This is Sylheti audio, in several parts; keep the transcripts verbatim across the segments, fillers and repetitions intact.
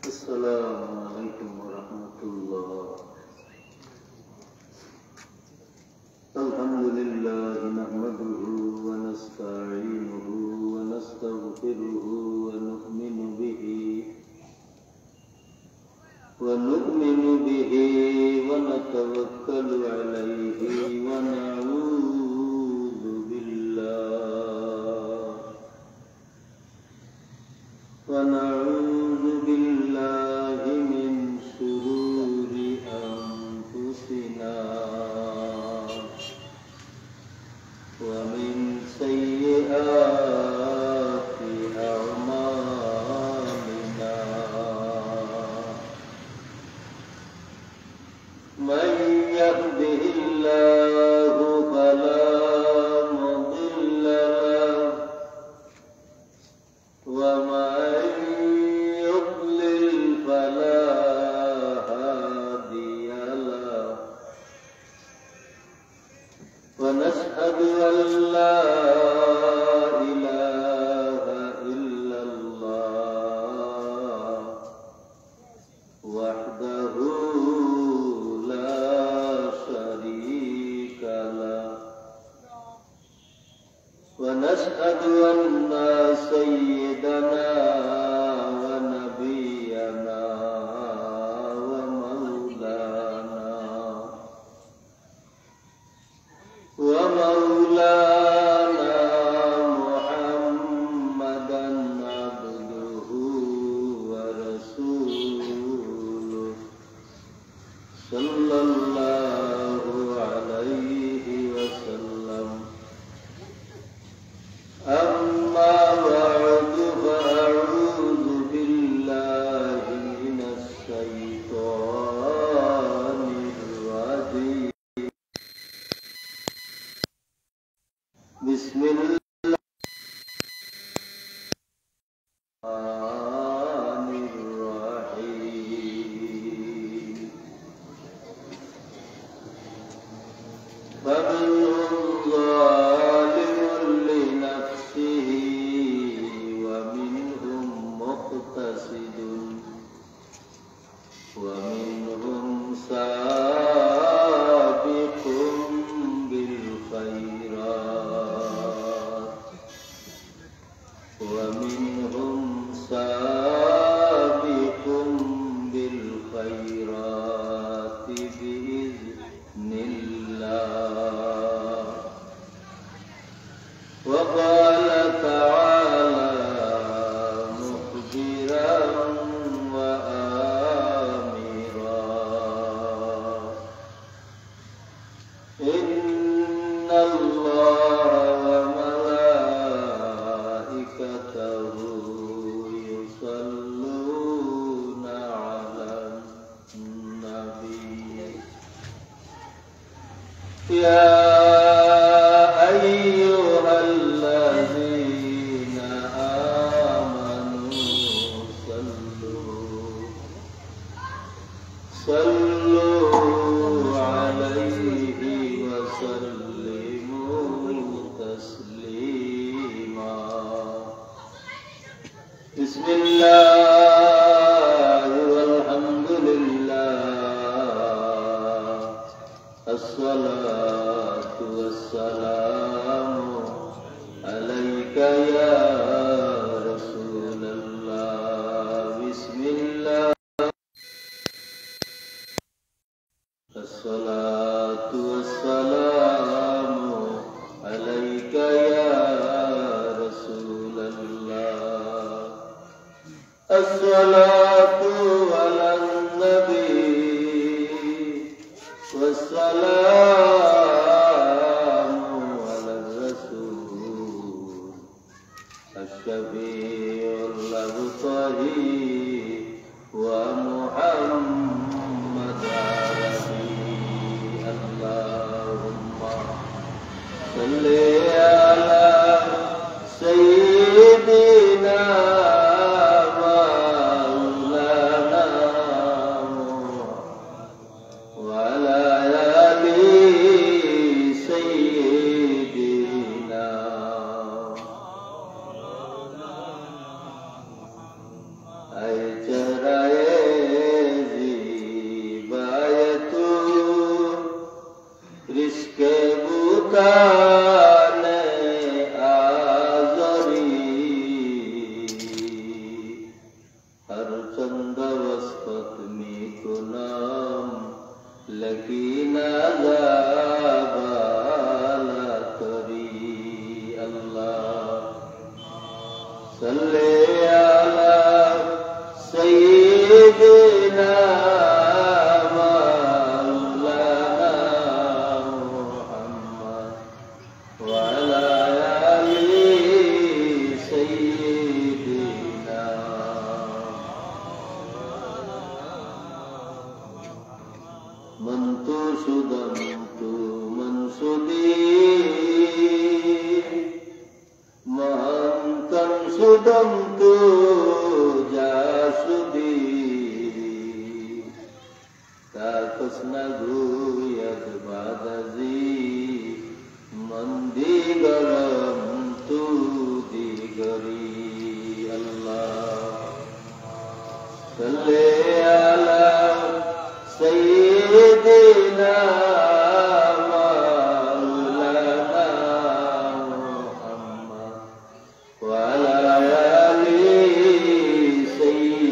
السلام عليكم ورحمة الله. الحمد لله نحمده ونستعينه ونستغفره ونؤمن به، ونؤمن به ونتوكل عليه ونعوذ بالله ونعوذ بالله من شرور أنفسنا ومن سيئات أعمالنا. من يهده الله فلا مضل له، ومن يضلل فلا هادي له. ونشهد أن لا إله إلا الله وحده لا شريك له. ونشهد أن سيدنا ونبينا ومولانا، ومولانا محمدا عبده ورسوله، صلى الله عليه وسلم. أما بعد، فأعوذ بالله من الشيطان الرجيم. بسم الله الرحمن الرحيم. فمنهم ظالم لنفسه ومنهم مقتصد ومنهم سابق بالخيرات ومنهم سابق بالخيرات بإذن الله. وقال تعالى مخبرا وآمرا: إن الله وملائكته يصلون على النبي. يا أيها الذين آمنوا صلوا، صلوا عليه وسلموا تسليما. بسم الله والحمد لله، الصلاة والسلام عليك يا رسول الله. بسم الله. الصلاة والسلام عليك يا رسول الله. الصلاة على النبي والسلام على الرسول. الشفيع المبتغي ومحمد عربي. اللهم صل على سيدنا مولانا محمد وعلى آل سيدنا। اے چہرہ صل على سيدنا مولانا محمد وعلى آل سيدنا. من تو سدنت من سدي، من تن سدنت جا سدي. تا کس نگوید بعد از ای، من دیگرم تو دیگری. اللهم صل على سيدنا مولانا محمد وعلى آل سيدنا.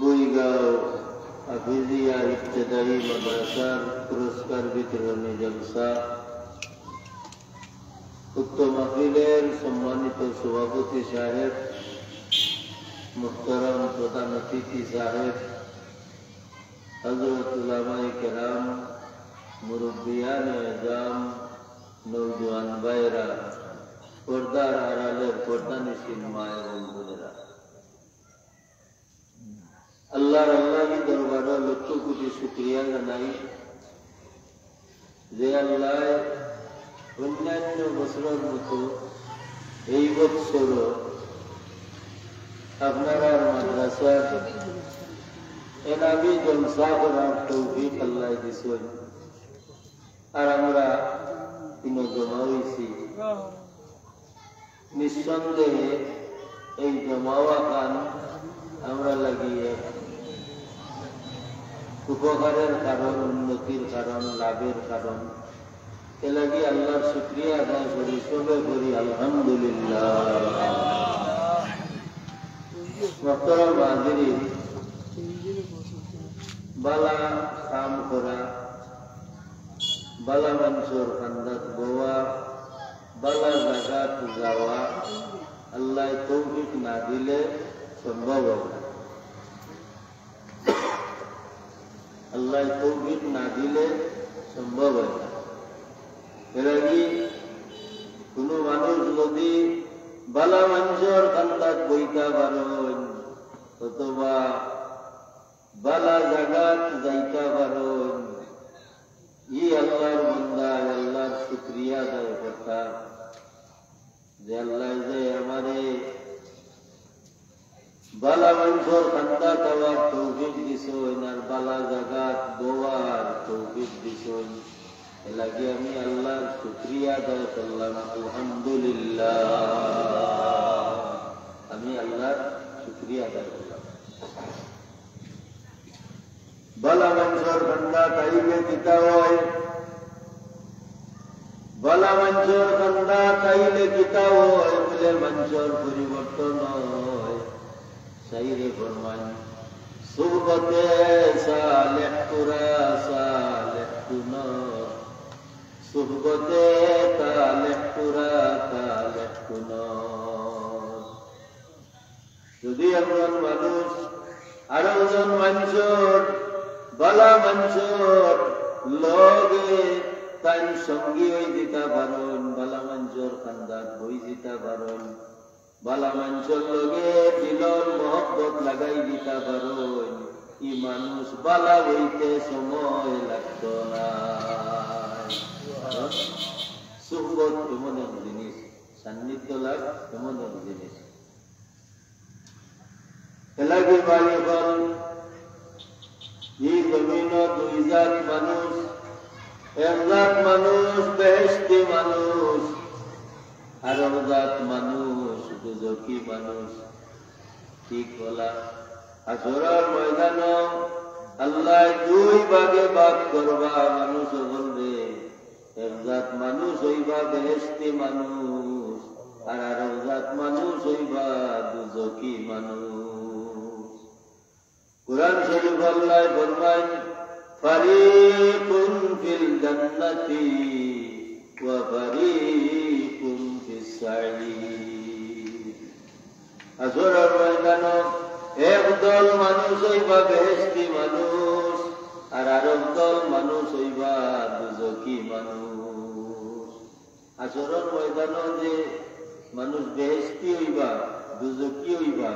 বুইগাঁও হাফিজিয়া ইবতেদায়ী মাদ্রাসার পুরস্কার বিতরণী জলসা। উক্ত মাহফিলের সম্মানিত সভাপতি সাহেব, মুহতারাম প্রধান অতিথি সাহেব, হযরত উলামায়ে কেরাম, মুরব্বিয়ানে এজাম, নওজোয়ান ভাইরা, পর্দার আড়ালের পর্দানিশীন মা এবং বোনেরা, আল্লাহর আল্লাহি দরবারো লক্ষ কোটি শুকরিয়া জানাই যে আল্লায় অন্যান্য বছরর মতো এই বছরও আপনারার মাদ্রাসার এলাহি জলসা করার তৌফিক আল্লায় দিছইন। আর আমরা ইনো জমা অইছি। নিঃসন্দেহে এই জমা অওয়াখান আমরার লাগি এক উপকারের কারণ, উন্নতির কারণ, লাভের কারণ। এর লাগি আল্লাহর শুকরিয়া আদায় করি, সবে করি আলহামদুলিল্লাহ। মুহতারাম হাজিরিন, বালা কাম করা, বালা মানষর কান্দাত বওয়া, বালা জাগাত যাওয়া, আল্লায় তৌফিক না দিলে সম্ভব অয় না। আল্লায় তৌফিক না দিলে সম্ভব অয় না। এর লাগি কুনু মানুষ যদি বালা মানষর কান্দাত বইতা পারইন অথবা বালা জাগাত যাইতা পারইন, ই আল্লাহর বান্দা আল্লাহর শুকরিয়া আদায় করতা যে আল্লায় যে আমারে বালা মানষর কান্দাত আওয়ার তৌফিক দিছইন আর বালা জাগাত বওয়ার তৌফিক দিছইন। এর লাগি আমি আল্লাহর শুকরিয়া আদায় করলাম, আলহামদুলিল্লাহ। আমি আল্লাহর শুকরিয়া আদায় করলাম। বালা মানষর কান্দাত আইলে কিতা অয়? বালা মানষর কান্দাত আইলে কিতা অয়? বুলে মানষর পরিবর্তন অয়। শাইরে ফরমাইন, "সুহবতে সালেহ পুরা সালেহ কুন, সুহবতে তালেহ পুরা তালেহ কুন।" যদি একজন মানুষ আরো একজন মানষর, বালা মানষর লগে তাইন সঙ্গী অই যিতা পারইন, বালা মানষর কান্দাত বই যিতা পারইন, বালা মানষর লগে দিলর মহব্বত লাগাই যিতা পারইন, ই মানুষ বালা অইতে সময় লাগতো নায়। কারণ সুহবত এমন এক জিনিস, সান্নিধ্য লাভ এমন এক জিনিস। এর লাগি ভাই অকল, ই জমিনো দুই জাত মানুষ, এক জাত মানুষ বেহেশতি মানুষ, আর এক জাত মানুষ দুজখি মানুষ। ঠিক অলা, হাশরর ময়দানো আল্লায় দুই ভাগে ভাগ করবা মানুষ অকলরে। এক জাত মানুষ অইবা বেহেশতি মানুষ, আর আরক জাত মানুষ অইবা দুজখি মানুষ। কুরআন শরীফ আল্লায় ফরমাইন, "ফারিকুন ফিল الجنة وفريق في السعير. হাশরর ময়দানো একদল মানুষ অইবা বেহেশতি মানুষ, আর আরক দল মানুষ অইবা দুজখি মানুষ। হাশরর ময়দানো যে মানুষ বেহেশতি অইবা, দুজখি অইবা,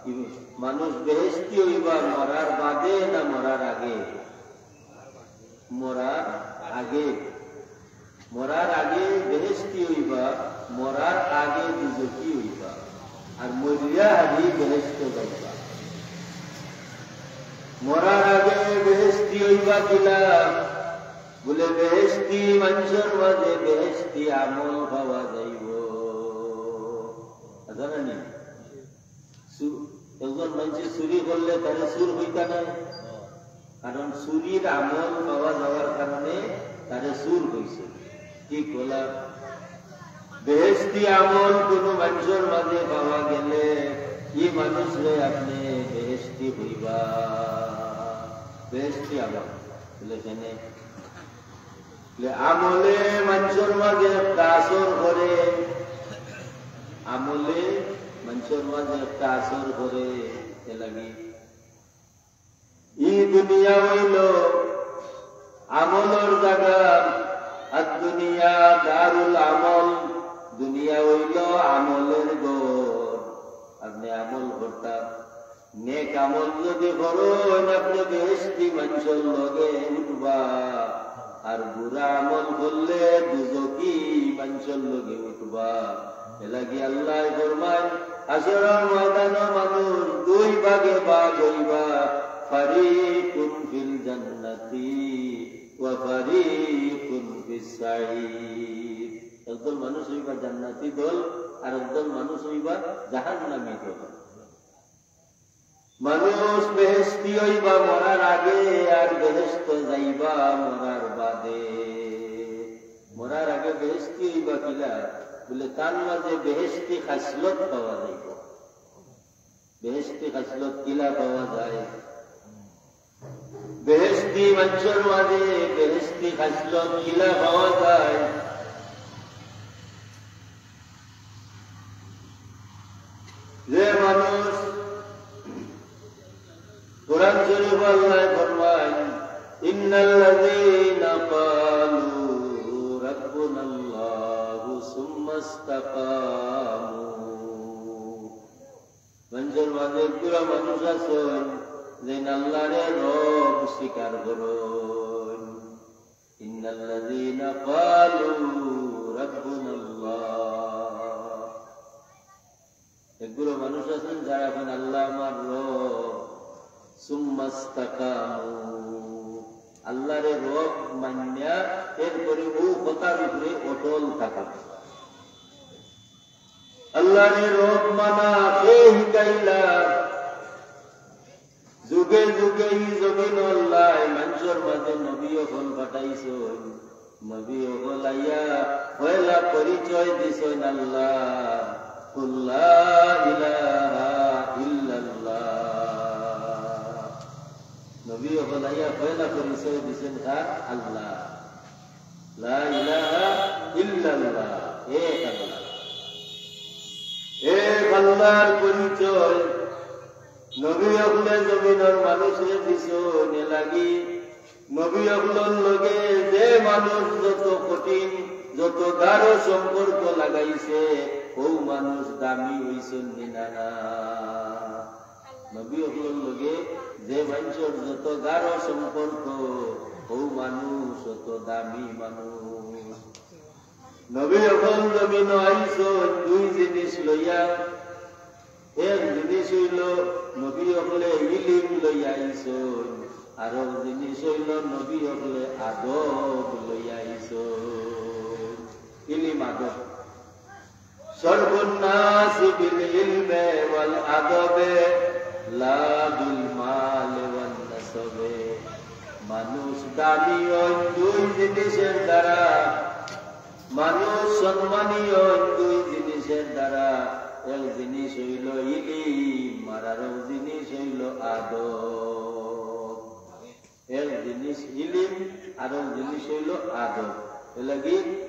ই মানুষ বেহেশতি অইবা মরার বাদে না মরার আগে? মরার আগে। মরার আগে বেহেশতি অইবা, মরার আগে দুজখি অইবা, আর মরিয়া হারি বেহেশতো যাইবা। মরার আগে বেহেশতি অইবা কিলা? বুলে, বেহেশতি মানষর মাঝে বেহেশতি আমল পাওয়া যাইবো। আছে না নি? চু-, একজন মানষে চুরি করলে তারে চুর কইতা নায়, কারণ চুরির আমল পাওয়া যাওয়ার কারণে তারে চুর কইছে। ঠিক বলা? বেহেশতি আমল কুনু মানষর মাঝে পাওয়া গেলে ই মানুষরে আপনে বেহেশতি কইবা। বেহেশতি আমল। বুলে কেনে? বুলে, আমলে মানষর মাঝে একটা আসর করে, আমলে মানষর মাঝে একটা আসর করে, এর লাগি ই দুনিয়া অইলো আমলর জাগা, আর দুনিয়া দারুল আমল, দুনিয়া অইলো আমলর ঘর। আপনে আমল করতা, নেক আমল যদি করইন, আপনে বেহেশতি মানষর লগে উঠবা, আর বুরা আমল করলে দুজখি মানষর লগে উঠবা। এর লাগি আল্লায় ফরমাইন, হাশরর ময়দানো মানুষ দুই ভাগে ভাগ অইবা, فريق في الجنة وفريق في السعير। একদল মানুষ অইবা জান্নাতি দল, আর একদল মানুষ অইবা জাহান্নামী দল। মানুষ বেহেশতি অইবা মরার আগে, আর বেহেশতো যাইবা মরার বাদে। মরার আগে বেহেশতি অইবা কিলা? বুলে, তার মাঝে বেহেশতি খাসলত পাওয়া যাইবো। বেহেশতি খাসলত কিলা পাওয়া যায়? বেহেশতি মানষর মাঝে বেহেশতি খাসলত কিলা পাওয়া যায়? যে মানুষ, কোরআন শরীফ আল্লায় ফরমাইন, إن الذين قالوا ربنا الله ثم استقاموا। মানষর মাঝে এক গুরা মানুষ আছইন, যেইন আল্লারে রব স্বীকার করইন। إن الذين قالوا ربنا الله। এক গুরা মানুষ আছইন, যারা কইন, "আল্লাহ আমার রব।" ثم استقاموا। আল্লারে রব মানিয়া এরপরে অউ কথার উপরে অটল থাকইন। আল্লারে রব মানা কে হিকাইলা? যুগে যুগে ই জমিনো আল্লায় মানষর মাঝে নবী অকল পাঠাইছইন। নবী অকল আইয়া পয়লা পরিচয় দিছইন আল্লাহ, قل لا إله إلا الله। নবী অকল আইয়া পয়লা পরিচয় দিছইন কার? আল্লাহ। লা ইলাহা ইল্লাল্লাহ, এক আল্লাহ। এক আল্লাহর পরিচয় নবী অকলে জমিনর মানুষরে দিছইন। এর লাগি নবী অকলর লগে যে মানুষ যত কঠিন, যত গাঢ় সম্পর্ক লাগাইছে, অউ মানুষ দামি অইছইন নি না? না। নবী অকলর লগে যে মানষর যত গাঢ় সম্পর্ক, অউ মানুষ অত দামি মানুষ। নবী অকল জমিনো আইছইন দুই জিনিস লইয়া। এক জিনিস অইলো নবী অকলে ইলিম লইয়া আইছইন, আরক জিনিস অইলো নবী অকলে আদব লইয়া আইছইন। ইলিম আদব। شرف الناس بالعلم والأدب لا بالمال والنسب। মানুষ দামি অইন দুই জিনিসর দ্বারা, মানুষ সম্মানী অইন দুই জিনিসর দ্বারা। এক জিনিস অইলো ইলিম, আর আরক জিনিস অইলো আদব। এক জিনিস ইলিম, আর এক জিনিস অইলো আদব। এর লাগি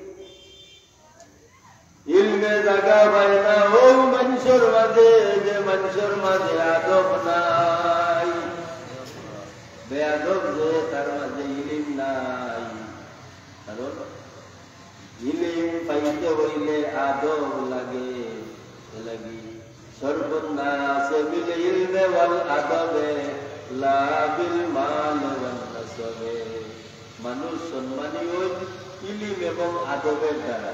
ইলমে জাগা পায় না ও মানষর মাঝে, যে মানষর মাঝে আদব নাই। বেয়াদব যে, তার মাঝে ইলিম নাই। কারণ ইলিম পাইতে অইলে আদব লাগে। এর লাগি شرف الناس بالعلم والأدب لا بالمال والنسب। মানুষ সম্মানী অইন ইলিম এবং আদবের দ্বারা।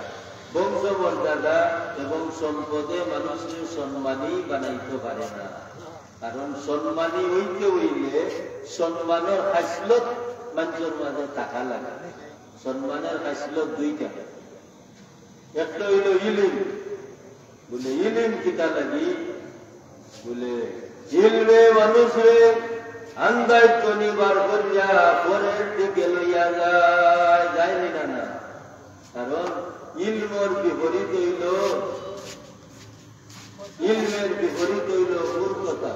বংশমর্যাদা এবং সম্পদে মানুষরে সম্মানী বানাইতো পারে না। কারণ সম্মানী অইতে অইলে সম্মানর খাসলত মানষর মাঝে থাকা লাগে। সম্মানর খাসলত দুইটা। একটা অইলো ইলিম। বুলে, ইলিম কিতা লাগি? বুলে, ইলমে মানুষরে আন্দাইজ তনি বার করিয়া পরের দিকে লইয়া যায়, যায়নি না, না? কারণ ইলমর বিপরীত অইলো, ইলমের বিপরীত অইলো মূর্খতা।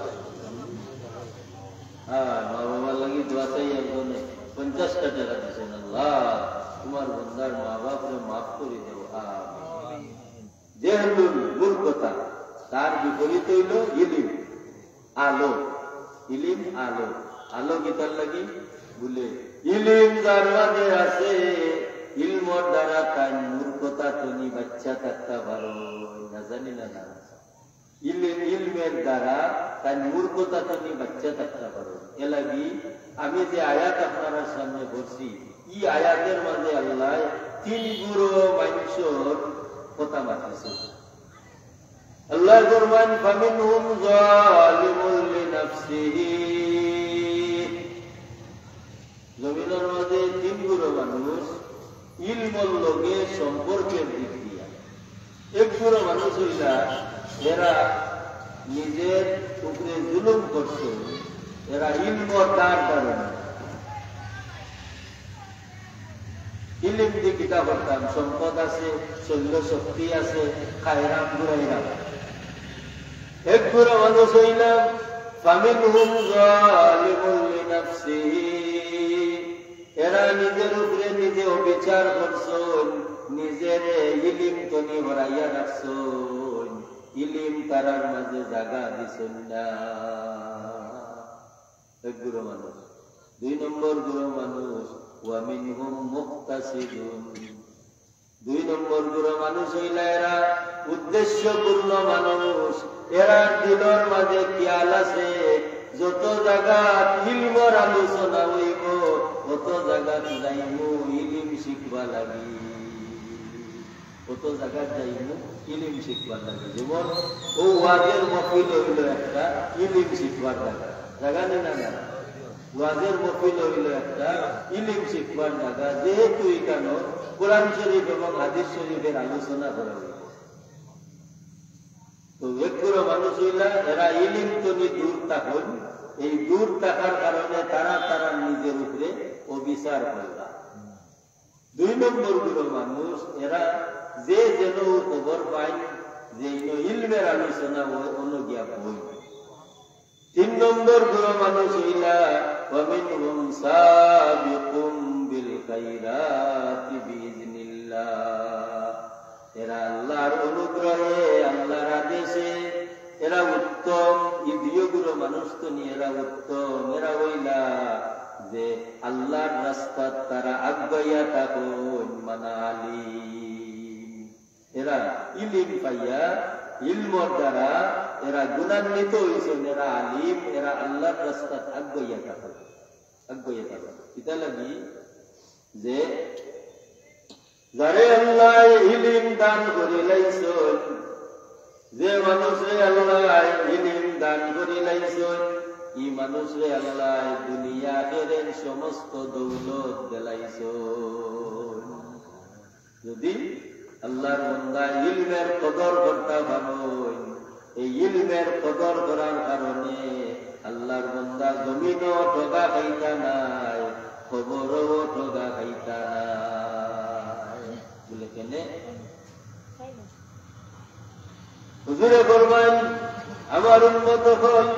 আর মা বাবার লাগি দোয়া চাই, একজনে পঞ্চাশটা টেকা দিছইন, "আল্লাহ, তুমার বন্দার মা বাপরে মাফ করি দেও, আমিন।" যে হলো মূর্খতা, তার বিপরীত অইলো ইলিম, আলো। ইলিম আলো। আলো কিতার লাগি? বুলে, ইলিম যার মাঝে আছে, ইলমর দ্বারা তাইন মূর্খতা তনি বাচ্চা থাকতা পারইন, না জানি না, না। ইল-, ইলমের দ্বারা তাইন মূর্খতা তনি বাচ্চা থাকতা পারইন। এর লাগি আমি যে আয়াত আপনারার সামনে পড়ছি, ই আয়াতের মাঝে আল্লায় তিন গুরু মানষর কথা মাতিছে। আল্লায় ফরমাইন, "ফামিনহুম যালিমুন লিনাফসিহি।" জমিনর মাঝে তিন গুরু মানুষ ইলমর লগে সম্পর্কের দিক দিয়া। এক গুরু মানুষ অইলা, এরা নিজের উপরে জুলুম করছে, এরা ইলমর দ্বার দ্বারে না। ইলিম দি কিতা করতাম, সম্পদ আছে, শরীর শক্তি আছে, খাইরাম ঘুরাইরাম। এক গুরু মানুষ অইলা, ফামিনহুম যালিমুন লিনাফসিহি, এরা নিজের উপরে নিজে অবিচার করছইন, নিজেরে ইলিম তনি হরাইয়া রাখছইন, ইলিম তারার মাঝে জাগা দিছইন না। এক গুরু মানুষ। দুই নম্বর গুরু মানুষ, ওয়া মিনহুম মুক্তাসিদুন। দুই নম্বর গুরু মানুষ অইলা এরা উদ্দেশ্যপূর্ণ মানুষ, এরা দিলর মাঝে খিয়াল আছে, যত জাগাত ইলমর আলোচনা অইবো, অত জাগাত যাইমু ইলিম শিখবার লাগি। অত জাগাত যাইমু ইলিম শিখবার লাগি। যেমন অউ ওয়াজের মহফিল অইলো একটা ইলিম শিখবার জাগা, জাগা নি না, না? ওয়াজের মহফিল অইলো একটা ইলিম শিখবার জাগা, যেহেতু ইখানো কোরআন শরীফ এবং হাদিস শরীফের আলোচনা করা অইবো। তো এক গুরু মানুষ অইলা, এরা ইলিম তনি দূর থাকইন, এই দূর থাকার কারণে তারা তারা নিজের উপরে অবিচার করলা। দুই নম্বর গুরু মানুষ, এরা যে যেন খবর পাইন, যে ইনো ইলমের আলোচনা অয়, অনো গিয়া বইন। তিন নম্বর গুরু মানুষ অইলা, "ওয়া মিনহুম সাবিকুম বিল খাইরাতি বিইজনিল্লাহ।" এরা আল্লাহর অনুগ্রহে, আল্লাহর আদেশে এরা উত্তম, ই দুইও গুরু মানুষ তনি এরা উত্তম, এরা অইলা যে আল্লাহর রাস্তাত তারা আগুয়াইয়া থাকইন, মানে আলিম। এরা ইলিম পাইয়া, ইলমর দ্বারা এরা গুণান্বিত অইছইন, এরা আলিম, এরা আল্লাহর রাস্তাত আগুয়াইয়া থাকইন, আগুয়াইয়া থাকইন। কিতা লাগি? যে যারে আল্লায় ইলিম দান করিলাইছইন, যে মানুষরে আল্লায় ইলিম দান করিলাইছইন, ই মানুষরে আল্লায় দুনিয়া আখেরাতর সমস্ত দৌলত দিলাইছইন। যদি আল্লাহর বন্দা ইলমের কদর করতা পারইন, এই ইলমের কদর করার কারণে আল্লাহর বন্দা জমিনও ঠগা খাইতা নায়, কবরও ঠগা খাইতা নায়। বুলে, কেনে? হুজুরে ফরমাইন, "আমার উম্মত অকল,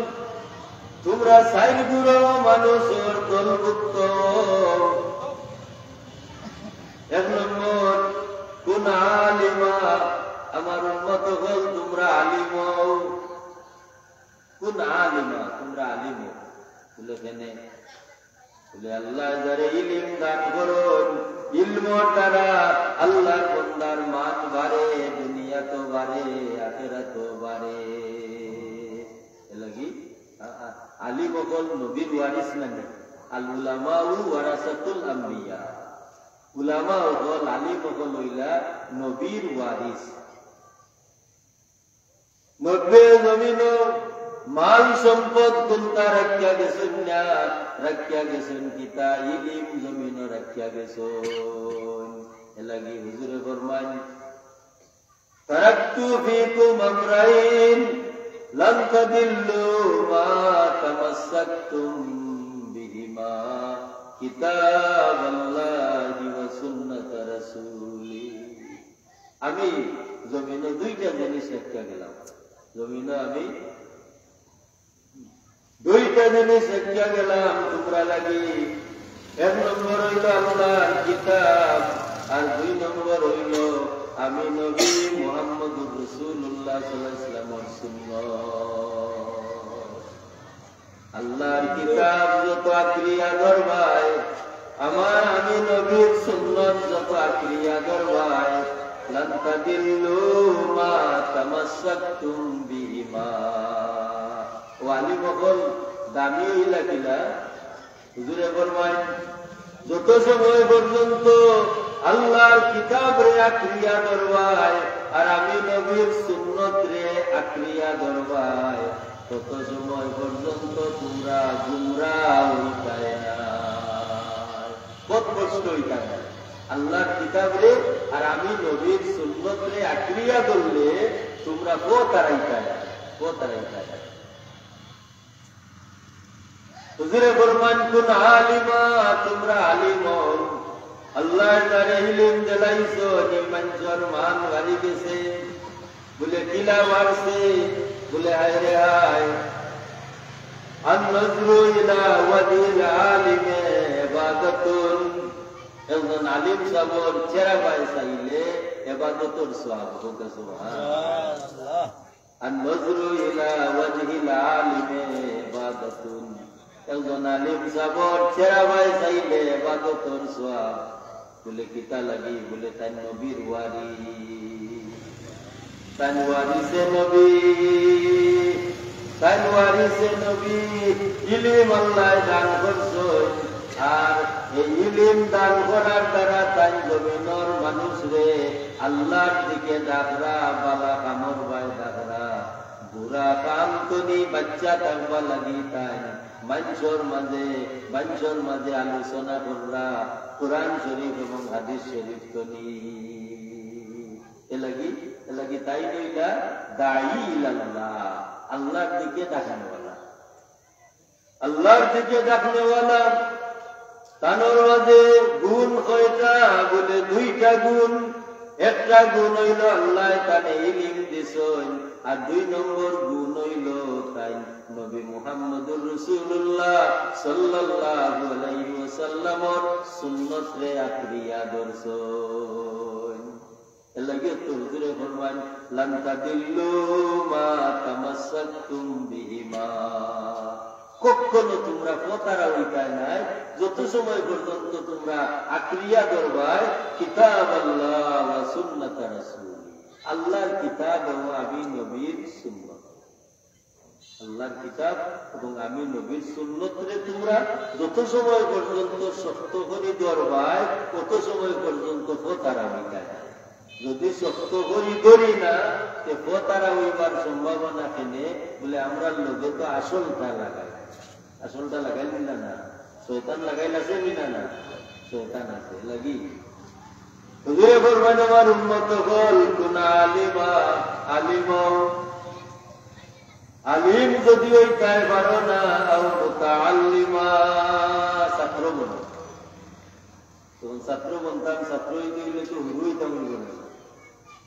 তুমরা চাইর গুরু মানুষর দলভুক্ত। এক নম্বর, কুন আলিমা, আমার উম্মত অকল, তুমরা আলিম অও। কুন আলিমা, তুমরা আলিম অও। বলে, কেনে? বলে, আল্লায় যারে ইলিম দান করইন, ইলমর দ্বারা আল্লার বন্দার মান বাড়ে, দুনিয়াত বাড়ে, আখেরাত বাড়ে। এরলাগি, আ-, আ-, আলিম অকল নবীর ওয়ারিস নানি? আল উলামাউ ওয়ারাসাতুল আম্বিয়া। উলামা অকল, আলিম অকল অইলা নবীর ওয়ারিস। নবীয়ে জমিনো মাল সম্পদ কুনতা রাখিয়া গেছইন না, রাখিয়া গেছইন কিতা? ইলিম জমিনো রাখিয়া গেছইন। এরলাগি হুজুরে ফরমাইন, "তারাকতু ফিকুম আমরাইন লান তাদিল্লু মা তামাসসাকতুম বিহিমা, কিতাবাল্লাহি ওয়া সুন্নাতা রাসূলি।" আমি জমিনো দুইটা জিনিস রাখিয়া গেলাম, জমিনো আমি দুইটা জিনিস রাখিয়া গেলাম তুমরার লাগি। এক নম্বর অইলো আল্লার কিতাব, আর দুই নম্বর অইলো আমি নবী মুহাম্মদুর রাসূলুল্লাহ সাল্লাল্লাহু আলাইহি ওয়াসাল্লামর সুন্নত। আল্লার কিতাব যত আঁকড়িয়া ধরবায়, আমার আমি নবীর সুন্নত যত আঁকড়িয়া ধরবায়, লান তাদিল্লু মা তামাসসাকতুম বিহিমা। ও আলিম অকল, দামি অইলা কিলা? হুজুরে ফরমাইন, যত সময় পর্যন্ত আল্লার কিতাবরে আঁকড়িয়া ধরবায় আর আমি নবীর সুন্নতরে আঁকড়িয়া ধরবায়, তত সময় পর্যন্ত তুমরা গুমরা অইতায় নায়, পথভ্রষ্ট অইতায় নায়। আল্লার কিতাবরে আর আমি নবীর সুন্নতরে আঁকড়িয়া ধরলে তুমরা পথ হারাইতায় নায়, পথ হারাইতায় নায়। হুজুরে ফরমাইন, কুন আলিমা, তুমরা আলিম অও। আল্লায় যারে ইলিম দিলাইছইন, ই মানষর মান বাড়ি গেছে। বলে, কিলা বাড়ছে? বলে, হায় রে হায়। আন নজরু ইলা ওয়াজহিল আলিমি ইবাদাতুন। একজন আলিম সাবর চেহারা বায় চাইলে ইবাদতর সওয়াব। কউক্কা সুবহানাল্লাহ। আন নজরু ইলা ওয়াজহিল আলিমি ইবাদাতুন। একজন আলিম সাবর চেহারা বায় চাইলে ইবাদতর সওয়াব। বলে, কিতা লাগি? বলে, তাইন নবীর ওয়ারিস। তাইন ওয়ারিসে নবী, তাইন ওয়ারিসে নবী, ইলিম আল্লায় দান করছইন। আর এই ইলিম দান করার দ্বারা তাইন জমিনর মানুষরে আল্লার দিকে ডাকরা, বালা কামর বায় ডাকরা, বুরা কাম তনে বাচ্চা থাকবার লাগি তাইন মানষর মাঝে, মানষর মাঝে আলোচনা কররা, কোরআন শরীফ এবং হাদিস শরীফ তনে। এরলাগি, এরলাগি তাইন অইলা দাঈ ইলাল্লাহ, আল্লার দিকে ডাকনেওয়ালা। আল্লার দিকে ডাকনেওয়ালা, তানর মাঝে গুণ কয়টা? বলে দুইটা গুণ। একটা গুণ অইলো আল্লায় তানে ইলিম দিছইন, আর দুই নম্বর গুণ অইলো তাইন নবী মুহাম্মদুর রাসূলুল্লাহ সাল্লাল্লাহু আলাইহি ওয়াসাল্লামর সুন্নতরে আঁকড়িয়া ধরছইন। এরলাগিউ তো হুজুরে ফরমাইন, "লান তাদিল্লু মা তামাসসাকতুম বিহিমা।" কখনো তুমরা পথহারা অইতায় নায়, যত সময় পর্যন্ত তুমরা আঁকড়িয়া ধরবায় কিতাবাল্লাহ ওয়া সুন্নাতা রাসূলি, আল্লার কিতাব এবং আমি নবীর সুন্নত। আল্লার কিতাব এবং আমি নবীর সুন্নতরে তুমরা যত সময় পর্যন্ত শক্ত করি ধরবায়, অত সময় পর্যন্ত পথহারা অইতায় নায়। যদি শক্ত করি ধরি না, তে পথহারা অইবার সম্ভাবনা কেনে? বলে, আমরার লগে তো আসলটা লাগাইল। আসলটা লাগাইল নি না? শয়তান লাগাইল আছে নি না? শয়তান আছে লাগি। হুজুরে ফরমাইন, আমার উম্মত অকল, কুন আলিমা, আলিম অও। আলিম যদি অইতায় পারো না, আও মুতাআল্লিমা, ছাত্র বনো। তখন ছাত্র বনতাম, ছাত্র অইতে অইলে তো হুরু অইতাম অইবো না।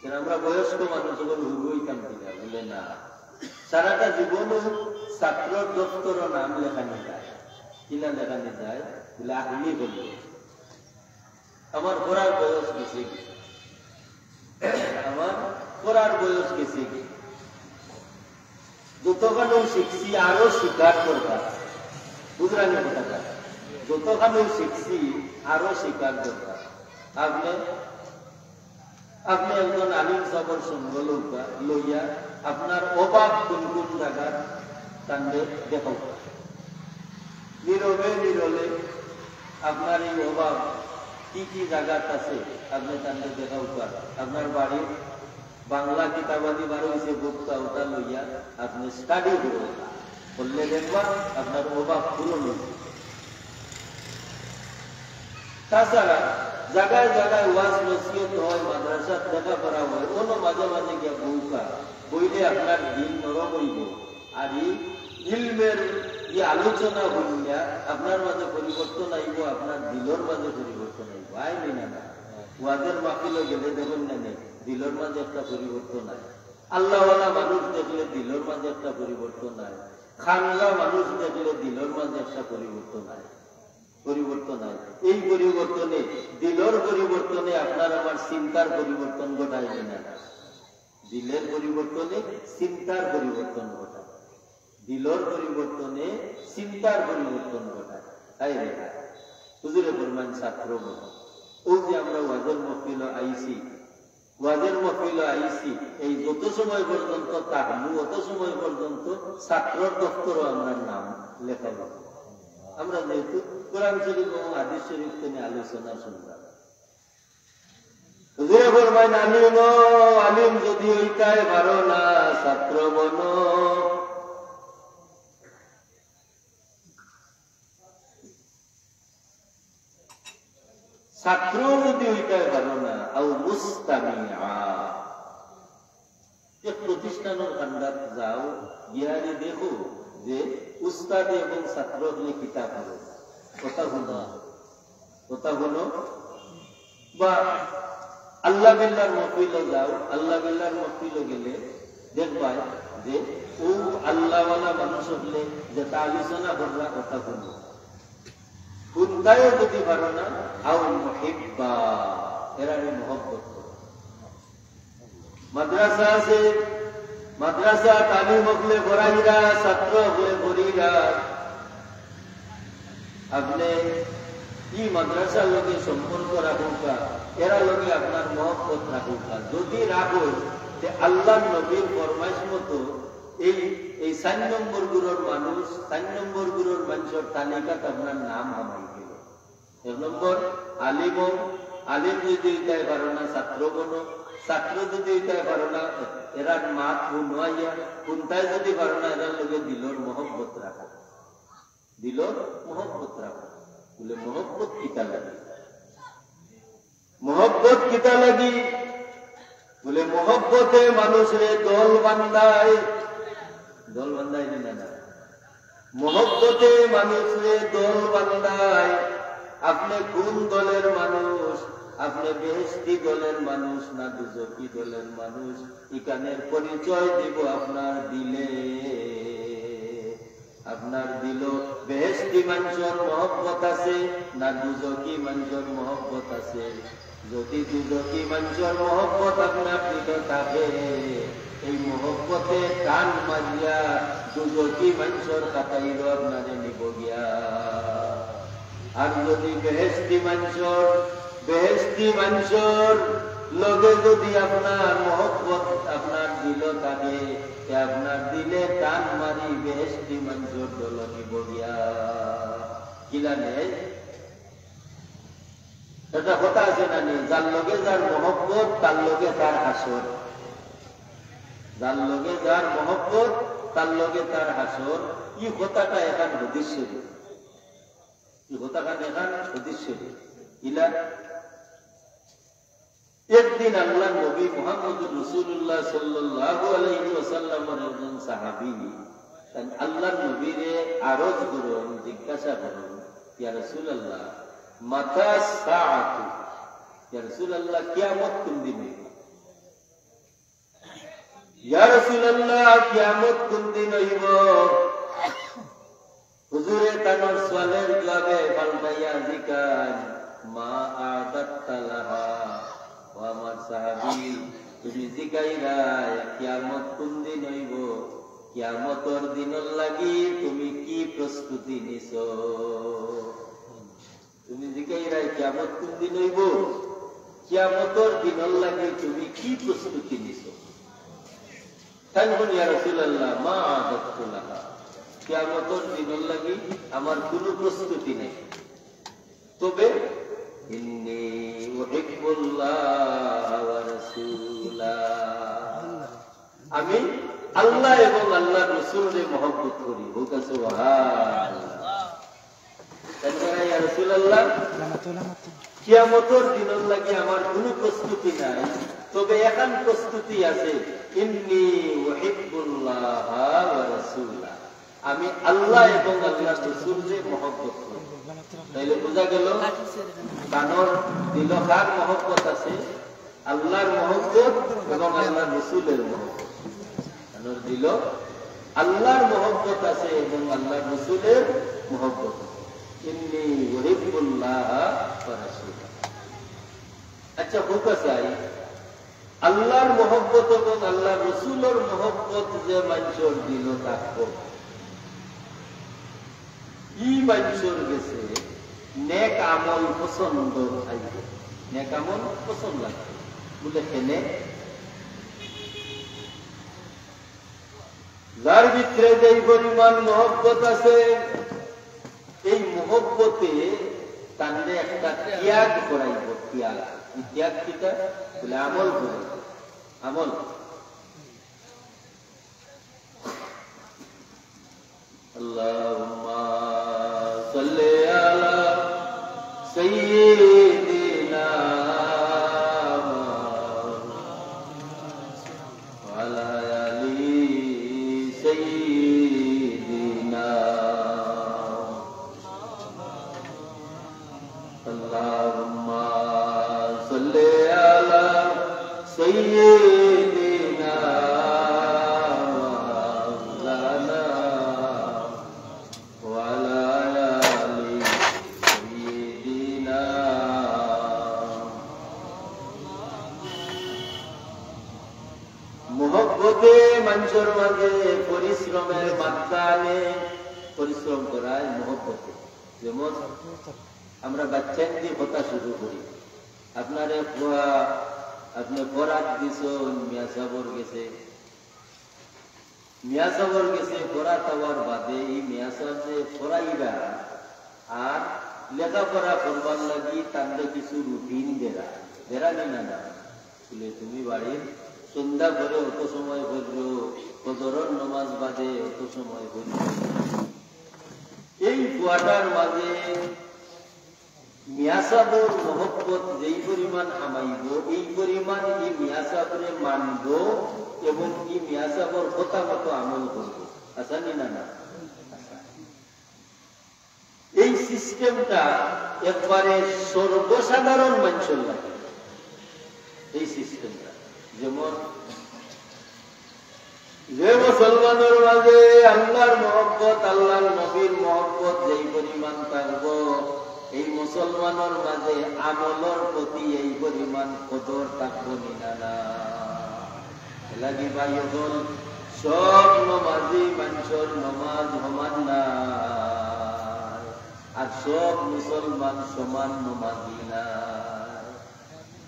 কেন আমরা বয়স্ক মানুষ অকল হুরু অইতাম কিনা? বলে না। সারাটা জীবনও ছাত্রর দপ্তরো নাম লেখানি যায়। কিলা লেখানি যায়? বলে, "আহলি হল, আমার পড়ার বয়স গেছে গি, আমার পড়ার বয়স গেছে গি, যতখানি শিখছি আরো শিখার দরকার।" বুঝলেন কথাটা? "যতখানি শিখছি আরো শিখার দরকার।" আপনি আপনি একজন আলিম সাবর সঙ্গ লউকা, লইয়া আপনার অভাব কোন কোন জাগাত তানরে দেখাউকা। নীরবে নীরবে আপনার এই অভাব কি কি জাগাত আছে, আপনি তানরে দেখাউকা। আপনার বাড়ির বাংলা কিতাবাদি বার হইছে, বক্তা ওটা লইয়া আপনি স্টাডি করুন, করলে দেখবা আপনার অভাব পূরণ হইছে। তাছাড়া জাগায় জাগায় ওয়াজ নসিহত হয়, মাদ্রাসাত লেখাপড়া হয়, অনো মাঝে মাঝে গিয়া বউকা, বইলে আপনার দিল নরম হইব। আর এই ইলমের এই আলোচনা হইয়া আপনার মাঝে পরিবর্তন আইব, আপনার দিলর মাঝে পরিবর্তন আইব। আয় নি না না? ওয়াজের মাহফিলো গেলে দেখুন না নি, দিলর মাঝে একটা পরিবর্তন আয়। আল্লাহওয়ালা মানুষ দেখলে দিলর মাঝে একটা পরিবর্তন আয়। খানলা মানুষ দেখলে দিলর মাঝে একটা পরিবর্তন আয়। পরিবর্তন আয়। এই পরিবর্তনে, দিলর পরিবর্তনে আপনার আমার চিন্তার পরিবর্তন ঘটায় নি না? দিলের পরিবর্তনে চিন্তার পরিবর্তন ঘটায়, দিলর পরিবর্তনে চিন্তার পরিবর্তন ঘটায়। হায় রে হায়। হুজুরে ফরমাইন, "ছাত্র বনো।" ও যে আমরা ওয়াজের মহফিলো আইছি, ওয়াজের মহফিলো আইছি, এই যত সময় পর্যন্ত থাকমু, অত সময় পর্যন্ত ছাত্রর দপ্তরো আমরার নাম লেখা হইব। আমরা যেহেতু কোরআন শরীফ এবং হাদিস শরীফ থেকে আলোচনা শুনলাম। হুজুরে ফরমাইন, "আলিম, আলিম যদি হইতায় পারো না, ছাত্র বনো।" ছাত্র যদি হইতায় পারো না, আও মুস্তামিআ। এক প্রতিষ্ঠানর কান্দাত যাও, গিয়ারে দেখো যে উস্তাদ এবং ছাত্র হলে কিতা করে, কথা হুনো, কথা হুনো। বা আল্লাহ বিল্লাহর মহফিলো যাও, আল্লাহ বিল্লাহর মহফিলো গেলে দেখবায় যে ও আল্লাহওয়ালা মানুষ হলে যেটা আলোচনা কররা, কথা হুনো। হুনতায়ও যদি পারো না, আও মুহিব্বা, এরারে মহব্বত করো। মাদ্রাসা আছে, মাদ্রাসা তালিম হকলে পড়াইরা, ছাত্র হকলে পড়িরা। আপনে ই মাদ্রাসার লগে সম্পর্ক রাখুকা, এরা লগে আপনার মহব্বত রাখুকা। যদি রাখো, তে আল্লাহর নবীর ফরমাইশ মতো এই, এই চাইর নম্বর গুরুর মানুষ, চাইর নম্বর গুরুর মানুষর তালিকাত আপনার নাম হামাই গেল। এক নম্বর, আলিম হও, আলিম যদি হইতায় পারো না, ছাত্র বনো, ছাত্র যদি হইতায় পারো না, এরার মাত হুনো আইয়া, হুনতায় যদি পারো না, এরার লগে দিলর মহব্বত রাখো, দিলর মহব্বত রাখো। বলে, "মহব্বত কিতা লাগি? মহব্বত কিতা লাগি?" বলে, "মহব্বতে মানুষরে দল বান্ধায়।" দল বান্ধায় নি না না? মহব্বতে মানুষরে দল বান্ধায়। আপনে কোন দলের মানুষ? আপনে বেহেশতি দলের মানুষ না দুজকি দলের মানুষ? ইখানের পরিচয় দিব আপনার দিলে। আপনার দিলো বেহেশতি মানষর মহব্বত আছে না দুজকি মানষর মহব্বত আছে? যদি দুজকি মানষর মহব্বত আপনার দিলো থাকে, এই মহব্বতে টান মারিয়া দুজকি মানষর খাতাইলো আপনারে নিব গিয়া। আর যদি বেহেশতি মানষর, বেহেশতি মানষর লগে যদি আপনার মহব্বত আপনার দিলো থাকে, তে আপনার দিলে টান মারি বেহেশতি মানষর দলো নিব গিয়া। কিলা নে? একটা কথা আছে না নি, "যার লগে যার মহব্বত, তার লগে তার হাশর।" যার লগে যার মহব্বত, তার লগে তার হাশর। ই কথাটা এখান হাদিস শরীফ। ই কথাখান এখান হাদিস শরীফ। ইলা একদিন আল্লাহর নবী মুহাম্মদুর রাসূলুল্লাহ সাল্লাল্লাহু আলাইহি ওয়াসাল্লামর একজন সাহাবী, তাইন আল্লাহর নবীরে আরজ করইন, জিজ্ঞাসা করইন, "ইয়া রাসূলুল্লাহ, মাতা সাআতু?" ইয়া রাসূলুল্লাহ, কিয়ামত কোন দিন হইব? ইয়া রাসূলুল্লাহ, কিয়ামত কোন দিন হইব? হুজুরে তানর সওয়ালর জুয়াবে পাল্টাইয়া জিকাইন, "মা আ'দাদতা লাহা?" ও আমার সাহাবী, তুমি জিকাইরায় কিয়ামত কুন দিন অইবো, কিয়ামতর দিনর লাগি তুমি কি প্রস্তুতি নিছো? তুমি জিকাইরায় কিয়ামত কুন দিন অইবো, কিয়ামতর দিনর লাগি তুমি কি প্রস্তুতি নিছো? তাইন কইন, "ইয়া রাসূলুল্লাহ, মা আ'দাদতু লাহা।" কিয়ামতর দিনর লাগি আমার কুনু প্রস্তুতি নাই। তবে, "ইন্নী উহিব্বুল্লাহ ওয়া রাসূলা।" আমি আল্লাহ এবং আল্লাহর রসুলরে মহব্বত করি। কউক্কা সুবহানাল্লাহ। তাইন কইরা, "ইয়া রাসূলুল্লাহ, কিয়ামতর দিনর লাগি আমার কুনু প্রস্তুতি নাই, তবে একখান প্রস্তুতি আছে, ইন্নী উহিব্বুল্লাহা ওয়া রাসূলা। আমি আল্লাহ এবং আল্লাহর রসুলরে মহব্বত করি।" তাইলে বুঝা গেল, তানর দিলো কার মহব্বত আছে? আল্লাহর মহব্বত এবং আল্লাহর রসুলর মহব্বত। তানর দিলো আল্লাহর মহব্বত আছে এবং আল্লাহর রসুলর মহব্বত আছে। ইন্নী উহিব্বুল্লাহা ওয়া রাসূলা। আচ্ছা, কউক্কা চাই, আল্লাহর মহব্বত এবং আল্লাহর রসুলর মহব্বত যে মানষর দিলো থাকবো, ই মানষর গেছে নেক আমল পছন্দ অইবো, নেক আমল পছন্দ লাগবো। বুলে, কেনে? যার ভিতরে যেই পরিমাণ মহব্বত আছে, এই মহব্বতে তানরে একটা ত্যাগ করাইবো, ত্যাগ। এই ত্যাগ কিতা? বুলে, আমল করাইবো, আমল। اللهم صل على سيدنا وعلى آل سيدنا. اللهم صل على سيدنا مولانا وعلى آل سيدنا. মহব্বতে মানষর মাঝে পরিশ্রমর মাত্রা আনে, পরিশ্রম করায় মহব্বতে। যেমন আমরা বাচ্চাইন দি কথা শুরু করি, আপনারে পড়া, আপনে বরাত দিছইন, মিয়া সাবর গেছে, মিয়া সাবর গেছে বরাত অওয়ার বাদে ই মিয়া সাব যে পড়াইরা আর লেখাপড়া করবার লাগি তানরে কিছু রুটিন দেরা, দেরা নি না না? বুলে, তুমি বাড়ির সন্ধ্যা পরে অত সময় পড়িও, ফজরর নমাজ বাদে অত সময় পড়িও। এই পুয়াটার মাঝে মিয়া সাবর মহব্বত যেই পরিমাণ হামাইবো, এই পরিমাণ ই মিয়া সাবরে মানবো এবং ই মিয়া সাবর কথা মতো আমল করবো। আচ্ছা নি না না? আচ্ছা। এই সিস্টেমটা একবারে সর্বসাধারণ মানষর লাগে। এই সিস্টেমটা যেমন যে মুসলমানর মাঝে আল্লাহর মহব্বত, আল্লাহর নবীর মহব্বত যেই পরিমাণ থাকবো, এই মুসলমানর মাঝে আমলর প্রতি এই পরিমাণ কদর থাকবো নি না না? এর লাগি ভাই অকল, সব নমাজি মানষর নমাজ সমান নায়, আর সব মুসলমান সমান নমাজি নায়।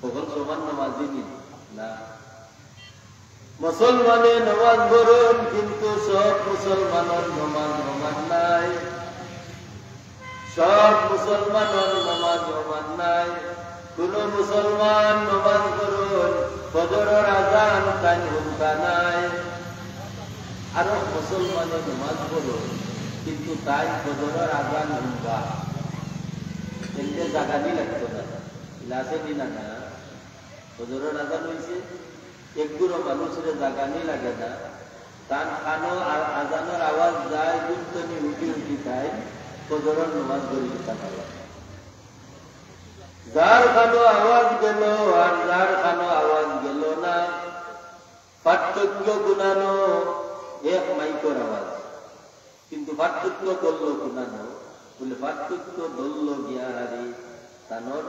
অকল সমান নমাজি নি না। মুসলমানে নমাজ পড়ইন, কিন্তু সব মুসলমানর নমাজ সমান নায়। সব মুসলমানর নমাজ সমান নায়। কুনু মুসলমান নমাজ পড়ইন, ফজরর আজান তাইন হুনতা নায়। আরো মুসলমানে নমাজ পড়ইন, কিন্তু তাইন ফজরর আজান হুনবা। এনরে জাগানি লাগতো না। ইলা আছে নি না না? ফজরর আজান অইছে, এক গুরু মানুষরে জাগানি লাগে না। তান কানো আ-, আজানর আওয়াজ যায়, ঘুম তনে উঠি উঠি তাইন ফজরর নমাজ পড়ি দিতা পারে। যার কানো আওয়াজ গেল আর যার কানো আওয়াজ গেল না, পার্থক্য গুনানো এক মাইকর আওয়াজ। কিন্তু পার্থক্য করলো কোনানো? বলে, পার্থক্য ধরলো গিয়া হারি তানর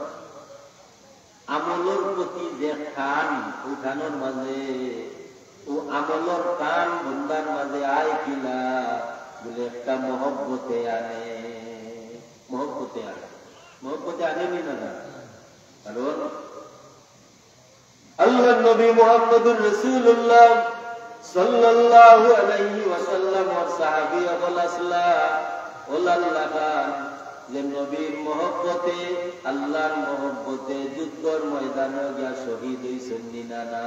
আমলর প্রতি যে টান, ওই টানর মাঝে, ও আমলর টান বন্দার মাঝে আয় কিলা? বলে, একটা মহব্বতে আনে, মহব্বতে আনে, মহব্বতে আনে নি না, না? কারণ আল্লাহর নবী মুহাম্মদুর রাসূলুল্লাহ সাল্লাল্লাহু আলাইহি ওয়াসাল্লামর সাহাবী অকল আছলা, অলার লাখান যে নবীর মহব্বতে, আল্লাহর মহব্বতে যুদ্ধর ময়দানো গিয়া শহীদ অইছইন নি না, না?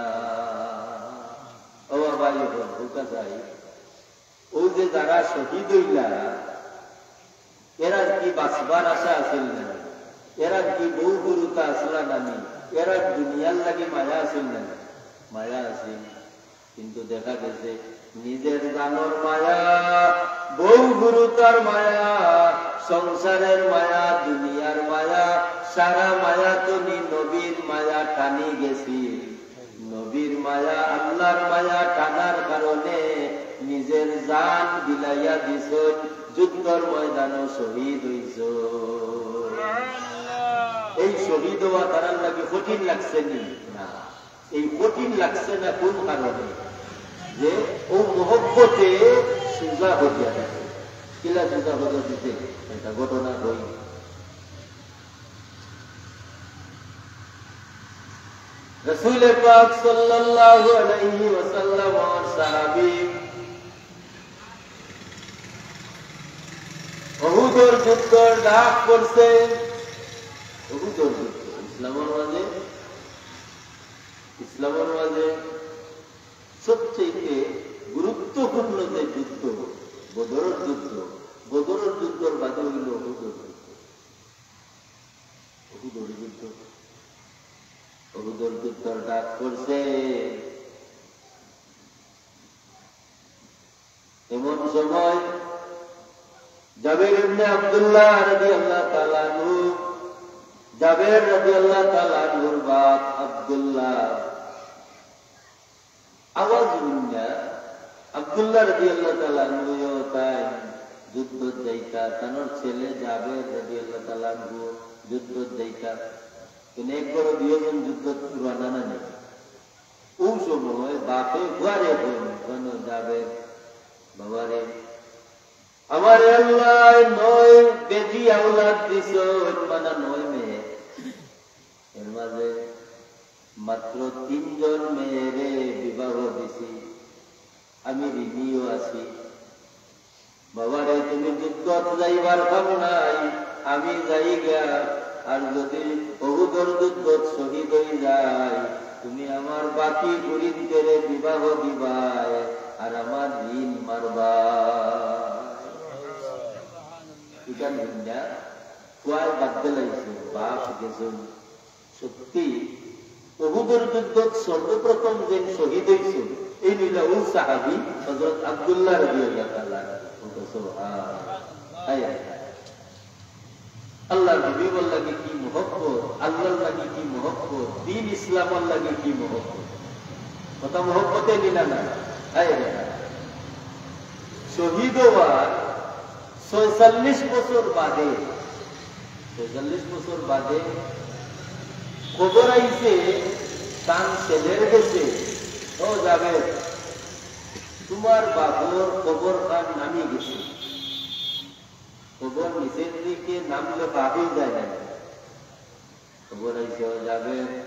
ও বাবা, ই হোক, হুকা চাই। ও যে যারা শহীদ অইলা, এরার কি বাঁচবার আশা আছিল না নি? এরার কি বউ গুরুতা আছলা না নি? এরার দুনিয়ার লাগি মায়া আছিল না নি? মায়া আছিল। কিন্তু দেখা গেছে নিজের জানর মায়া, বউ গুরুতার মায়া, সংসারের মায়া, দুনিয়ার মায়া, সারা মায়া তো নি নবীর মায়া টানি গেছিল। নবীর মায়া, আল্লাহর মায়া টানার কারণে নিজের জান বিলাইয়া দিছইন, যুদ্ধর ময়দানো শহীদ অইছইন। এই শহীদ অওয়া তারার লাগি কঠিন লাগছে নি? না। এই কঠিন লাগছে না কোন কারণে? যে ও মহব্বতে সুজা করিয়া দিছে। কিলা সুজা করিয়া দিছে? একটা ঘটনা কই। রাসূলে পাক সাল্লাল্লাহু আলাইহি ওয়াসাল্লামর সাহাবী উহুদর যুদ্ধর ডাক পড়ছে। উহুদর যুদ্ধ ইসলামর মাঝে, ইসলামর মাঝে সবচেয়ে গুরুত্বপূর্ণ যে যুদ্ধ, বদরর যুদ্ধ। বদরর যুদ্ধর বাদে অইলো উহুদর যুদ্ধ। উহুদর যুদ্ধ, উহুদর যুদ্ধর ডাক পড়ছে। এমন সময় জাবের ইবনে আব্দুল্লাহ রাদিয়াল্লাহু তাআলা আনহু, জাবের রাদিয়াল্লাহু তাআলা আনহুর বাপ আব্দুল্লাহ, আওয়াজ হুনিয়া আব্দুল্লাহ রাদিয়াল্লাহু তাআলা আনহুও তাইন যুদ্ধত যাইতা, তানর ছেলে জাবের রাদিয়াল্লাহু তাআলা আনহু যুদ্ধত যাইতা। কিন্তু এক ঘরো দুইজন যুদ্ধত রওয়ানা না নি। ও সময় বাপে ফুয়ারে কইন, কইন, "জাবের, বাবারে, আমারে আল্লায় নয় বেটি আওলাদ দিছইন, মানে নয় মেয়ে, এর মাঝে মাত্র তিনজন মেয়েরে বিবাহ দিছি, আমি ঋণীও আছি। বাবারে, তুমি যুদ্ধত যাইবার কাম নাই, আমি যাইগা। আর যদি উহুদর যুদ্ধত শহীদ অই যাই, তুমি আমার বাকি ফুরিন্তরে বিবাহ দিবায়, আর আমার ঋণ মারবায়।" ইখান হুনিয়া ফুয়ায় বাদ দিলাইছে, বাপ গেছইন। সত্যি, উহুদর যুদ্ধত সর্বপ্রথম যেইন শহীদ অইছইন, এইন অইলা অউ সাহাবী হযরত আব্দুল্লাহ রাদিয়াল্লাহু তাআলা আনহু। সুবহানাল্লাহ। হায়, হায়, হায়। আল্লাহর হাবিবর লাগি কি মহব্বত, আল্লাহর লাগি কি মহব্বত, দ্বীন ইসলামর লাগি কি মহব্বত। কথা মহব্বতে নি না, না? হায়, হায়, হায়। শহীদ অওয়ার ছয়চল্লিশ বছর বাদে, ছয়চল্লিশ বছর বাদে খবর আইছে, তান ছেলের গেছে, "ও জাবের, তুমার বাবার কবর খান নামি গেছে।" কবর নিচের দিকে নামলে পাওয়া যায় না। খবর আইছে, "ও জাবের,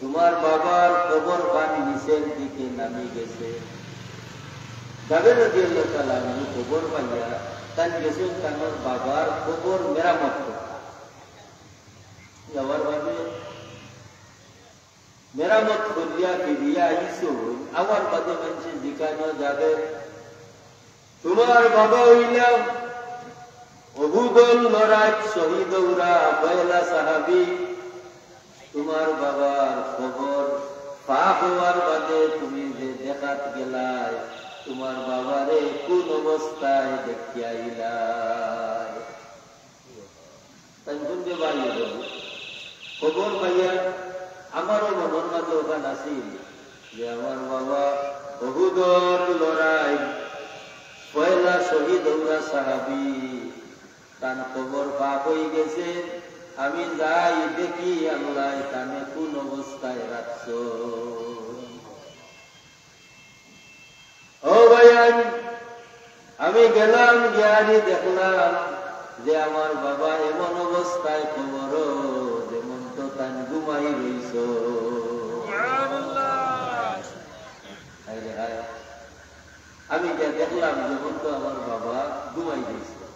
তুমার বাবার কবর খান নিচের দিকে নামি গেছে।" জাবের রাদিয়াল্লাহু তাআলা আনহু খবর পাইয়া তাইন গেছইন তান বাবার কবর মেরামত করতা। যাওয়ার বাদে মেরামত করিয়া ফিরিয়া আইছইন, আওয়ার বাদে মানষে জিকাইন, "জাবের, তুমার বাবা অইলা উহুদর লড়াইত শহীদ অওরা পয়লা সাহাবী। তুমার বাবার কবর ফাঁক অওয়ার বাদে তুমি যে দেখাত গেলায়, তুমার বাবারে কুন অবস্থায় দেখিয়া আইলায়?" তাইন হুনতে বাড়িয়ে দেব। খবর পাইয়া আমারও মনর মাঝে অখান আছিল যে আমার বাবা উহুদর লড়াই পয়লা শহীদ অওরা সাহাবী, তান কবর পাক অইগেছে। আমি যাই দেখি আল্লায় তানে কুন অবস্থায় রাখছইন। ও ভাইয়াইন, আমি গেলাম, গিয়ারি দেখলাম যে আমার বাবা এমন অবস্থায় কবরো, যেমন তো তান ঘুমাই রইছইন। হায় রে হায়। আমি গিয়া দেখলাম যেমন তো আমার বাবা ঘুমাই রইছইন।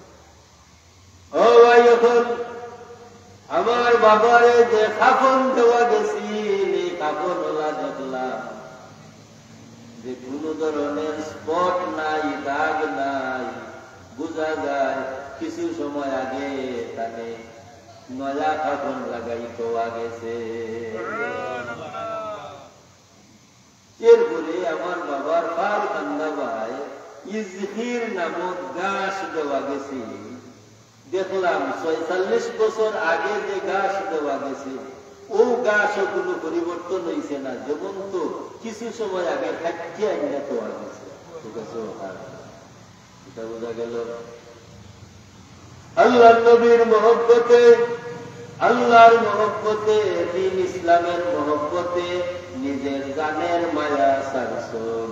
ও ভাই, অখন আমার বাবারে যে কাফন দেওয়া গেছিল, এই কাফন অলা দেখলাম যে কুনু ধরনের spot নাই, দাগ নাই, বুঝা যায় কিছু সময় আগে তানে নয়া কাফন লাগাই দেওয়া গেছে। এরপরে আমার বাবার পার কান্দা বায় ইজহির নামক ঘাস দেওয়া গেছে। দেখলাম, ছয়চল্লিশ বছর আগে যে ঘাস দেওয়া গেছে, অউ ঘাসও কুনু পরিবর্তন অইছে না, যেমন তো কিছু সময় আগে কাটিয়া আনিয়া দেওয়া গেছে। ঠিক আছে, ওখানে এটা বুঝা গেল। আল্লাহর নবীর মহব্বতে, আল্লাহর মহব্বতে, দ্বীন ইসলামের মহব্বতে নিজের জানের মায়া ছাড়ছইন,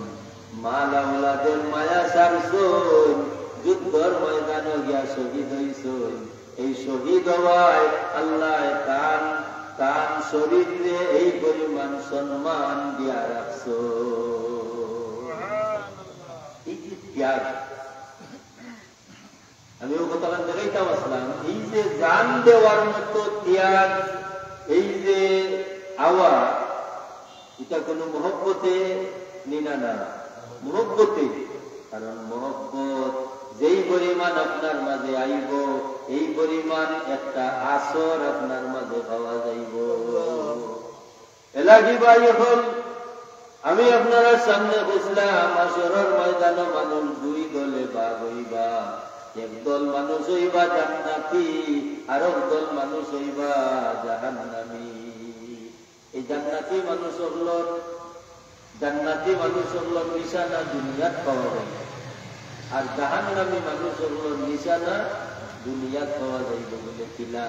মাল আওলাদের মায়া ছাড়ছইন, যুদ্ধর ময়দানো গিয়া শহীদ অইছইন। এই শহীদ অওয়ায় আল্লায় তান, তান শরীররে এই পরিমাণ সম্মান দিয়া রাখছইন। এই যে ত্যাগ, আমি অউ কথাখান দেখাইতাম আছলাম, এই যে জান দেওয়ার মতো ত্যাগ, এই যে আওয়া, ইটা কুনু মহব্বতে নি না, না, মহব্বতে। কারণ মহব্বত যেই পরিমাণ আপনার মাঝে আইবো, এই পরিমাণ একটা আসর আপনার মাঝে পাওয়া যাইবো। এলাগি ভাই, অখন আমি আপনারার সামনে বুঝলাম, হাশরর ময়দানো মানুষ দুই দলে ভাগ অইবা। এক দল মানুষ অইবা জান্নাতি, আরক দল মানুষ অইবা জাহান্নামী। এই জান্নাতি মানুষ অকলর, জান্নাতি মানুষ অকলর নিশানা দুনিয়াত পাওয়া যাইবো, আর জাহান্নামী মানুষ অকলর নিশানা দুনিয়াত পাওয়া যাইবো। বলে কিলা?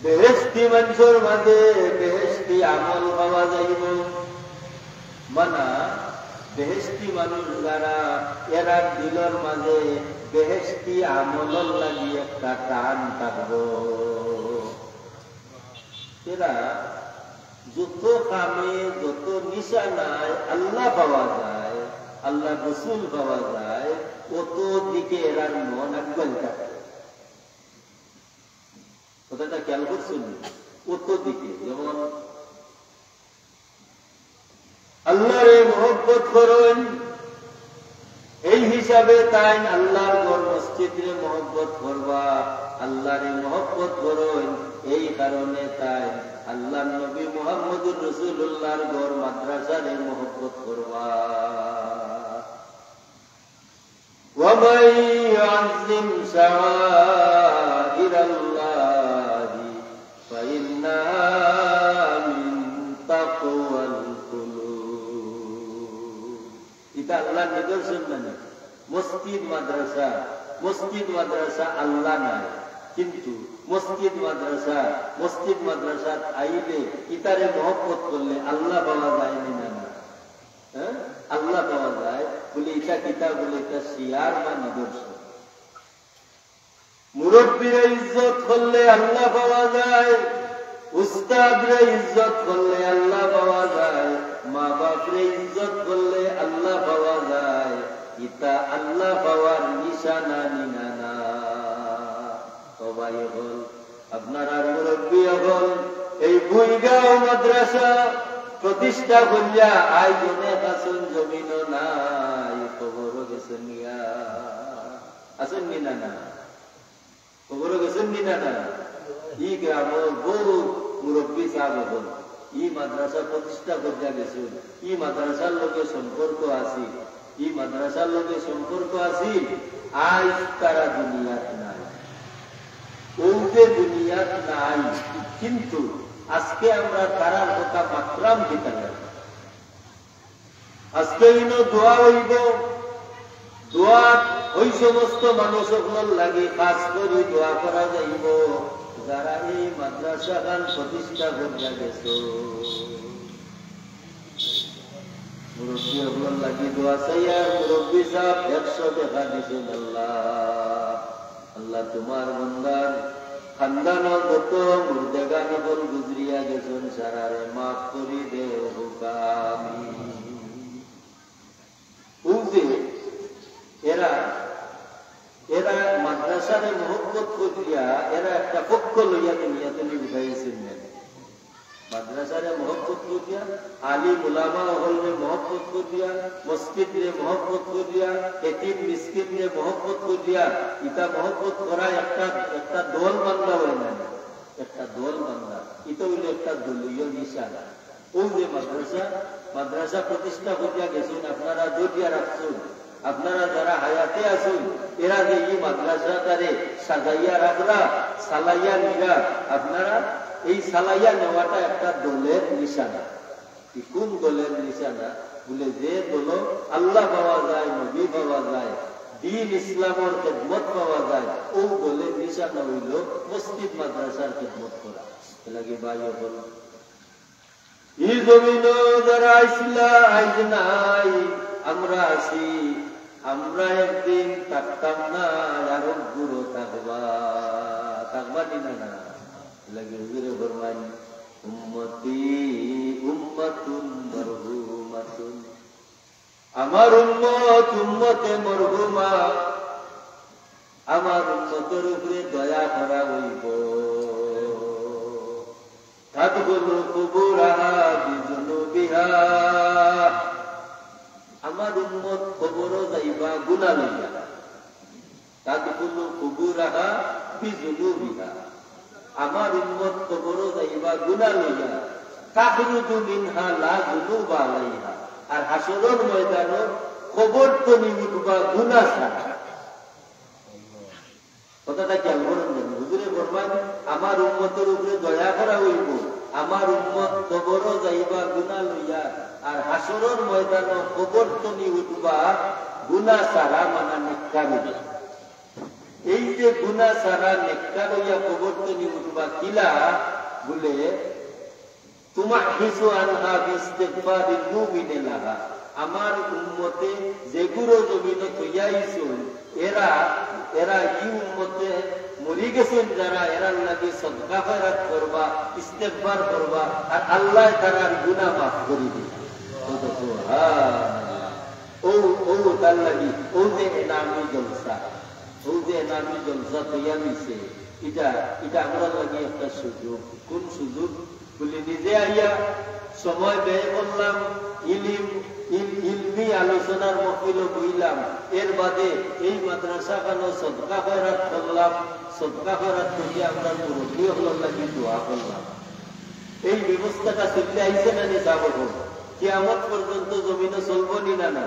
বেহেশতি মানষর মাঝে বেহেশতি আমল পাওয়া যাইবো। মানা, বেহেশতি মানুষ যারা, এরার দিলর মাঝে বেহেশতি আমলর লাগি একটা টান থাকবো। এরা যত কামে, যত নিশানায় আল্লাহ পাওয়া যায়, আল্লাহর রসুল পাওয়া যায়, অত দিকে এরার মন আগুয়াইল থাকে। কথাটা খেয়াল করছইন? অত দিকে, যেমন আল্লাহরে মহব্বত করইন, এই হিসাবে তাইন আল্লাহর ঘর মসজিদরে মহব্বত করবা। আল্লাহরে মহব্বত করইন, এই কারণে তাইন আল্লাহর নবী মুহাম্মদুর রাসূলুল্লাহর ঘর মাদ্রাসারে মহব্বত করবা। ومن يعظم شعائر الله فإنها من تقوى القلوب. ইটা আল্লাহর নিদর্শন নানি? মসজিদ মাদ্রাসা, মসজিদ মাদ্রাসা আল্লাহ নায়, কিন্তু মসজিদ মাদ্রাসা, মসজিদ মাদ্রাসাত আইলে ইতারে মহব্বত করলে আল্লাহ পাওয়া যায় নি না, না? হ্যাঁ? আল্লাহ পাওয়া যায়। বলে, ইটা কিতা? বলে, ইটা শিয়ার বা নিদর্শন। মুরব্বীরে ইজ্জত করলে আল্লাহ পাওয়া যায়, উস্তাদরে ইজ্জত করলে আল্লাহ পাওয়া যায়, মা বাপরে ইজ্জত করলে আল্লাহ পাওয়া যায়। ইতা আল্লাহ পাওয়ার নিশানা নি না, না? ও ভাই অকল, আপনারার মুরব্বী অকল, এই ভুইগাঁও মাদ্রাসা প্রতিষ্ঠা করিয়া আইজ অনেক আছইন, জমিনো নাই, কবরো গেছইন গিয়া। আছইন নি না, না? কবরো গেছইন নি না, না? ই গ্রামর বহু মুরব্বী সাব অকল ই মাদ্রাসা প্রতিষ্ঠা করিয়া গেছইন, ই মাদ্রাসার লগে সম্পর্ক আছিল, ই মাদ্রাসার লগে সম্পর্ক আছিল, আইজ তারা দুনিয়াত নাই। অউ যে দুনিয়াত নাই, কিন্তু আজকে আমরা তারার কথা মাতরাম কিতার লাগি? আজকে ইনো দোয়া অইবো। দোয়া ওই সমস্ত মানুষ অকলর লাগি খাস করি দোয়া করা যাইবো, যারা এই মাদ্রাসা খান প্রতিষ্ঠা করিয়া গেছো। মুরব্বী অকলর লাগি দোয়া চাইয়ার, মুরব্বী সাহেব একশো টেকা দিছইন। আল্লাহ, আল্লাহ, তুমার বন্দার খান্দানর যত মুর্দেগান অকল গুজরিয়া গেছইন, সারারে মাফ করি দেও, কউক্কা আমিন। অউ যে এরা, এরা মাদ্রাসারে মহব্বত করিয়া, এরা একটা পক্ষ লইয়া দুনিয়া থাকি বিদায় অইছইন না। মাদ্রাসারে মহব্বত করিয়া, আলিম উলামা অকলরে মহব্বত করিয়া, মসজিদরে মহব্বত করিয়া, এতিম মিসকিনরে মহব্বত করিয়া, ইতা মহব্বত করা একটা, একটা দল বান্ধা অয় না, একটা দল বান্ধা। ইতা অইলো একটা দলীয় নিশানা। অউ যে মাদ্রাসা, মাদ্রাসা প্রতিষ্ঠা করিয়া গেছইন, আপনারা ধরিয়া রাখছইন, আপনারা যারা হায়াতে আছইন, এরা যে ই মাদ্রাসাটারে সাজাইয়া রাখরা, চালাইয়া নিরা, আপনারা এই চালাইয়া নেওয়াটা একটা দলের নিশানা। ই কুন দলের নিশানা? বুলে, যে দলো আল্লাহ পাওয়া যায়, নবী পাওয়া যায়, দ্বীন ইসলামর খেদমত পাওয়া যায়, অউ দলের নিশানা অইলো মসজিদ মাদ্রাসার খেদমত করা। এর লাগি ভাই অকল, ই জমিনো যারা আইছলা, আইজ নাই, আমরা আছি। আমরা একদিন থাকতাম না, আরো গুরু থাকবা। থাকবা নি না, না? এর লাগি হুজুরে ফরমাইন, উম্মতি উম্মাতুন মারহুমাতুন। আমার উম্মত উম্মতে মরহুমা, আমার উম্মতর উপরে দয়া করা অইবো। তাদখুলু কুবুরাহা বিযুনুবিহা। আমার উম্মত কবরো যাইবা গুনা লইয়া। তাদখুলু কুবুরাহা বিযুনুবিহা। আমার উম্মত কবরো যাইবা গুনা লইয়া। তাখরুজু মিনহা লা যুনুবা আলাইহা। আর হাশরর ময়দানো কবর তনি উঠবা গুনা ছাড়া। কথাটা খেয়াল করইন যেন। হুজুরে ফরমাইন, আমার উম্মতর উপরে দয়া করা অইবো, আমার উম্মত কবরো যাইবা গুনা লইয়া, আর হাশরর ময়দানো কবর তনি উঠবা গুনা ছাড়া, মানে নেককার অইয়া। এই যে গুনা ছাড়া নেককার অইয়া কবর তনি উঠবা কিলা, বুলে, তুমাহহিসু আনহা বিইস্তিগফারিল মুমিনে লাহা। আমার উম্মতে যেগুরে জমিনো থইয়া আইছইন, এরা, এরা ই উম্মতে মরি গেছইন যারা, এরার লাগি সদকা খয়রাত করবা, ইস্তেগফার করবা, আর আল্লায় তারার গুনা মাফ করি দিবা। সুবহানাল্লাহ। অউ, অউ তার লাগি, অউ যে এনামি জলসা, অউ যে এনামি জলসা থইয়া দিছে, ইটা, ইটা আমরার লাগি একটা সুযোগ। কুন সুযোগ? বুলি নিজে আইয়া সময় ব্যয় করলাম, ইলিম, ইল-, ইলমি আলোচনার মহফিলো বইলাম, এর বাদে এই মাদ্রাসা খানো সদকা খয়রাত করলাম, সদকা খয়রাত করিয়া আমরার মুরব্বী অকলর লাগি দোয়া করলাম। এই ব্যবস্থাটা চললে আইছে না নি, যাব? কিয়ামত পর্যন্ত জমিনো চলবো নি না, না?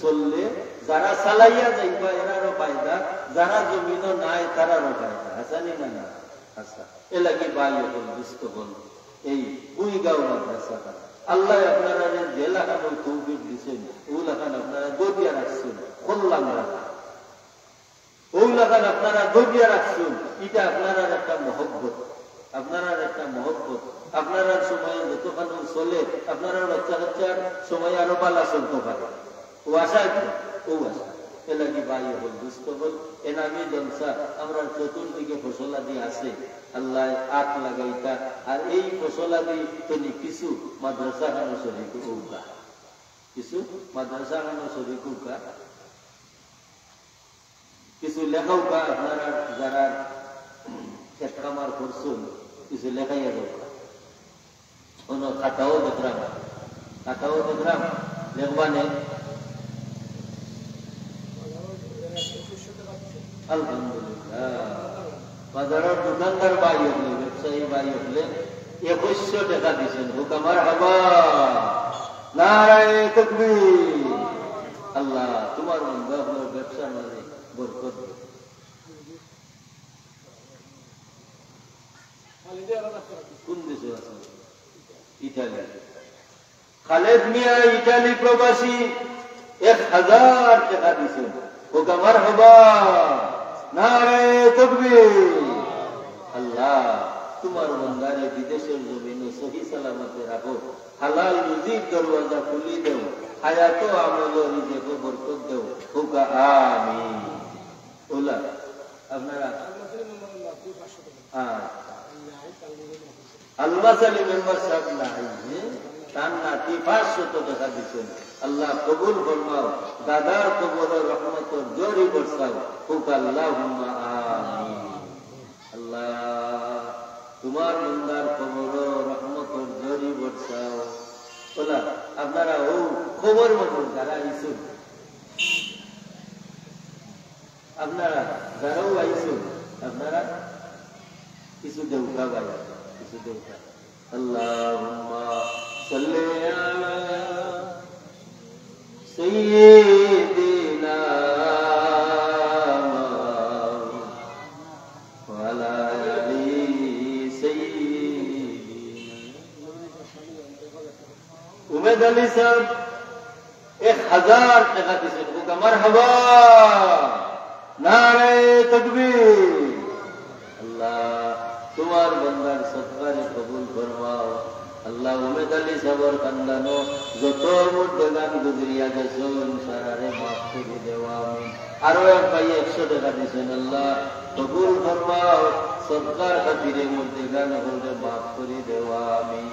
চললে যারা চালাইয়া যাইবা এরারও ফায়দা, যারা জমিনো নাই তারারও ফায়দা। হাছা নি না, না? আচ্ছা, এর লাগি ভাই অকল, দোস্ত অকল, এই কুইগাঁও মাদ্রাসাটা আল্লায় আপনারারে যে লাখান তৌফিক দিছইন, অউ লাখান আপনারা ধরিয়া রাখছইন, করলাম রাখা। অউ লাখান আপনারা ধরিয়া রাখছইন, ইটা আপনারার একটা মহব্বত, আপনারার একটা মহব্বত। আপনারার সময়ে যতখান চলে, আপনারার বাচ্চা কাচ্চার সময় আরো ভালা চলতো পারে। অউ আশা কি? অউ আশা। এর লাগি ভাই অকল, দোস্ত অকল, এনামি জলসা, আমরার চতুর্দিকে ফসলাদি আছে, আল্লায় আত লাগাইতা। আর এই ফসলাদি তনি কিছু মাদ্রাসা খানো শরিক অউক্কা, কিছু মাদ্রাসা খানো শরিক অউক্কা, কিছু লেখাউক্কা, আপনারা যারা খেত খামার করছইন, কিছু লেখাইয়া যাউক্কা। অনো খাতাও দেখরাম, খাতাও দেখরাম, লেখবা নে। আলহামদুলিল্লাহ। বাজারর দোকানদার ভাই অকলে, ব্যবসায়ী ভাই অকলে, একুইশশো টেকা দিছইন। কউক্কা মারহাবা। নারায়ে তাকবীর। আল্লাহ, তুমার বন্দা অকলর ব্যবসার মাঝে বরকত দেও। কুন দেশো আছইন? ইটালি। খালেদ মিয়া ইটালি প্রবাসী এক হাজার টেকা দিছইন। কউক্কা মারহাবা, নারায়ে তাকবীর। আল্লাহ, তুমার বন্দারে বিদেশর জমিনো সহি সালামতে রাখো, হালাল রুজির দরওয়াজা খুলি দেও, হায়াতো আমলো রিজিকো বরকত দেও। কউক্কা আমিন। ওলা, আপনারা? আচ্ছা। আলমাস আলী মেম্বার সাব নাই, হ্যাঁ? তার নাতি পাঁচশত টেকা দিছইন। আল্লাহ কবুল ফরমাও, দাদার কবরো রহমতর জরি বরসাও। কউক্কা আল্লাহুম্মা আমিন। আল্লাহ, তুমার বন্দার কবরো রহমতর জরি বরসাও। ওলা, আপনারা অউ কবর মতো যারা আইছইন, আপনারা যারাও আইছইন, আপনারা কিছু দেউক্কা ভাই, কিছু দেউক্কা। اللهم صل على سيدنا وعلى آل سيدنا। উমেদ আলী সাব এক হাজার টেকা দিছইন। কউক্কা মারহাবা, নারায়ে তাকবীর। আল্লাহ, তুমার বন্দার সদকারে কবুল ফরমাও। আল্লাহ, উমেদ আলী সাবর খান্দানো যত মুর্দেগান গুজরিয়া গেছইন, সারারে মাফ করি দেও, আমিন। আরো এক ভাই একশো টেকা দিছইন, আল্লাহ কবুল ফরমাও, সদকার খাতিরে মুর্দেগান অকলরে মাফ করি দেও, আমিন।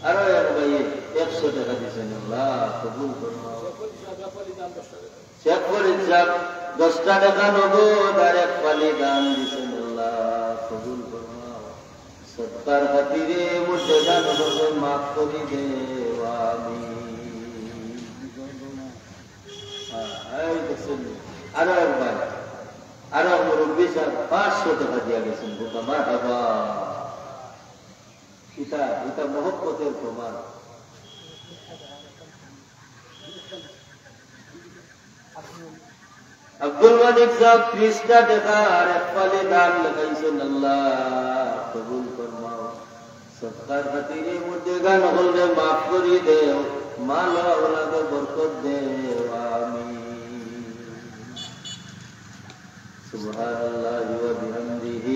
আরো এক ভাইয়ে একশো টেকা দিছইন, আল্লাহ কবুল ফরমাও। শেখ ফরিদ সাব দশটা টেকা নগদ আর এক ফালি দান দিছইন, আল্লাহ কবুল ফরমাও। সদকার খাতিরে মুর্দেগান অকলরে মাফ করি দেও, আমিন। হ্যাঁ, এই দেখছইন, আরো এক ভাই, আরো এক মুরব্বি সাব পাঁচশো টেকা দিয়া গেছইন, কউক্কা মারহাবা। ইটা, ইটা মহব্বতর প্রমাণ। আব্দুল মালিক সাব ত্রিশটা টেকা আর এক ফালি দান লেখাইছইন, আল্লাহ কবুল ফরমাও। সদকার খাতিরে মুর্দেগান অকলরে মাফ করি দেও, মাল আওলাদো বরকত দেও, আমিন। سبحان الله وبحمده،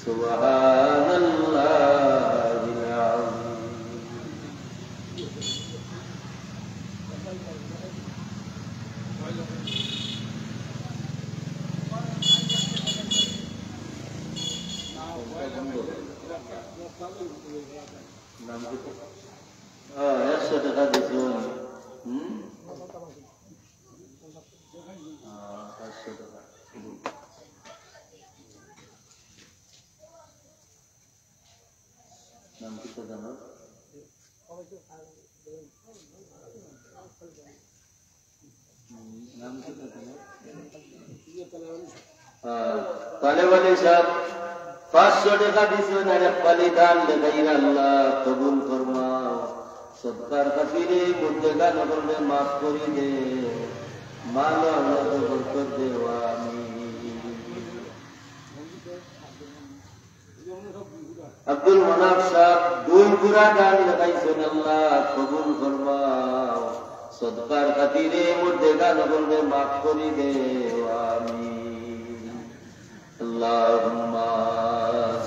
سبحان الله العظيم. নাম কি? আহ, একশো টেকা দিছইন। হুম? আহ, পাঁচশো টেকা। নাম কিতা জানো? নাম কিতা জানো? আহ, তালেব আলী সাব পাঁচশো টেকা দিছইন, আর এক ফালি দান লেখাইরা, আল্লাহ কবুল ফরমাও। সদকার খাতিরে মুর্দেগান অকলরে মাফ করি দেও, মাল আওলাদো বরকত দেও, আমিন। আব্দুল মানাফ সাব দুই পুরা দান লেখাইছইন, আল্লাহ কবুল ফরমাও। সদকার খাতিরে মুর্দেগান অকলরে মাফ করি দেও, আমিন। اللهم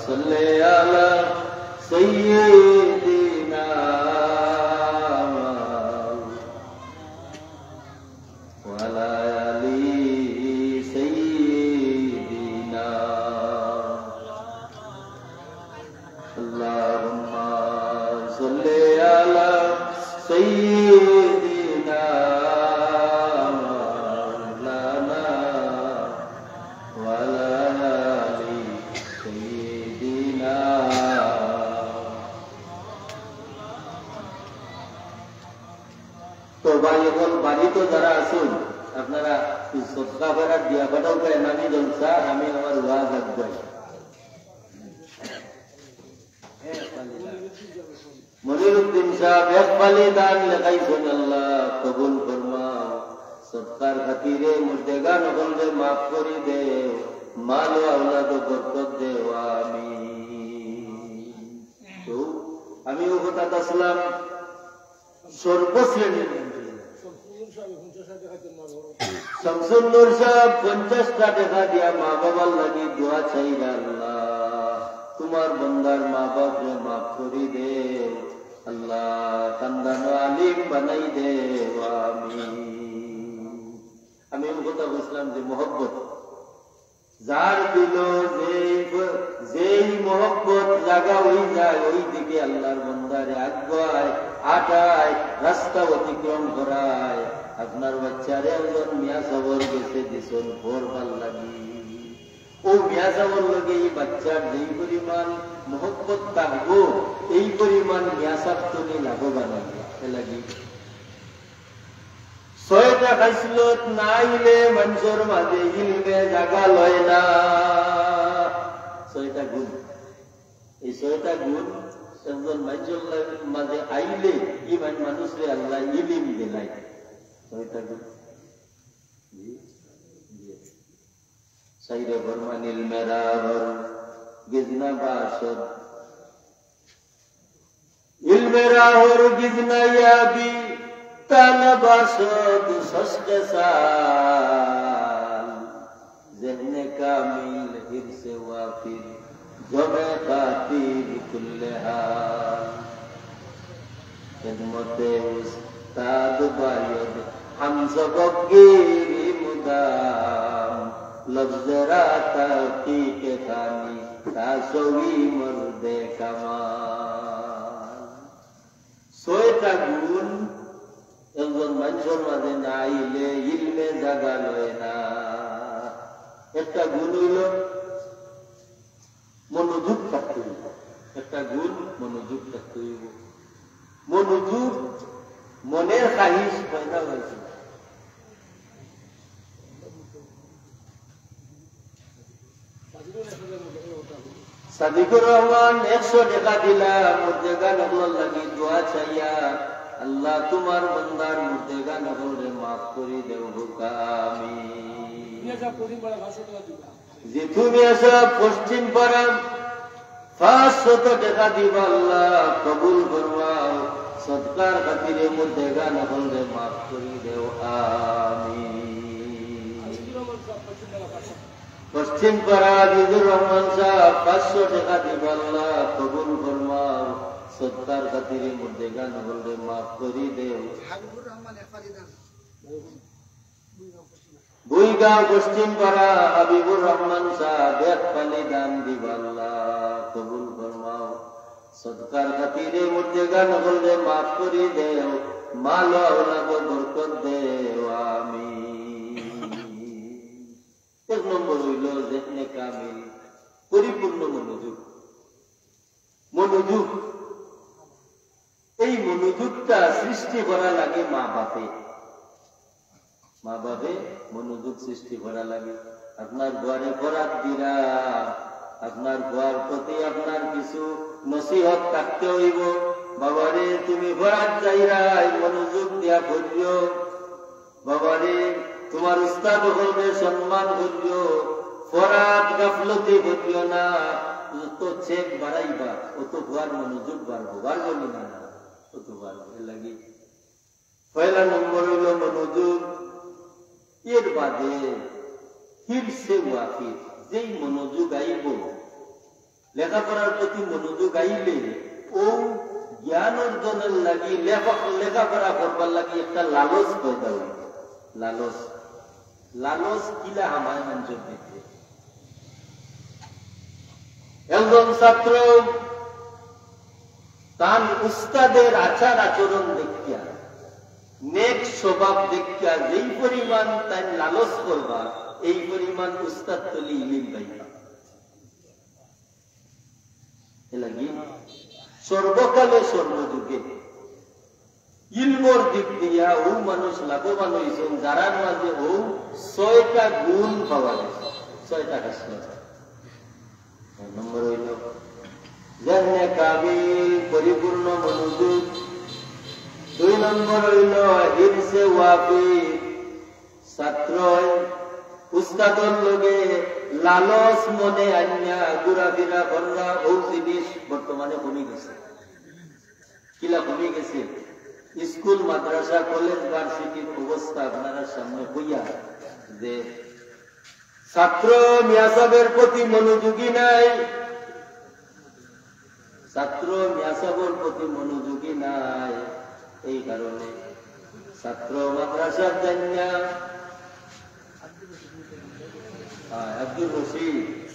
صل على سيدنا وعلى آل سيدنا. اللهم صل على سيدنا مولانا وعلى آل سيدنا. তো ভাই, অখন বাড়িত যারা আছইন, আপনারা এই সদকা ফেরত দিয়া পাঠাও, কয়, আমি জলসা, আমি আমার ওয়াজ আগুয়াই। মনিরুদ্দিন সাব এক ফালি দান লেখাইছইন, আল্লাহ কবুল ফরমাও। সদকার খাতিরে মুর্দেগান অকলরে মাফ করি দেও, মাল ও আওলাদো বরকত দেও, আমিন। তো আমি অউ কথাত আছলাম, সর্বশ্রেণীর মানুষ। শামসুন নূর সাহেব পঞ্চাশটা টেকা দিয়া মা বাবার লাগি দোয়া চাইরা, "আল্লাহ, তুমার বন্দার মা বাপরে মাফ করি দেও, আল্লাহ, খান্দানো আলিম বানাই দেও, আমিন।" আমি অউ কথা কইছিলাম যে মহব্বত, যার দিলো যেই ব-, যেই মহব্বত জাগা অই যায়, ওই দিকে আল্লাহর বন্দারে আগুয়ায়, আটায়, রাস্তা অতিক্রম করায়। আপনার বাচ্চারে একজন মিয়া সাবর গেছে দিছইন পড়বার লাগি। অউ মিয়া সাবর লগে ই বাচ্চার যেই পরিমাণ মহব্বত থাকবো, এই পরিমাণ মিয়া সাব তনে লাভবান অইবো। এর লাগি ছয়টা খাসলত না আইলে মানষর মাঝে ইলমে জাগা লয় না। ছয়টা গুণ, এই ছয়টা গুণ একজন মানষর লা-, মাঝে আইলে ই মান-, মানুষরে আল্লাহ ইলিম দিলাই। ছয়টা গুণ। জি, জি। শায়রে ফরমান, ইলমে রাহর গিজনা বাসদ, ইলমে রাহর গিজনা ইয়াবি, তান বাসদ সস্তে সাল। জেহনে কামিল হিরসে ওয়াফির, জমে খাতির কুল্লে হাল। খেদমতে উস্তাদ বায়দ হাম সবক গিরি মুদাম, লফজরা তাহকিক খানি তা সবি মর্দে কামাল। ছয়টা গুণ একজন মানষর মাঝে না আইলে ইলমে জাগা লয় না। একটা গুণ অইলো মনোযোগ থাকতে অইবো। একটা গুণ মনোযোগ থাকতে অইবো। মনোযোগ, মনের খাহিশ পয়দা অইছে। সাদিকুর রহমান একশো টেকা দিলা মুর্দেগান অকলর লাগি দোয়া চাইয়া, "আল্লাহ, তুমার বন্দার মুর্দেগান অকলরে মাফ করি দেও, কউক্কা আমিন।" জিতু মিয়া সাব পশ্চিম পাড়া পাঁচশত টেকা দিবা, "আল্লাহ, কবুল ফরমাও, সদকার খাতিরে মুর্দেগান অকলরে মাফ করি দেও, আমিন।" পশ্চিম পাড়া আজিজুর রহমান সাব পাঁচশো টেকা দিবা, "আল্লাহ, কবুল ফরমাও, সদকার খাতিরে মুর্দেগান অকলরে মাফ করি দেও।" হাবিবুর রহমান এক পালি দান। ভুইগাঁও পশ্চিম পাড়া হাবিবুর রহমান সাব এক পালি দান দিবা, "আল্লাহ, কবুল ফরমাও, সদকার খাতিরে মুর্দেগান অকলরে মাফ করি দেও, মাল আওলাদো বরকত দেও, আমিন।" এক নম্বর অইলো জেহনে কামিল, পরিপূর্ণ মনোযোগ। মনোযোগ, এই মনোযোগটা সৃষ্টি করা লাগে মা বাপে। মা বাপে মনোযোগ সৃষ্টি করা লাগে। আপনার ফুয়ারে পড়াত দিরা, আপনার ফুয়ার প্রতি আপনার কিছু নসিহত থাকতে অইবো। "বাবারে, তুমি পড়াত যাইরায়, মনোযোগ দিয়া পড়িও।" বাবারে, তুমার উস্তাদ অকলরে সম্মান করিও, পড়াত গাফলতি করিও না। যত চেক বাড়াইবা, অত ফুয়ার মনোযোগ বাড়বো, বাড়বো নি না? অত বাড়বো। এর লাগি পয়লা নম্বর অইলো মনোযোগ। এর বাদে হিরসে ওয়াফির, যেই মনোযোগ আইবো, লেখাপড়ার প্রতি মনোযোগ আইলে অউ জ্ঞান অর্জনর লাগি, লেখা-, লেখাপড়া করবার লাগি একটা লালচ পয়দা অইবো। লালচ, লালচ কিলা হামায় মানষর ভিতরে। একজন ছাত্র তান উস্তাদের আচার আচরণ দেখিয়া, নেক স্বভাব দেখিয়া যেই পরিমাণ তাইন লালচ করবা, এই পরিমাণ উস্তাদ তলি ইলিম পাইবা। এর লাগি সর্বকালে সর্বযুগে ইলমর দিক দিয়া অউ মানুষ লাভবান অইছইন, যারার মাঝে অউ ছয়টা গুণ পাওয়া গেছে, ছয়টা খাসলত। এক নম্বর অইলো জেহনে কামিল, পরিপূর্ণ মনোযোগ। দুই নম্বর অইলো হিরসে ওয়াফির, ছাত্রয় উস্তাদর লগে লালচ মনে আনিয়া ঘুরাফিরা কররা, অউ জিনিস বর্তমানে কমি গেছে। কিলা কমি গেছে? স্কুল, মাদ্রাসা, কলেজ, ভার্সিটির অবস্থা আপনারার সামনে কইয়া যে ছাত্র মিয়াসাবের প্রতি মনোযোগী নাই, ছাত্র মিয়াসাবর প্রতি মনোযোগী নাই, এই কারণে ছাত্র মাদ্রাসার জানিয়া আব্দুর রশিদ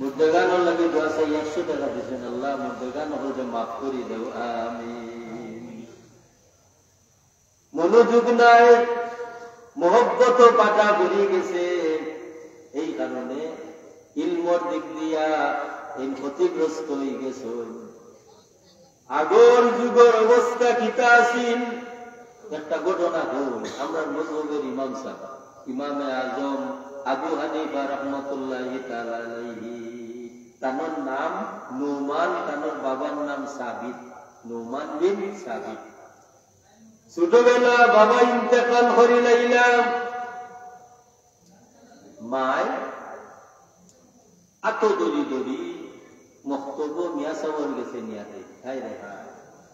মুর্দেগানর লাগি দোয়া চাই, একশো টেকা দিছইন। আল্লাহ মুর্দেগান হকলরে মাফ করি দেও, আমিন। মনোযোগ নাই, মহব্বত পাটা পড়ি গেছে, এই কারণে ইলমর দিক দিয়া এই ক্ষতিগ্রস্ত হয়ে গেছে। আগর যুগর অবস্থা কিতা আছিল? একটা ঘটনা কই, আমরার মজহবের ইমাম সাহেব, ইমামে আজম আবু হানিফা রহমতুল্লাহি তাআলা আলাইহি, তানর নাম নোমান, তানর বাবার নাম সাবিত, নোমান বিন সাবিত। ছোটবেলা বাবা ইন্তেকাল করিলাইলা, মায় আতো দড়ি দড়ি মক্তব মিয়াসাবর গেছে নিয়া দেয়। হায় রে হায়,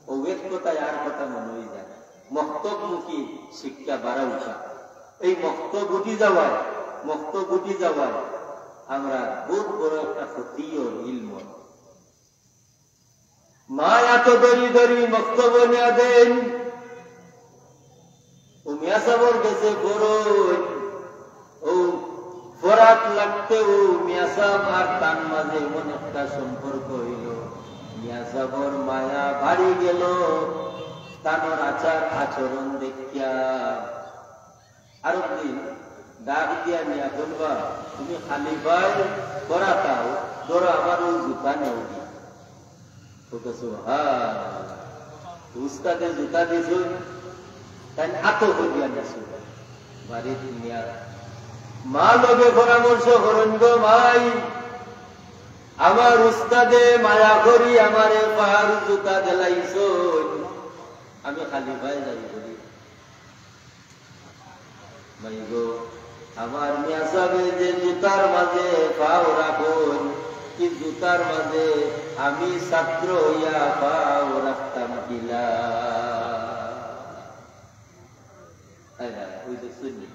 ও এক কথায় আর কথা মনে হয়ে যায়। মক্তবমুখী শিক্ষা বাড়া উঠা, এই মক্তব উঠি যাওয়ায়, মক্তব উঠি যাওয়ায় আমরা বহুত বড় একটা ক্ষতি অর ইলমর। মায় আতো দড়ি দড়ি মক্তব নিয়া দেন, ও মিয়াসাবর গেছে পড়ইন। ও পড়াত লাগতে ও মিয়াসাব আর তান মাঝে এমন একটা সম্পর্ক হইল, মিয়াসাবর মায়া বাড়ি গেল তানর আচার আচরণ দেখিয়া। আরক দিন ডাক দিয়া নিয়া কইবা, "তুমি খালি পায়ে পড়াত আও, ধরো আমার ওই জুতা নেও গি।" ওকে সুবহানাল্লাহ। উস্তাদে জুতা দিছইন, তাই আতো করিয়া নিছইন। বাড়িত নিয়া মা লগে পরামর্শ করইন, "গো মাই, আমার উস্তাদে মায়া করি আমারে পাওর জুতা দিলাইছইন, আমি খালি পায়ে যাই করি।" মাই গো, আমার মিয়াসাবে যে জুতার মাঝে পাও রাখইন, কি জুতার মাঝে আমি ছাত্র হইয়া পাও রাখতাম কিলা? তাই না? ওই যে শুনি।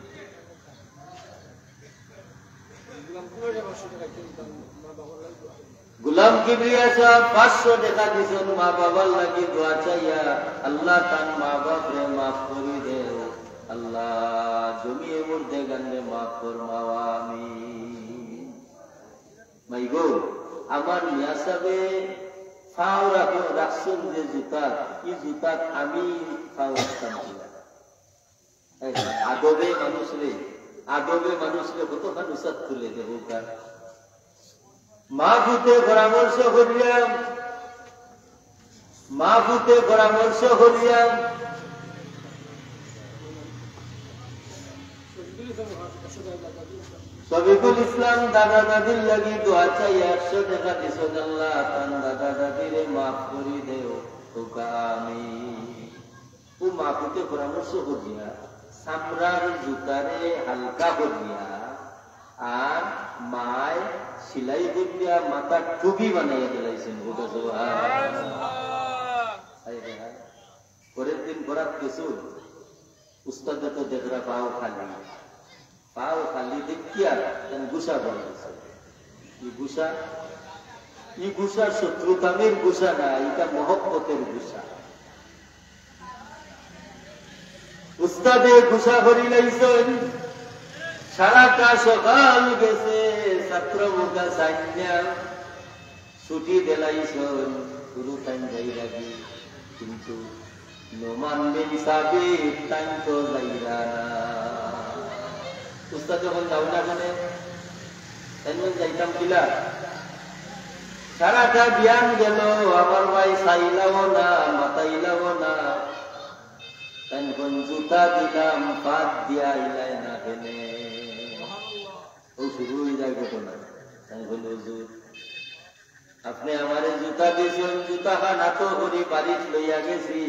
গোলাম কিবরিয়া সাহেব পাঁচশো টেকা দিছইন মা বাবার লাগি দোয়া চাইয়া, "আল্লাহ তান মা বাপরে মাফ করি দেও, আল্লাহ জমিয়ে মুর্দেগানরে মাফ ফরমাও, আমিন।" মাই গো, আমার মিয়াসাবে পাও রাখো, রাখছইন যে জুতাত, ই জুতাত আমি পাও রাখতাম কিলা? এই আদবে মানুষরে, আদবে মানুষরে কতখান উচাত তুলে দেব তার। মা পুতে পরামর্শ করিয়া, মা পুতে পরামর্শ করিয়া শফিকুল ইসলাম দাদা দাদির লাগি দোয়া চাই, একশো টেকা দিছইন, "আল্লাহ তান দাদা দাদিরে মাফ করি দেও, ওকা আমিন।" ও মা পুতে পরামর্শ করিয়া চামড়ার জুতারে হালকা করিয়া আর মায় সিলাই করিয়া মাথার টুপি বানাইয়া দিলাইছইন। ওটা সুবহানাল্লাহ। হায় রে হায়। পরের দিন পড়াত গেছইন, উস্তাদে তো দেখরা পাও খালি। পাও খালি দেখিয়া তান গুসা করি দিছে। ই গুসা, ই গুসা শত্রুতামির গুসা না, এটা মহব্বতের গুসা। উস্তাদে গুসা করি লাইছইন, সারাটা সকাল গেছে, ছাত্র মুখা চাইন না। ছুটি দিলাইছইন, গুরু তাইন যাইরা গি, কিন্তু নোমান বিন সাবিত তাইন তো যাইরা না। উস্তাদ যখন যাও না কেনে, তাইন বলেন, "যাইতাম কিলা?" সারাটা বিয়ান গেল, আমার ভাই চাইলাও না, মাতাইলাও না। তাইন কইন, "জুতা দিলাম, পাত দিয়া আইলায় না কেনে?" ও শুরু হয়ে যায় ঘটনা। তাইন কইন, "হুজুর, আপনে আমারে জুতা দিছইন, জুতা খান আতো করি বাড়িত লইয়া গেছি,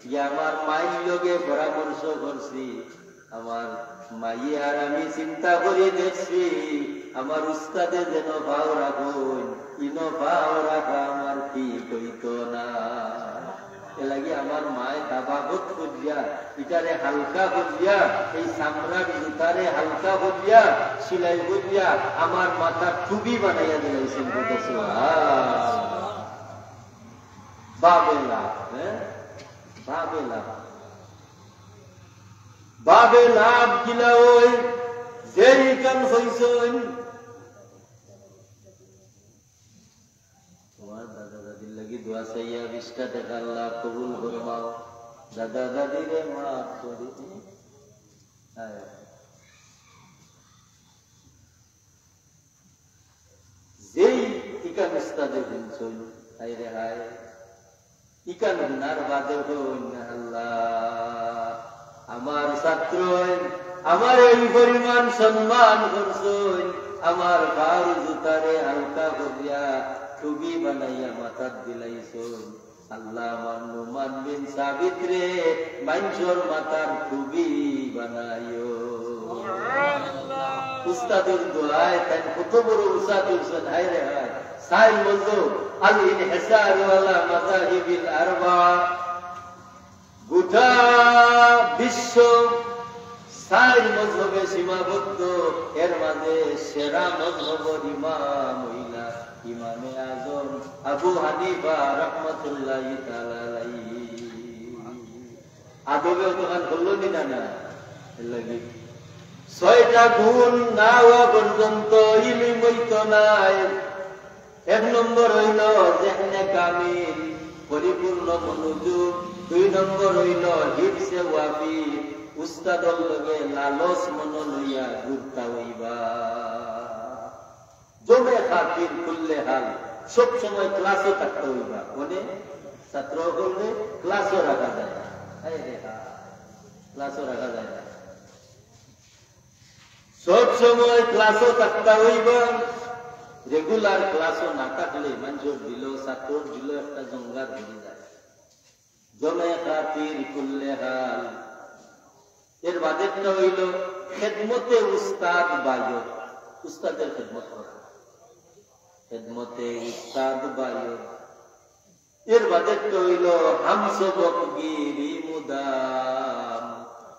গিয়া আমার মাইর লগে পরামর্শ করছি, আমার মাইয়ে আর আমি চিন্তা করি দেখছি, আমার উস্তাদে যেন পাও রাখইন, ইনো পাও রাখা আমার ঠিক হইতো না।" এরলাগি আমার মায়ে দাবাবত করিয়া, ইটারে হালকা করিয়া, এই চামড়ার জুতারে হালকা করিয়া, সিলাই করিয়া আমার মাথার টুপি বানাইয়া দিলাইছইন। কইতা সুবহানাল্লাহ। বাবে লাভ, হ্যাঁ? বাবে লাভ। বাবে লাভ কিলা অয়, যেইখান কইছইন, তোমার দাদা দাদির লাগি দোয়া চাইয়া বিশটা টেকা আল্লাহ কবুল ফরমাও। দাদা দাদিরে মাফ করি দি। হায়। যেই ইখান উস্তাদে হুনছইন, হায় রে হায়। ইখান হুনার বাদে কইন, আল্লাহ, আমার ছাত্রইন আমারে এই পরিমাণ সম্মান করছইন, আমার পার জুতারে হালকা করিয়া টুপি বানাইয়া মাথাত দিলাইছইন। আল্লাহ, আমার নুমান বিন সাবিতরে মাইনষর মাথার টুপি বানাইও। উস্তাদর দোয়ায় তাইন কত বড় উস্তাদ অইছইন, হায় রে হায়। চাইর মজহব, আল ইনহিসারু আলা মাযাহিবিল আরবা। গোটা বিশ্ব চাইর মজহবে সীমাবদ্ধ, এর মাঝে সেরা মজহবর ইমাম অইলা ইমামে আজম আবু হানিফা রহমতুল্লাহি তাআলা আলাইহি। আদবে অতখান করলো নি না? না, এর লাগি ছয়টা গুণ না অওয়া পর্যন্ত ইলিম অইতো নায়। এক নম্বর অইলো জেহনে কামিল, পরিপূর্ণ মনোযোগ। দুই নম্বর অইলো হিফজে ওয়াফি, উস্তাদর লগে লালচ মনো লইয়া ঘুরতা অইবা। জমে খাতির কুল্লে হাল, সব সময় ক্লাসো থাকতা অইবা। মানে ছাত্র অকলরে ক্লাসো রাখা যায় না। হায় রে হায়, ক্লাসো রাখা যায় না। সব সময় ক্লাসো থাকতা অইবা। রেগুলার ক্লাসো না থাকলে মানষর দিলো, ছাত্রর দিলো একটা জঙ্গার ধরি যায়। জমে খাতির কুল্লে হাল। এর বাদেরটা অইলো খেদমতে উস্তাদ বায়ত, উস্তাদের খেদমত করা। খেদমতে উস্তাদ বায়ত। এর বাদেরটা অইলো হাম সবক গিরি মুদাম।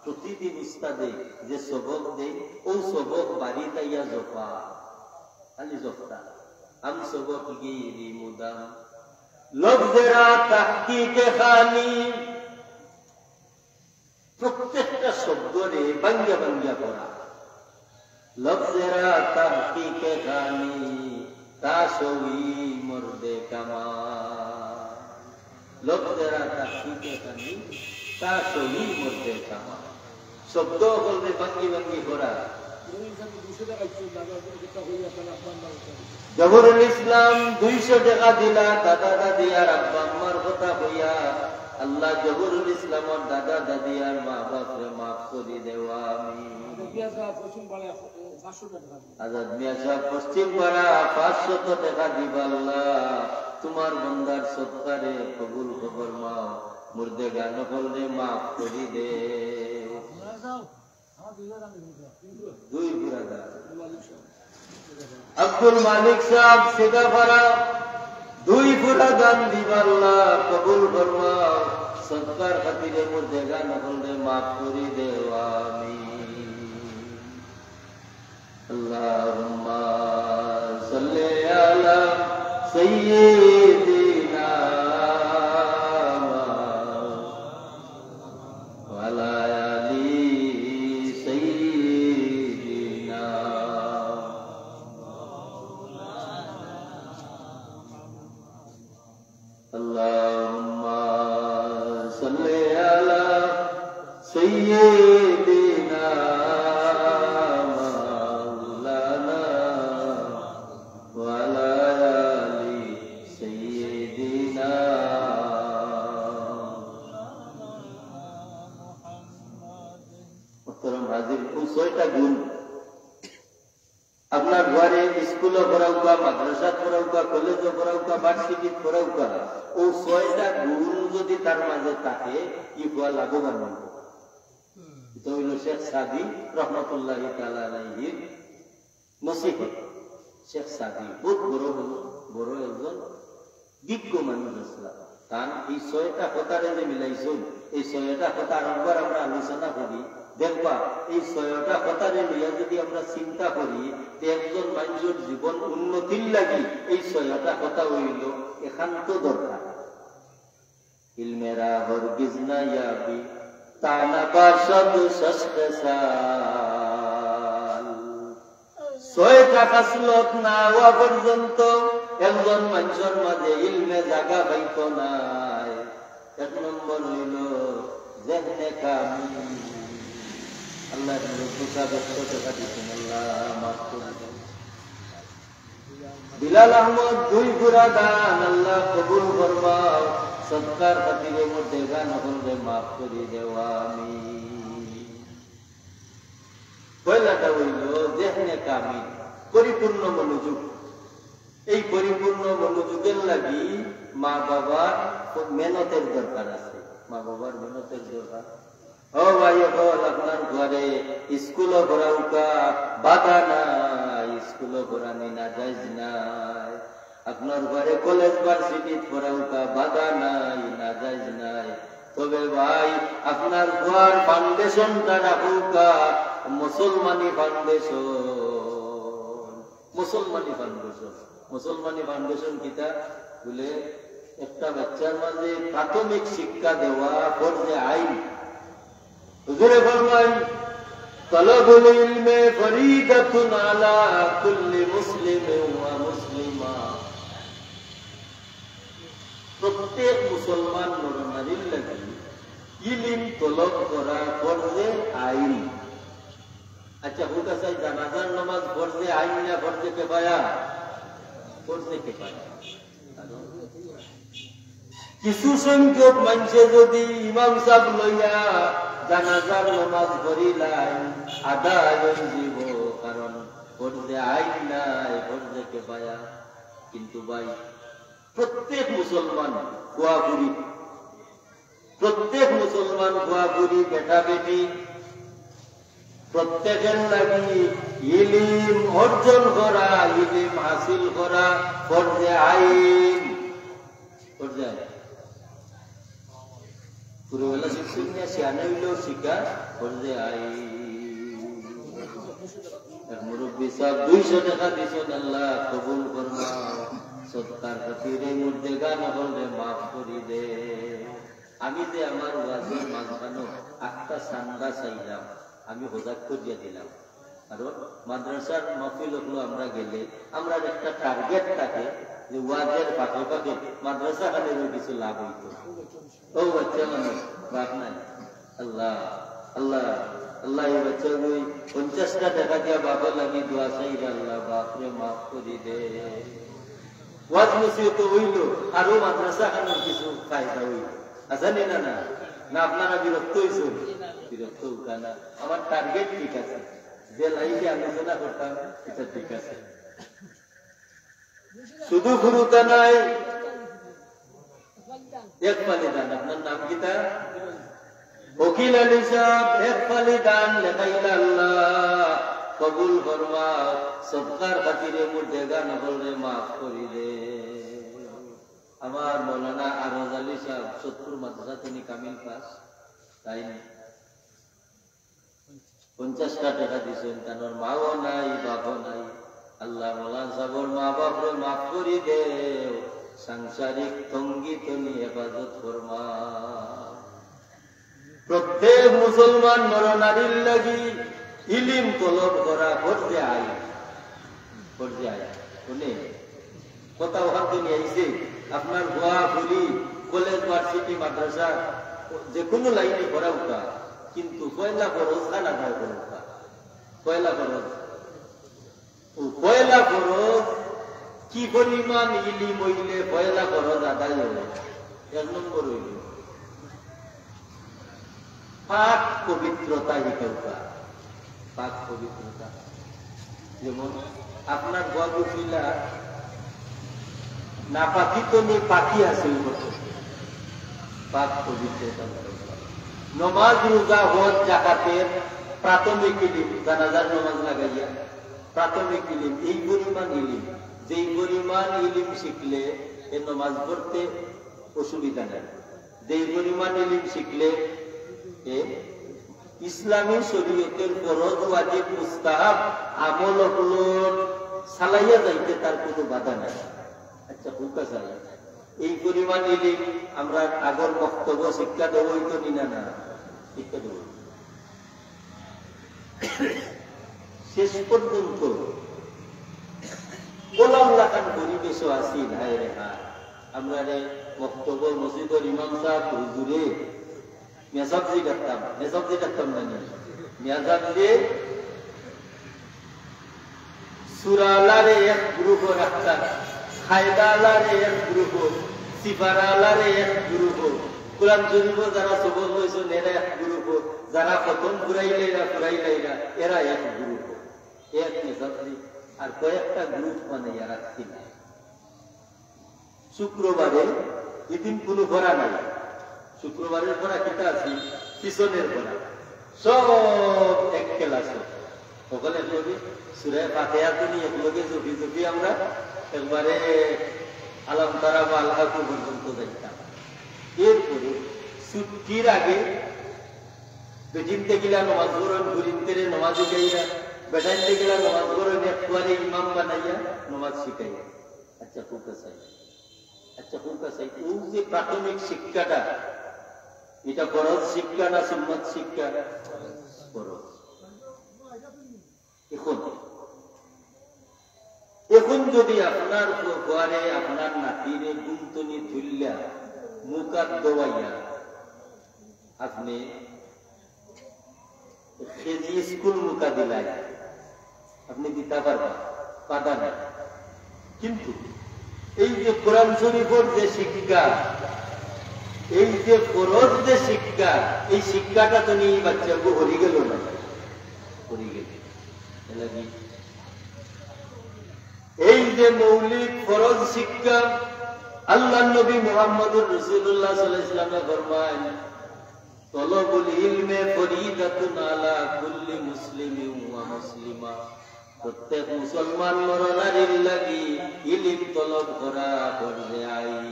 প্রতিদিন উস্তাদে যে সবক দেইন, অউ সবক বাড়িত আইয়া জপা, খালি জপতা। হাম সবক গিরি মুদাম। লফজেরা তাহকিকে খানি, প্রত্যেকটা শব্দরে ভাঙ্গিয়া ভাঙ্গিয়া পড়া। লফজেরা তাহকিকে খানি, তা সহি মর্দে কামাল। লফজেরা তাহকিকে খানি, তা সহি মর্দে কামাল। শব্দ অকলরে ভাঙ্গি ভাঙ্গি পড়া। জহুরুল ইসলাম দুইশো টেকা দিলা দাদা দাদি আর আব্বা আম্মার কথা কইয়া। আল্লাহ জহুরুল ইসলামর দাদা দাদি আর মা বাপরে মাফ করি দেও, আমিন। আজাদ মিয়া সাহেব পশ্চিম পাড়া পাঁচশত টেকা দিবা আল্লাহ, তুমার বন্দার সদকারে কবুল ফরমাও, মুর্দেগান অকলরে মাফ করি দেও। দুই পুরা দান। আব্দুল মালিক সাহেব সিদাপাড়া, দুই পুরা দান দিবা আল্লাহ, কবুল ফরমাও। সদকার খাতিরে মুর্দেগান অকলরে মাফ করি দেও, আমিন। اللهم صل على سيدنا وعلى آل سيدنا. اللهم صل على سيدنا مولانا وعلى آل سيدنا. মুহতারাম হাজির, অউ ছয়টা গুণ আপনার ঘরে স্কুলো পড়াউক্কা, মাদ্রাসাত পড়াউক্কা, কলেজো পড়াউক্কা, ভার্সিটিত পড়াউক্কা, অউ ছয়টা গুণ যুদি তার মাঝে থাকে, ই পুয়া লাভবান অইবো। ইটা অইলো শেখ সাদী রহমতুল্লাহি তাআলা আলাইহির নসিহত। শেখ সাদী বউত বড়, বড় একজন বিজ্ঞ মানুষ আছলা। তান এই ছয়টা কথারে যে মিলাইছইন, এই ছয়টা কথা আরেকবার আমরা আলোচনা করি, দেখবা, এই ছয়টা কথারে লইয়া যদি আমরা চিন্তা করি, তে একজন মানুষর জীবন উন্নতির লাগি এই ছয়টা কথা অইল একান্ত দরকার। ইলমে রা হরগিজ নায়াবি, তা না বাসদ শশ খেসাল। ছয়টা খাসলত না অওয়া পর্যন্ত একজন মানুষর মাঝে ইলমে জাগা পাইতো নায়। এক নম্বর অইল জেহনে কামিল। আল্লাহ মুরব্বী সাহেব একশো টাকা দিছেন, আল্লাহ মাফ করে দেন। বিলাল আহমদ দুই গুরা দান আল্লাহ কবুল ফরমাও, সদকার খাতিরে মুর্দেগান অকলরে মাফ করি দেও, আমিন। পয়লাটা অইল জেহনে কামিল, পরিপূর্ণ মনোযোগ। এই পরিপূর্ণ মনোযোগের লাগি মা বাবার খুব মেহনতের দরকার আছে, মা বাবার মেহনতের দরকার। ও ভাই, অকল আপনার ঘরে স্কুলো পড়াউকা বাধা নাই, স্কুলো পড়ানি নাজাইজ নাই। আপনার ঘরে কলেজ ভার্সিটিত পড়াউকা বাধা নাই, নাজাইজ নাই। তবে ভাই, আপনার ঘর ফাউন্ডেশনটা রাখুকা মুসলমানি ফাউন্ডেশন। মুসলমানি ফাউন্ডেশন। মুসলমানি ফাউন্ডেশন কিতা? বলে, একটা বাচ্চার মাঝে প্রাথমিক শিক্ষা দেওয়া ফরজে আইন। হুজুরে ফরমাইন, "তলবুল ইলমে ফরিদাতুন আলা কুল্লি মুসলিমিন ওয়া মুসলিমা।" প্রত্যেক মুসলমান নরনারীর লাগি ইলিম তলব করা ফরজে আইন। আচ্ছা, হুদা চাই জানাজার নামাজ ফরজে আইন না ফরজে কেফায়া? ফরজে কেফায়া। কিছু সংখ্যক মানষে যদি ইমাম সাহেব লইয়া জানাজার নামাজ পড়িলাইন, আদায় অইযিবো, কারণ ফরজে আইন নায়, ফরজে কেফায়া। কিন্তু ভাই, প্রত্যেক মুসলমান ফুয়া ফুরি, প্রত্যেক মুসলমান ফুয়া ফুরি, বেটা বেটি, প্রত্যেকের লাগি ইলিম অর্জন করা, ইলিম হাসিল করা ফরজে আইন। ফরজে আইন। পুরো বেলা শিখছেন না, শিয়ানা অইলেও শিখা ফরজে আইন। এক মুরব্বী সাহেব দুইশো টাকা দিছেন, আল্লাহ কবুল ফরমাও। সদকার খাতিরে মুর্দেগান অকলরে মাফ করি দে। আমি যে আমার ওয়াজর মাঝখানো একটা চান্দা চাইলাম, আমি হজাক করিয়া দিলাম। কারণ মাদ্রাসার মাহফিল অকলো আমরা গেলে, আমরার একটা টার্গেট থাকে যে ওয়াজর ফাঁকে ফাঁকে মাদ্রাসা খানেরও কিছু লাভ অইতো। ও বাচ্চা মানুষ, বাপ নাই। আল্লাহ, আল্লাহ, আল্লাহ, এই বাচ্চা ওই পঞ্চাশটা টাকা দিয়া বাবা লাগি দোয়া চাইরা, আল্লাহ, বাপরে মাফ করি দে। ওয়াজ নসিহত অইলো, আরো মাদ্রাসা খানোর কিছু ফায়দা অইলো। আছে নি না, না? না, আপনারা বিরক্ত অইছেন? বিরক্ত অইতা না। আমার টার্গেট ঠিক আছে, যে লাইনে আলোচনা করতাম, এটা ঠিক আছে। শুধু ফুরুতা নাই, এক ফালি দান। আপনার নাম কিতা? উকিল আলী সাহেব, এক ফালি দান লেখাইলা, আল্লাহ কবুল ফরমাও, সদকার খাতিরে মুর্দেগান অকলরে মাফ করি দে। আমার মৌলানা আরজ আলী সাহেব, সত্তর মাদ্রাসা, তিনি কামিল পাস, তাই নি? পঞ্চাশটা টাকা দিছেন, তানর মাও নাই, বাপও নাই। আল্লাহ মৌলানা সাহেবর মা বাপরে মাফ করি দেও, সাংসারিক তঙ্গি তনি হেফাজত ফরমা। প্রত্যেক মুসলমান নর নারীর লাগি ইলিম তলব করা ফরজে আইন। ফরজে আইন। শুনে, কথা ওখান তো নিয়ে আইছে, আপনার ফুয়া ফুরি, কলেজ, ভার্সিটি, মাদ্রাসা, যে কোনো লাইনে পড়াউকা, কিন্তু পয়লা ফরজ খান আদায় করউকা। পয়লা ফরজ। ও পয়লা ফরজ কি পরিমাণ ইলিম অইলে পয়লা ফরজ আদায় অইল? এক নম্বর অইল পাক পবিত্রতা হিকাউকা। পাক পবিত্রতা। যেমন আপনার গর্ভশীলা নাপাকি তো নেই, পাকি আছে, পাক পবিত্রতা। নমাজ, রোজা, হজ, জাকাতের প্রাথমিক ইলিম, জানাজার নমাজ লাগাইয়া প্রাথমিক ইলিম, এই পরিমাণ ইলিম, যেই পরিমাণ ইলিম শিখলে এ নমাজ পড়তে অসুবিধা নাই। যেই পরিমাণ ইলিম শিখলে এ ইসলামী শরীয়তের ফরজ, ওয়াজিব, মুস্তাহাব আমল অকলর চালাইয়া যাইতে তার কোনো বাধা নাই। আচ্ছা, হুকা চাই, এই পরিমাণ ইলিম আমরা আগর মক্তব শিক্ষা দেওয়া অইতো নি না? না, শিক্ষা দেওয়া অইতো। শেষ পর্যন্ত গোলাম লাখান পরিবেশও আছিল। হায় রে হায়, আমরা রে মক্তব মসজিদর ইমাম সাহেব হুজুরে মেসাবজি ডাকতাম, মেসাবজি ডাকতাম না নি? মেসাবজি সুরালারে এক গ্রুপো রাখতাম, খায়দালারে এক গ্রুপো, সিফারালারে এক গ্রুপো, কোরআন শরীফ যারা সবক লইছইন এরা এক গ্রুপো, যারা খতম ফুরাইলাইরা ফুরাইলাইরা এরা এক গ্রুপো, এক মেসাবজি। আর কয়েকটা গ্রুপ মানে এরা ছিল। শুক্রবারে, এদিন কোনো পড়া নাই। শুক্রবারের পড়া কিতা আছে? পিছনের পড়া। সব এক ক্লাসো। হকল একলগে সুরায় ফাতিহা তো নি একলগে জুফি জুফি আমরা একবারে আলাম তারা বা আল্লাহু পর্যন্ত যাইতাম। এরপরে ছুটির আগে বেটিন্তে গিলা নমাজ পড়ইন, ঘুরিন্তেরে নমাজ শিখাইয়া, বেটাইন্তে গিলা নমাজ পড়ইন, এক কুয়ারে ইমাম বানাইয়া নমাজ শিখাইয়া। আচ্ছা, খুব কাছে। আচ্ছা, কোন কাছে? ও যে প্রাথমিক শিক্ষাটা, এটা ফরজ শিক্ষা না সুন্নত শিক্ষা? ফরজ। এখন, এখন যদি আপনার ঘরে আপনার নাতিরে ঘুম তনি তুলিয়া মুখ আত ধোয়াইয়া আপনি কেজি স্কুল মুখা দিলাই, আপনি দিতা পারবা, বাধা নাই। কিন্তু এই যে কোরআন শরীফর যে শিক্ষা, এই যে ফরজ যে শিক্ষা, এই শিক্ষাটা তো নিয়ে বাচ্চাগু হরি গেল না, হরি গেল। এর লাগি এই যে মৌলিক ফরজ শিক্ষা, আল্লাহর নবী মুহাম্মদুর রাসূলুল্লাহ সাল্লাল্লাহু আলাইহি ওয়াসাল্লামে ফরমায়, তলবুল ইলমে ফরিদাতুন আলা কুল্লি মুসলিমিন ওয়া মুসলিমা। প্রত্যেক মুসলমান নর নারীর লাগি ইলিম তলব করা ফরজে আইন।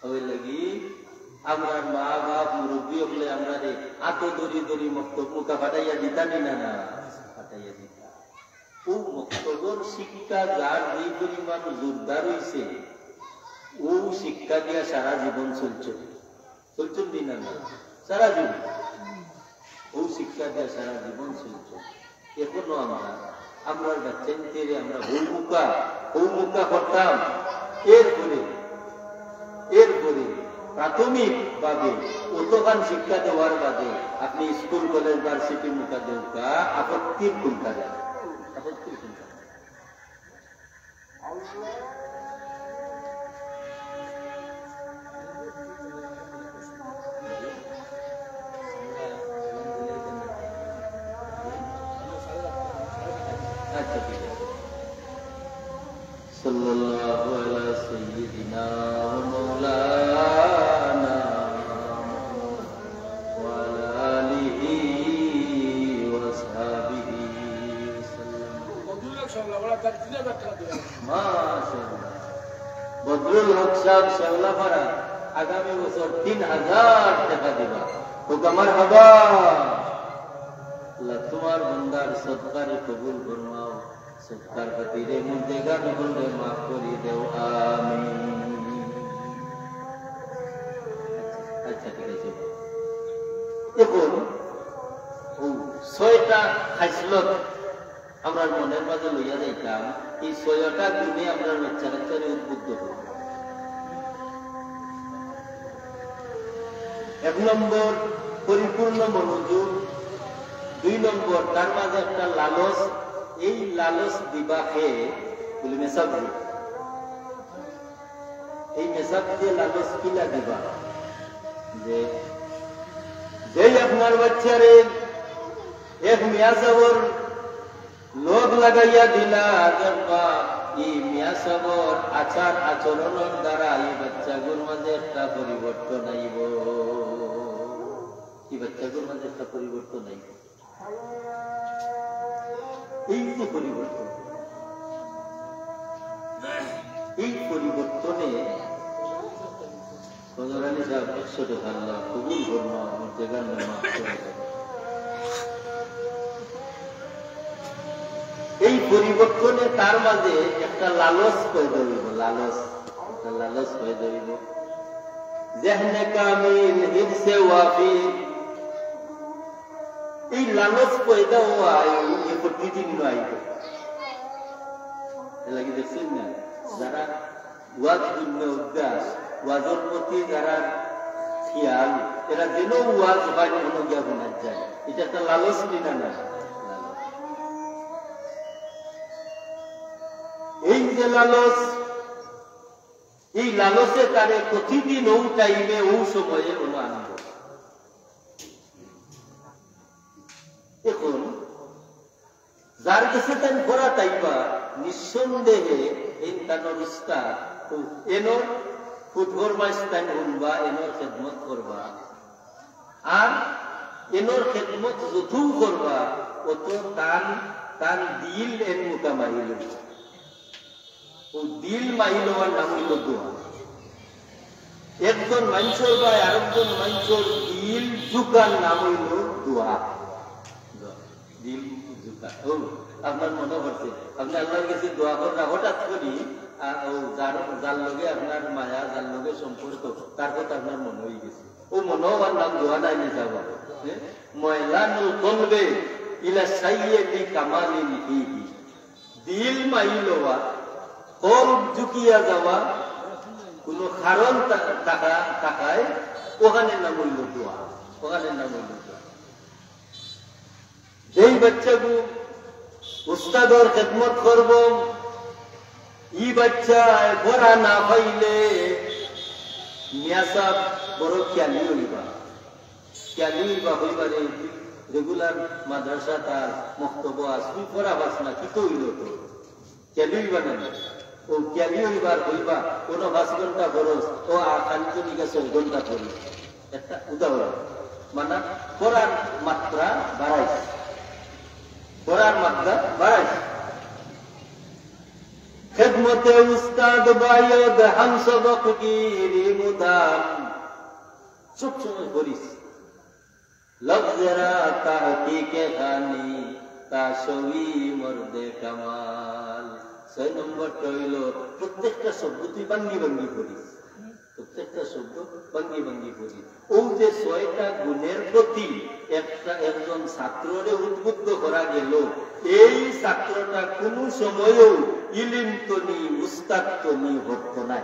অউ লাগি আমরার মা বাপ মুরব্বি অকলে আমরারে আতো ধরি ধরি মক্তব মুখা পাঠাইয়া দিতা নি না? না, পাঠাইয়া দিতা। অউ মক্তবর শিক্ষা যার যেই পরিমাণ জোরদার অইছে, অউ শিক্ষা দিয়া সারা জীবন চলছে। চলছইন নি না? না, সারা জীবন। অউ শিক্ষা দিয়া সারা জীবন চলছে। এখনো আমরা, আমরার বাচ্চাইন্তরে আমরা হউ মুখা, হউ মুখা করতাম। এরপরে, এরপরে প্রাথমিকভাবে অতখান শিক্ষা দেওয়ার বাদে আপনি স্কুল, কলেজ, ভার্সিটি মুখা দেউক্কা, আপত্তির কুনটা নাই? আপত্তির কুনটা নাই? আচ্ছা, ঠিক আছে। সাল্লাল্লাহু আলা সাইয়্যিদিনা ওয়া মাওলানা মুহাম্মদ ওয়া আলা আলিহি ওয়া আসহাবিহি ওয়া সাল্লাম। মাশাআল্লাহ। বদরুল হক সাহেব শেওলাপাড়া আগামী বছর তিন হাজার টেকা দিবা। কউক্কা মারহাবা। আল্লাহ তুমার বন্দার সদকারে কবুল ফরমাও। সদকার খাতিরে মুর্দেগান হকলরে মাফ করি দেও। আমিন। আচ্ছা, আচ্ছা, ঠিক আছে। এখন অউ ছয়টা খাইসলত আমরার মনের মাঝে লইয়া যাইতাম, এই ছয়টা গুণে আমরার বাচ্চা কাচ্চারে উদ্বুদ্ধ করব। এক নম্বর, পরিপূর্ণ মনোযোগ। দুই নম্বর, তার মাঝে একটা লালচ, এই লালচ দিবা কে? বলি, মেসাবজি। এই মেসাবজিয়ে লালচ কিলা দিবা? যে, যেই আপনার বাচ্চারে এক মিয়া সাবর লগ লাগাইয়া দিলা, দেখবা, ই মিয়া সাবর আচার আচরণর দ্বারা ই বাচ্চাগুর মাঝে একটা পরিবর্তন আইব। ই বাচ্চাগুর মাঝে একটা পরিবর্তন আইব। এই যে পরিবর্তন, এই পরিবর্তনে নজরানি সাহেব, একশো টাকা আল্লাহ কবুল ফরমাও, আমার জাগার নাম মাফ করে দাও। এই পরিবর্তনে তার মাঝে একটা লালচ পয়দা অইব, লালচ, একটা লালচ পয়দা অইব। জেহনে কামিল, হিরসে ওয়াফির, এই লালচ পয়দা অওয়া এই, এই প্রতিদিন নয়। এর লাগি দেখছইন না, যারা ওয়াজ হুনতে অভ্যাস, ওয়াজর প্রতি যারা খেয়াল, এরা যেন ওয়াজ হয়, অনো গিয়া হুনার যায়। এটা একটা লালচ নি না? না, এই যে লালচ, এই লালচে তারে প্রতিদিন ও টাইমে, ও সময়ে অনো আনব। এখন যার গেছে তাইন পড়া তাইবা, নিঃসন্দেহে এই তানর উস্তাদ, তো এনর ফুটবল ম্যাচ তাইন হুনবা, এনর খেদমত করবা, আর এনর খেদমত যত করবা, অত তান, তান দিল এন মুকামাইল। ও দিল মাইল অওয়ার নাম অইল দোয়া। একজন মানষর বা আরেকজন মানষর দিল ঝুকার নাম অইল দোয়া। দিল ঝুকা। ও, আপনার মনো পড়ছে, আপনে আল্লার গেছে দোয়া কররা, হঠাৎ করি, আ, ও, যার, যার লগে আপনার মায়া, যার লগে সম্পর্ক, তার কথা আপনার মনো অইগেছে। ও মনো অওয়ার নাম দোয়া নায় নি সাব? হ্যাঁ? ময়লানুল কলবে ইলা সাইয়্যিদি কামালিন ফিহি। দিল মাইল অওয়া, কলব ঝুকিয়া যাওয়া, কুনু কারণ তা-, থাকা-, থাকায়, অখানর নাম অইল দোয়া, অখানর নাম অইল দোয়া। যেই বাচ্চাগু উস্তাদর খেদমত করব, ই বাচ্চায় পড়া না পাইলে মিয়া সাব বড় খেয়ালি অইবা। খেয়ালি অইবা, অইবারে regular মাদ্রাসা তার মক্তব আস, তুই পড়া পাস না, কিতা অইল তো? খেয়ালি অইবা না? ও খেয়ালি অইবার অইবা, অনো পাঁচ ঘন্টা পড়স, ও আর খালি তো নিকা ছয় ঘন্টা পড়ি। একটা উদাহরণ, মানে পড়ার মাত্রা বাড়াইস, পড়ার মাত্রা বাড়াইস। খেদমতে উস্তাদ বায়দ হাম সবক গিরি মুদাম। সব সময় পড়িস। লফজেরা তাহকিকে খানি তা শবি মর্দে কামাল। ছয় নম্বরটা অইল, প্রত্যেকটা শব্দ তুই ভাঙ্গি ভাঙ্গি পড়িস। প্রত্যেকটা শব্দ ভাঙ্গি ভাঙ্গি পড়িস। ও যে ছয়টা গুণর প্রতি একটা, একজন ছাত্ররে উদ্বুদ্ধ করা গেল, এই ছাত্রটা কুনু সময়ও ইলিম তনি, উস্তাদ তনি হতো নায়।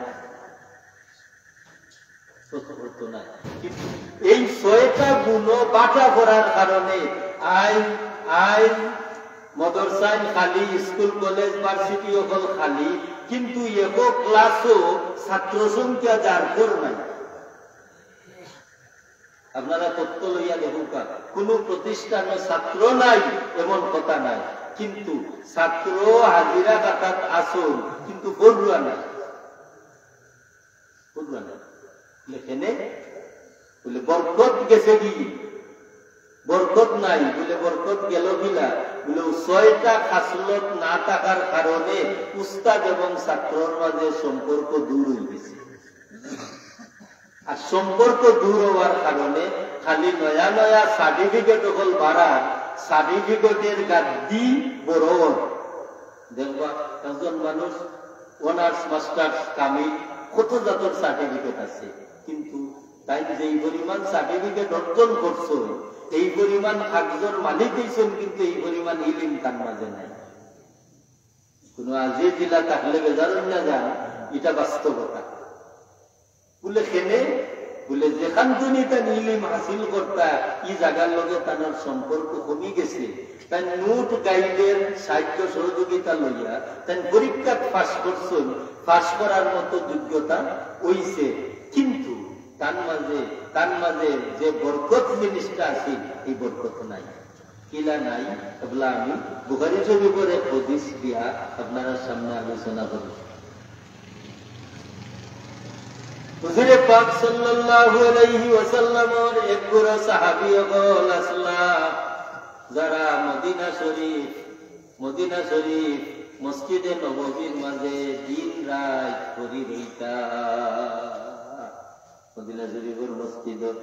করতো নায়। কিন্তু এই ছয়টা গুণ বাটা পড়ার কারণে আইজ, আইজ মাদ্রাসাইন খালি, স্কুল, কলেজ, ভার্সিটি অকল খালি, কিন্তু একো ক্লাসও ছাত্র সংখ্যা যার পর নাই। আপনারা তথ্য লইয়া দেখউক্কা, কুনু প্রতিষ্ঠানো ছাত্র নাই এমন কথা নাই, কিন্তু ছাত্র হাজিরা খাতাত আছইন, কিন্তু পড়ুয়া নাই। বুঝলেন? লেখেনে বুলে, "বরকত গেছে কি? বরকত নাই।" বুলে, "বরকত গেল কিলা?" বুলে, "ও ছয়টা খাসলত না থাকার কারণে উস্তাদ এবং ছাত্রর মাঝে সম্পর্ক দূর অইগেছে।" আর সম্পর্ক দূর অওয়ার কারণে খালি নয়া নয়া সার্টিফিকেট অকল বাড়ার, সার্টিফিকেটর গাদ্দি বড় অর। দেখবা, একজন মানুষ অনার্স, মাস্টার্স, কামিল, কত জাতর সার্টিফিকেট আছে, কিন্তু তাইন যেই পরিমাণ সার্টিফিকেট অর্জন করছইন, এই পরিমাণ কাগজর মালিক অইছইন, কিন্তু এই পরিমাণ ইলিম তান মাঝে নাই। কুনু আজিজ ইলা থাকলে বেজার অইন না যান, ইটা বাস্তবতা। বুলে, "কেনে?" বুলে, "যেখান তনে তাইন ইলিম হাসিল করতা, ই জাগার লগে তানর সম্পর্ক কমি গেছে। তাইন নোট গাইডের সাহায্য সহযোগিতা লইয়া তাইন পরীক্ষাত পাস করছইন, পাস করার মতো যোগ্যতা অইছে, কিন্তু তান মাঝে, তান মাঝে যে বরকত জিনিসটা আছে, এই বরকত নাই।" কিলা নাই, এবলা আমি বুখারী শরীফর এক হাদিস দিয়া আপনারার সামনে আলোচনা করি। হুজুরে পাক সাল্লাল্লাহু আলাইহি ওয়াসাল্লামর এক গুরা সাহাবী অকল আছলা, যারা মদিনা শরীফ, মদিনা শরীফ মসজিদে নববীর মাঝে দিন রাইত পড়ি রইতা। মদিনা শরীফর মসজিদো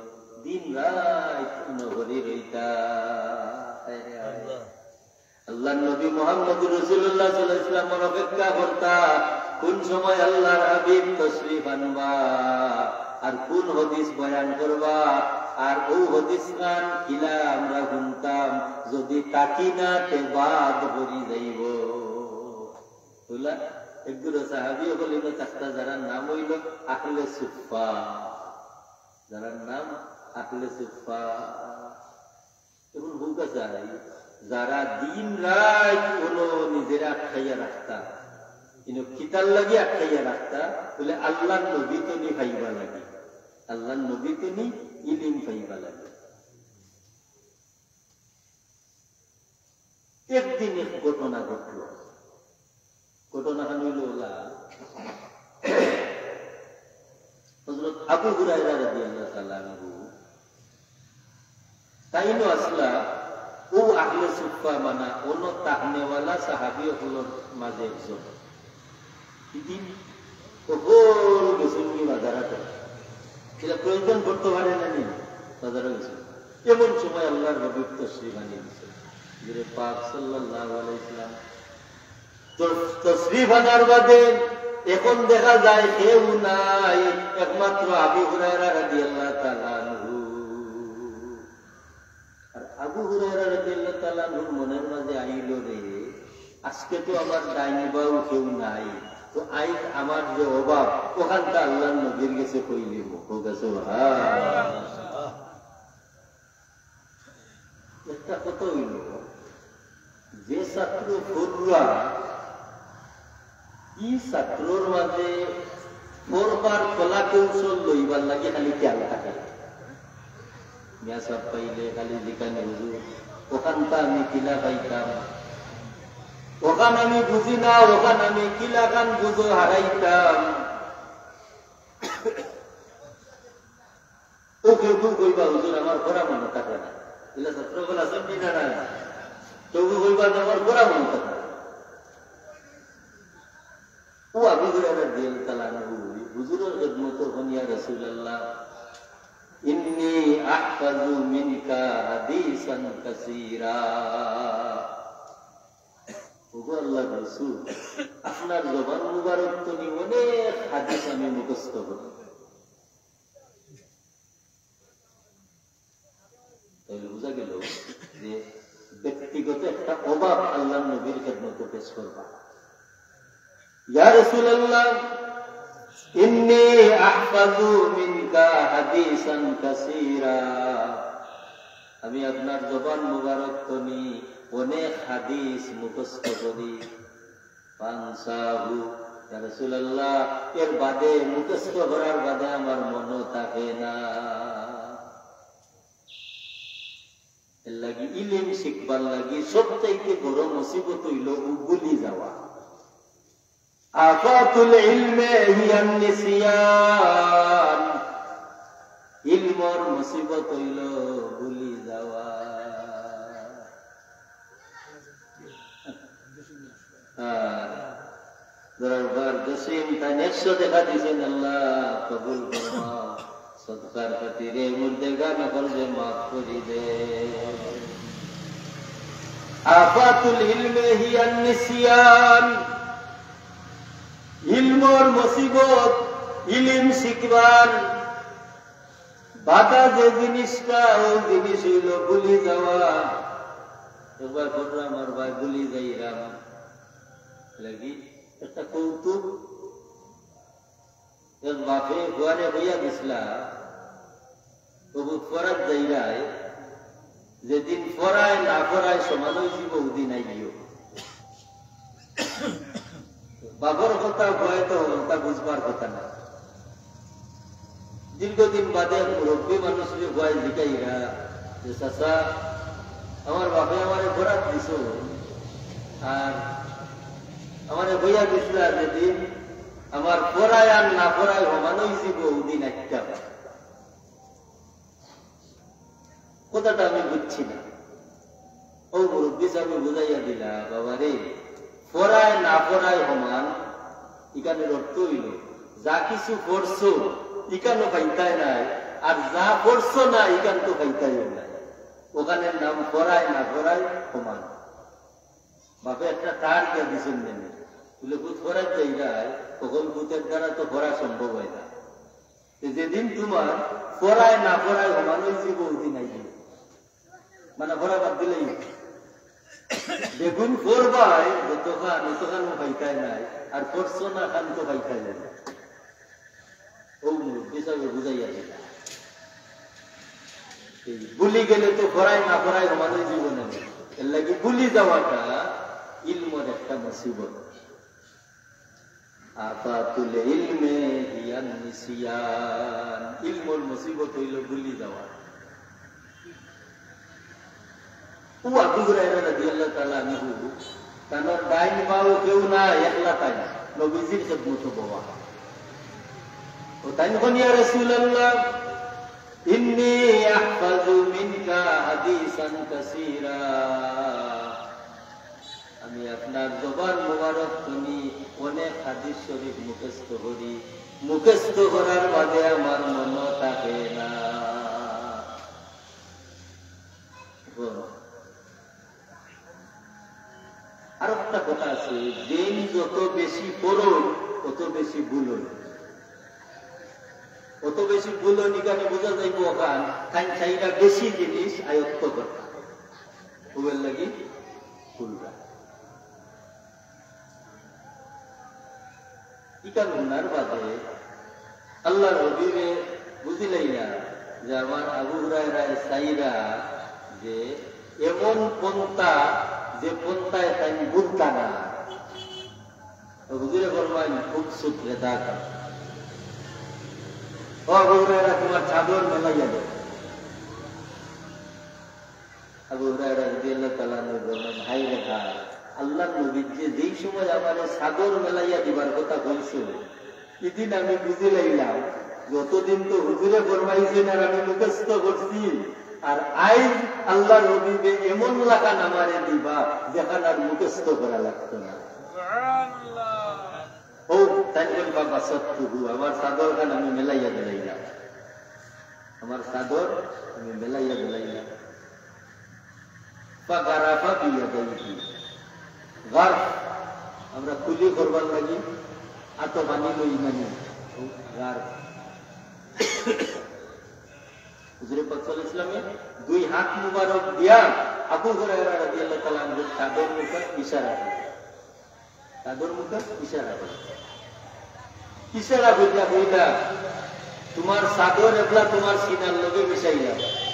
দিন রাইত নগরী রইতা। হায় রে হায়। আল্লাহর নবী মুহাম্মদুর রাসূলুল্লাহ সাল্লাল্লাহু আলাইহি ওয়াসাল্লামর অপেক্ষা করতা, কোন সময় আল্লাহর হাবিব তশরিফ আনবা, আর কোন হাদিস বয়ান করবা, আর অউ হাদিস খান কিলা আমরা হুনতাম, যদি থাকি না তে বাদ পড়ি যাইবো। বুঝলা? এগুলো সাহাবী অকল ইনো থাকতা যারার নাম অইলো আহলে সুফফা, যারার নাম আহলে সুফফা। এখন হুকা চাই, যারা দিন রাইত অনো নিজেরে আটকাইয়া রাখতা, ইনো কিতার লাগি আটকাইয়া রাখতা, বলে আল্লাহর নবী তনি পাইবা লাগি, আল্লাহর নবী তনি ইলিম পাইবা লাগি। একদিন এক ঘটনা ঘটলো। ঘটনা খান অইলো অলা, হযরত আবু হুরায়রা রাদিয়াল্লাহু তাআলা আনহু, তাইনও আছলা অউ আহলে সুফফা মানা অনো থাকনেওয়ালা সাহাবী অকলর মাঝে একজন। ইদিন অকল গেছইনগি বাজারাত। ইলা প্রয়োজন পড়তো পারে না নি, বাজারো গেছইন। এমন সময় আল্লাহর হাবিব তশরিফ আনি দিছে। হুজুরে পাক সাল্লাল্লাহু আলাইহি ওয়াসাল্লাম তশ-, তশরিফ আনার বাদে এখন দেখা যায় কেউ নাই, একমাত্র আবু হুরায়রা রাদিয়াল্লাহু তাআলা আনহু। আর আবু হুরায়রা রাদিয়াল্লাহু তাআলা আনহুর মনের মাঝে আইলো রে, আজকে তো আমার ডাইন বাউ কেউ নাই, তো আইজ আমার যে অভাব, অখানতা আল্লাহর নবীর গেছে কইলিমু। কউক্কা সুবহানাল্লাহ। একটা কথা অইলো, যে ছাত্র পড়রা, ই ছাত্রর মাঝে পড়বার কলা কৌশল লইবার লাগি খালি খেয়াল থাকে। মিয়া সাব পাইলে খালি জিকানি, "হুজুর, অখানতা আমি কিলা পাইতাম, অখান আমি বুঝি না, অখান আমি কিলাখান বুঝো হারাইতাম।" অউ কেউ কেউ কইবা, "হুজুর, আমার পড়া মনো থাকে না।" ইলা ছাত্র অকল আছইন নি না, না? কেউ কেউ কইবা যে, "আমার পড়া মনো থাকে না।" অউ আবু হুরায়রা রাদিয়াল্লাহু তাআলা আনহু হুজুরর খেদমতো কইন, "ইয়া রাসূলুল্লাহ, ইন্নী আহফাযু মিনকা হাদিসান কাসীরা।" ওগো আল্লাহর রাসূল, আপনার জবান মুবারক তনি অনেক হাদিস আমি মুখস্থ করি। তাইলে বুঝা গেল যে ব্যক্তিগত একটা অভাব আল্লাহর নবীর খেদমতে পেশ করবা। ইয়া রাসূলুল্লাহ, ইন্নী আহফাযু মিনকা হাদিসান কাসীরা। আমি আপনার জবান মুবারক তনি অনেক হাদিস মুখস্থ করি। ফানসাহু, ইয়া রাসূলুল্লাহ, এর বাদে মুখস্থ করার বাদে আমার মনো থাকে না। এর লাগি ইলিম শিখবার লাগি সবচাইতে বড় মুসিবত অইলো ভুলি যাওয়া। আফাতুল ইলমে হিয়ান নিসিয়ান। ইলমর মুসিবত অইলো ভুলি যাওয়া। হ্যাঁ। দরবার জসিম তাইন একশো টেকা দিছইন, আল্লাহ কবুল ফরমাও। সদকার খাতিরে মুর্দেগান অকলরে মাফ করি দে। আফাতুল ইলমে হিয়ান নিসিয়ান। ইলমর মুসিবত, ইলিম শিখবার বাধা যে জিনিসটা, অউ জিনিস অইলো ভুলি যাওয়া। একবার ঘটনা আমার ভাই ভুলি যাইরাম লাগি একটা কৌতুক। এক বাপে ফুয়ারে কইয়া দিছলা, "অবু, ফরাত যাইরায়, যেদিন ফরায় না ফরায় সমান অইযিবো, অউদিন আইও।" বাপর কথা ফুয়ায় তো অতা বুঝবার কথা না। দীর্ঘদিন বাদে এক মুরব্বি মানুষরে ফুয়ায় জিকাইরা যে, "চাচা, আমার বাপে আমারে ফরাত দিছইন, আর আমারে কইয়া দিছলা যেদিন আমার ফরায় আর না ফরায় সমান অইযিবো, অউদিন আইতাম।" কথাটা আমি বুঝছি না। অউ মুরব্বি সাবে বুঝাইয়া দিলা, "বাবা রে, ফরায় না ফরায় সমান, ইখানর অর্থ অইলো, যা কিছু ফরছো, ইখানও পাইতায় নায়, আর যা পড়ছো না, ইখান তো পাইতায়ও নায়। অখানর নাম পড়ায় না পড়ায় সমান। বাপে একটা তার দিয়া দিছইন নে, বুলে, "পুত পড়াত যাইরায়, তখন পুতর দ্বারা তো পড়া সম্ভব অয় না। তে যেদিন তুমার পড়ায় না পড়ায় সমান অইযিবো, অউদিন আইও।" মানে পড়া বাদ দিলাইও। যেগুন পড়বায়, যতখান, অতখানও পাইতায় নায়, আর পড়ছো না খান তো পাইতায় নায়। অউ মুরব্বি সাবে বুঝাইয়া দিলা। এই ভুলি গেলে তো পড়ায় না পড়ায় সমান অইযিবো নে। এরলাগি ভুলি যাওয়াটা ইলমর একটা মুসিবত। আফাতুল ইলমে হিয়ান নিসিয়ান। ইলমর মুসিবত অইলো ভুলি যাওয়া। অউ আবু হুরায়রা রাদিয়াল্লাহু তাআলা আনহু, তানর ডাইন বাও কেউ না, একলা তাইন, নবীজির খেদমতো বওয়া। অউ তাইন কইন, "ইয়া রাসূলুল্লাহ, ইন্নী আহফাযু মিনকা হাদিসান কাসীরা।" আমি আপনার জবান মুবারক থনে অনেক হাদিস শরীফ মুখস্থ করি, মুখস্থ করার বাদে আমার মনো থাকে না। আরোকটা কথা আছে, যেইন যত বেশি পড়ইন, অত বেশি ভুলইন। অত বেশি ভুলইন, ইখানে বুঝা যাইবো অখান, তাইন চাইরা বেশি জিনিস আয়ত্ত করতা। অউ এরলাগি ভুলরা। ইখান হুনার বাদে আল্লার হাবিবে বুঝিলাইলা যে আমার আবু হুরায়রায় চাইরা যে এমন পন্থা, যে পন্থায় তাইন ভুলতা না। তো হুজুরে ফরমাইন, "খুব সুখ রেদা কর।" ও আবু হুরায়রা, তুমার চাদর মেলাইয়া দেও। আবু হুরায়রা রাদিয়াল্লাহু তাআলা আনহু বললেন, "হায় রে হায়, আল্লাহর নবীয়ে যেই সময় আমারে চাদর মেলাইয়া দিবার কথা কইছো, ইদিন আমি বুঝিলাইলাম যে অতদিন তো হুজুরে ফরমাইছইন আর আমি মুখস্থ করছি, আর আইজ আল্লাহর নবীয়ে এমন লাখান আমারে দিবা, যেখান আর মুখস্থ করা লাগতো না।" ও, তাইন কইন, "ফাবাসাততুহু, আমার চাদর খান আমি মেলাইয়া দিলাইলাম, আমার চাদর আমি মেলাইয়া দিলাইলাম।" ফাগারাফা বিয়াদাইহি। গারফ, আমরা কুলি করবার লাগি আতো পানি লই নানি, গারফ। হুজুরে পাক সাল্লাল্লাহু আলাইহি ওয়াসাল্লামে দুই হাত মুবারক দিয়া আবু হুরায়রা রাদিয়াল্লাহু তাআলা আনহুর চাদর মুখা ইশারা করে। চাদর মুখা ইশারা করে। ইশারা করিয়া কইলা, "তুমার চাদর এবলা তুমার সিনার লগে মিশাইলাম।"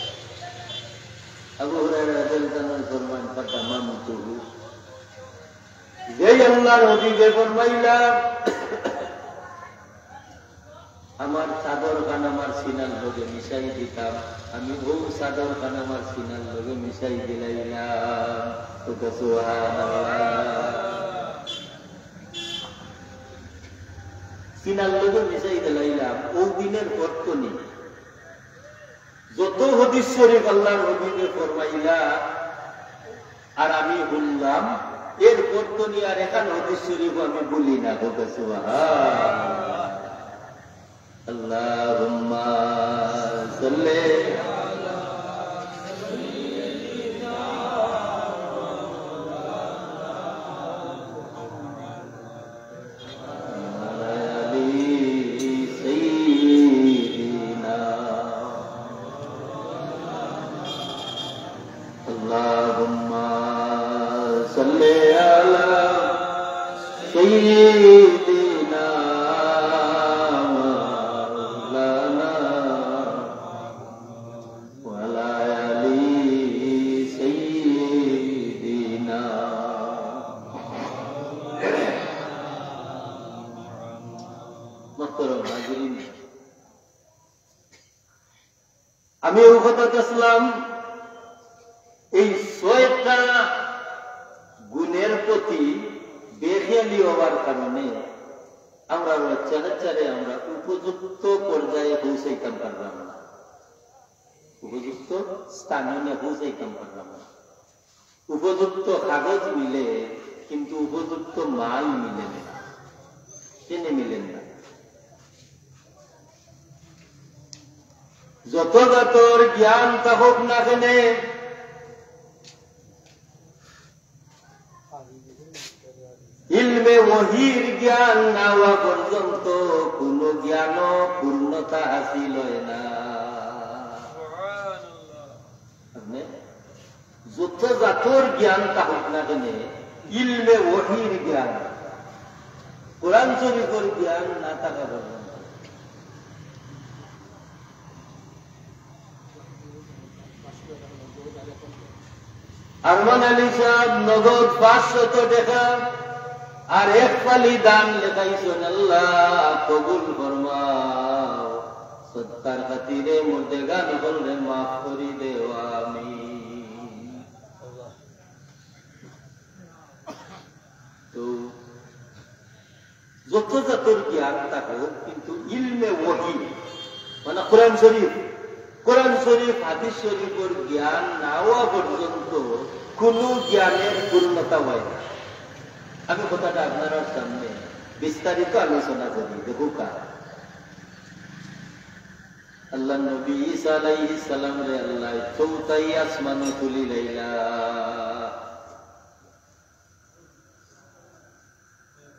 আবু হুরায়রা রাদিয়াল্লাহু তাআলা আনহু ফরমাইন, "ফাদামামতুহু।" যেই আল্লাহর হাবিবে ফরমাইলা, "আমার চাদর খান আমার সিনার লগে মিশাই দিতাম, আমি অউ চাদর খান আমার সিনার লগে মিশাই দিলাইলাম।" তো সুবহানাল্লাহ। সিনার লগে মিশাই দিলাইলাম, অউ দিনর পর থনে যত হাদিস শরীফ আল্লাহর হাবিবে ফরমাইলা, আর আমি হুনলাম, এরপর থনে আর একখান হাদিস শরীফ আমি ভুলি না। হোক সুবহান। আল্লাহুম্মা সাল্লি আলা সাইয়্যিদিনা اللهم صل على سيدنا مولانا وعلى آل سيدنا। মুহতারাম হাজিরিন, আমি অউ কথা কইছিলাম, এই ছয়টা গুণের প্রতি বেখেয়ালি হওয়ার কারণে আমরা বাচ্চা কাচ্চারে আমরা উপযুক্ত পর্যায়ে পৌঁছাইতাম পারলাম না, উপযুক্ত স্থানে পৌঁছাইতাম পারলাম না। উপযুক্ত কাগজ মিলে, কিন্তু উপযুক্ত মাল মিলে না। কেনে মিলে না? যত জাতর জ্ঞান থাকুক না কেনে, ইলমে ওহির জ্ঞান না অওয়া পর্যন্ত কুনু জ্ঞানও পূর্ণতা হাসিল অয় না। আপনে যত জাতর জ্ঞান থাকুক না কেনে, ইলমে ওহির জ্ঞান, কোরআন শরীফর জ্ঞান না থাকা পর্যন্ত। আরমান আলী সাহেব নগদ পাঁচশত টেকা আর এক ফালি ধান লেখাইছইন, আল্লাহ কবুল ফরমাও। সদকার খাতিরে মুর্দেগান অকলরে মাফ করি দেও, আমিন। তো যত জাতর জ্ঞান থাকুক, কিন্তু ইলমে ওহি, মানে কোরআন শরীফ, কোরআন শরীফ, হাদিস শরীফর জ্ঞান না অওয়া পর্যন্ত কুনু জ্ঞানের পূর্ণতা অয় না। আমি কথাটা আপনারার সামনে বিস্তারিত আলোচনা করি, দেখউক্কা। আল্লাহর নবী ঈসা আলাইহিস সালামরে আল্লায় চৌথাই আসমানো তুলি লাইলা।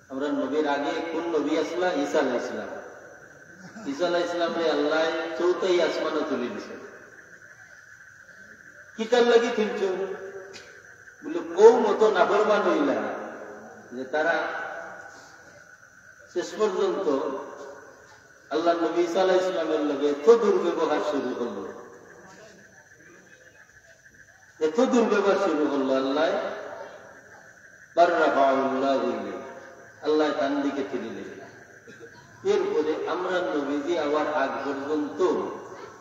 আমরার নবীর আগে কুন নবী আছলা? ঈসা আলাইহিস সালাম। ঈসা আলাইহিস সালামরে আল্লায় চৌথাই আসমানো তুলি দিছে। কিতার লাগি তুলছইন? বুলে, কওম অত নাফরমান অইলা যে তারা শেষ পর্যন্ত আল্লাহর নবী ঈসা আলাইহিস সালামের লগে এত দুর্ব্যবহার শুরু করলো, এত দুর্ব্যবহার শুরু করলো, আল্লায়, বাররাফাহুল্লাহু ইলাইহি, আল্লায় তান দিকে তুলি নিলা। এরপরে আমরার নবীজি আওয়ার আগ পর্যন্ত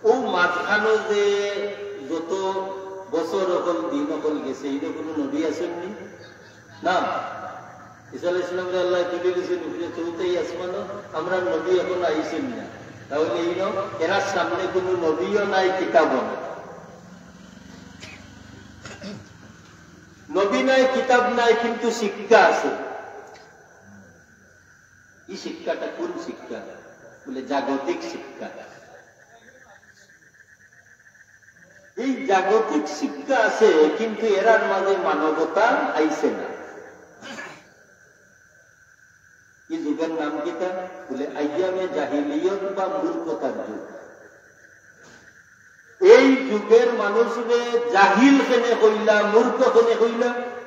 অউ মাঝখানো যে যত বছর অকল, দিন অকল গেছে, ইনো কুনু নবী আছইন নি? না। ঈসা আলাইহিস সালামরে আল্লায় তুলি দিছইন উপরে চৌথাই আসমানো, আমরার নবী অখনো আইছইন না। তাইলে ইনো এরার সামনে কুনু নবীও নাই, কিতাবও নাই। নবী নাই, কিতাব নাই, কিন্তু শিক্ষা আছে। ই শিক্ষাটা কুন শিক্ষা? বুলে, জাগতিক শিক্ষা। এই জাগতিক শিক্ষা আছে, কিন্তু এরার মাঝে মানবতা আইছে না। ই যুগর নাম কিতা? বুলে, আইয়ামে জাহিলিয়ত বা মূর্খতার যুগ। এই যুগর মানুষরে জাহিল কেনে কইলা, মূর্খ কেনে কইলা?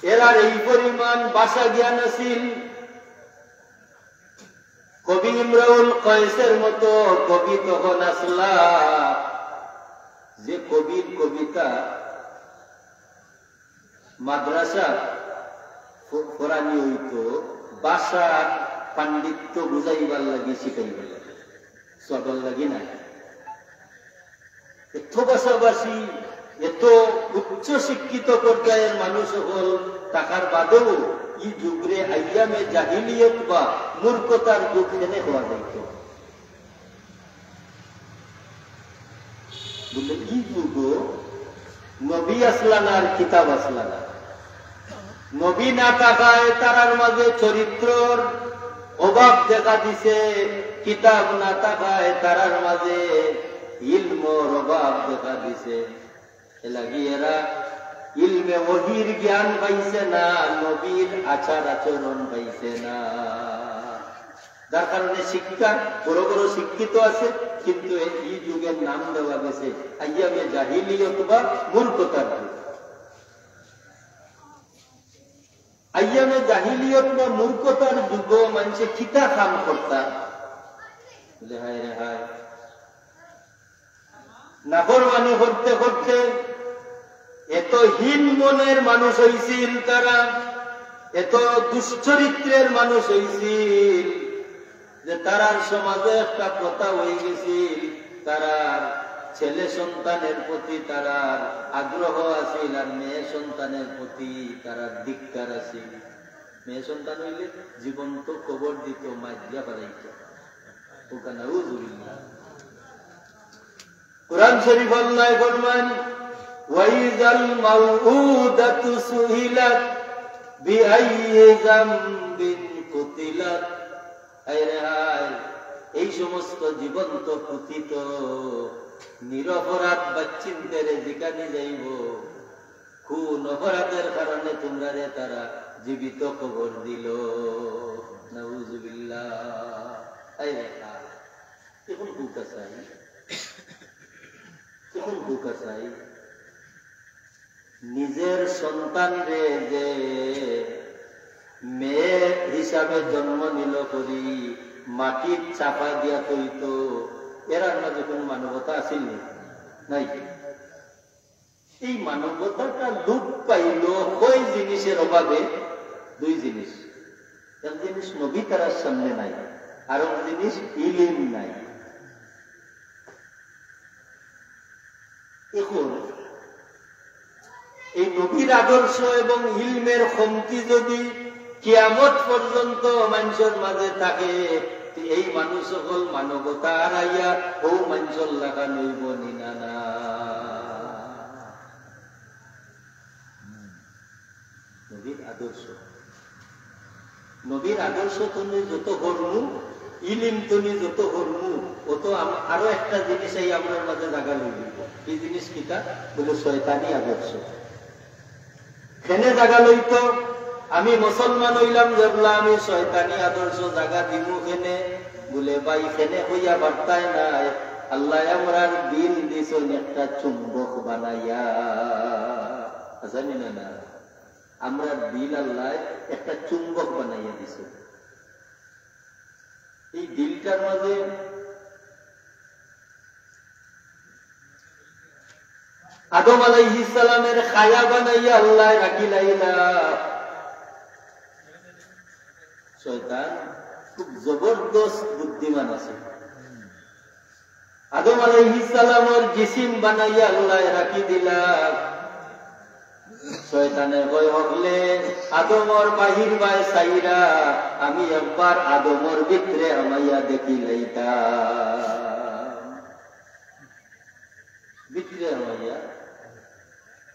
এরার এই পরিমাণ ভাষা জ্ঞান আছিল। কবি ইমরুল কায়েসের মতো কবি তখন আছলা, যে কবির কবিতা মাদ্রাসা প-, পড়ানি অইতো, ভাষার পাণ্ডিত্য বুঝাইবার লাগি, শিখাইবার লাগি, সবার লাগি নায়। এত ভাষাভাষী, এত উচ্চ শিক্ষিত পর্যায়র মানুষ অকল থাকার বাদেও ই যুগরে আইয়ামে জাহিলিয়ত বা মূর্খতার যুগ কেনে কওয়া যাইতো। বুলে, ই যুগো নবী আছলা না আর কিতাব আছলা না। নবী না থাকায় তারার মাঝে চরিত্রর অভাব দেখা দিছে, কিতাব না থাকায় তারার মাঝে ইলমর অভাব দেখা দিছে। এরলাগি এরা ইলমে ওহির জ্ঞান পাইছে না, নবীর আচার আচরণ পাইছে না। যার কারণে শিক্ষা, বড় বড় শিক্ষিত আছে, কিন্তু এ-, ই যুগর নাম দেওয়া গেছে আইয়ামে জাহিলিয়ত বা মূর্খতার যুগ। আইয়ামে জাহিলিয়ত বা মূর্খতার যুগো মানষে কিতা কাম করতা? বুলে, হায় রে হায়। নাফরমানি করতে করতে এত হীন মনের মানুষ অইছিল তারা, এত দুশ্চরিত্রের মানুষ অইছিল যে তারার সমাজো একটা প্রথা অইগেছিল, তারার ছেলে সন্তানের প্রতি তারার আগ্রহ আছিল, আর মেয়ে সন্তানের প্রতি তারার ধিক্কার আছিল। মেয়ে সন্তান অইলে জীবন্ত কবর দিতো, মারিয়া ফালাইতো। ওখানে নাউজুবিল্লাহ। কোরআন শরীফো আল্লায় ফরমান, "ওয়াইযাল মাউউদাতু সুইলাত বিআইয়ি যামবিন কুতিলাত।" হায় রে হায়, এই সমস্ত জীবন্ত পুঁথিত নিরপরাধ বাচ্চিন্তেরে জিকানি যাইব, কোন অপরাধের কারণে তোমরারে তারা জীবিত কবর দিল। নাউজুবিল্লাহ। হায় রে হায়, এখন কুকা চাই, এখন কুকা চাই। নিজের সন্তানরে যে মেয়ে হিসাবে জন্ম নিল করি, মাটির চাপা দিয়া থইতো, এরার মাঝে কোনো মানবতা আছিল নি? নাই। এই মানবতাটা লোপ পাইল কয় জিনিসের অভাবে? দুই জিনিস। এক জিনিস নবী তারার সামনে নাই, আর এক জিনিস ইলিম নাই। এখন এই নবীর আদর্শ এবং ইলমের কমতি যদি কিয়ামত পর্যন্ত মানুষের মাঝে থাকে, তে এই মানুষ সকল মানবতা হারাইয়া ও মানুষের লাখান অইব নি না? না। নবীর আদর্শ, নবীর আদর্শ তনে যত হরমু, ইলিম তনে যত হরমু, অত আম-, আরো একটা জিনিস এই আমরার মাঝে জাগা লইব। এই জিনিস কিতা? বলে শয়তানি আদর্শ। কেনে জাগা লইতো? আমি মুসলমান অইলাম যেবলা, আমি শয়তানি আদর্শ জাগা দিমু কেনে? বলে, ভাই, কেনে কইয়া পারতায় নায়। আল্লায় আমরার দিল দিছইন একটা চুম্বক বানাইয়া। আছে নি না? না। আমরার দিল আল্লায় একটা চুম্বক বানাইয়া দিছইন। এই দিলটার মাঝে আদম আলাইহিস সালামের কায়া বানাইয়া আল্লায় রাখিলাইলা। শয়তান খুব জবরদস্ত বুদ্ধিমান আছিল। আদম আলাইহিস সালামর জিসিম বানাইয়া আল্লায় রাখি দিলা। শয়তানে কয়, "হকলে আদমর বাহির বায় চাইরা, আমি একবার আদমর ভিতরে হামাইয়া দেখিলাইতাম।" ভিতরে হামাইয়া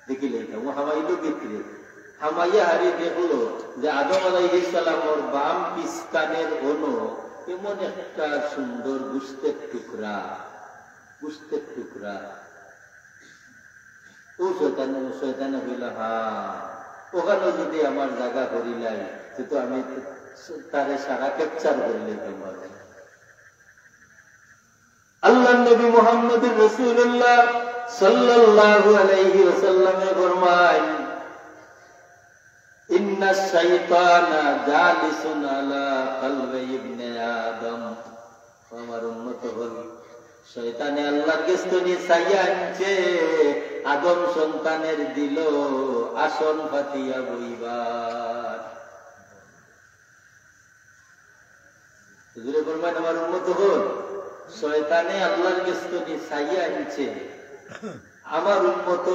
দেখিলাইতাম। ও হামাইলো ভিতরে। হামাইয়া হারি দেখলো যে আদম আলাইহিস সালামর বাম পিছকানের অনো এমন একটা সুন্দর গোস্তের টুকরা, গোস্তের টুকরা। ও শয়তান, ও শয়তানে কইলা, "হ্যাঁ, ওখানো যদি আমার জাগা করিলাই, তে তো আমি তারে সারা capture করিলাইতাম পারবো।" আল্লাহর নবী মুহাম্মদুর রাসূলুল্লাহ সাল্লাল্লাহু আলাইহি ওয়াসাল্লামে ফরমায়, "ইন্নাশ শাইতানা জালিসুন আলা কালবি ইবনে আদম।" আমার উম্মত হল, শয়তানে আল্লাহর গেছ তনে চাইয়া আনছে আদম সন্তানের দিলো আসন পাতিয়া বইবার। হুজুরে ফরমাইন, আমার উম্মত হল, শয়তানে আল্লাহর গেছ তনে চাইয়া আনছে আমার উম্মত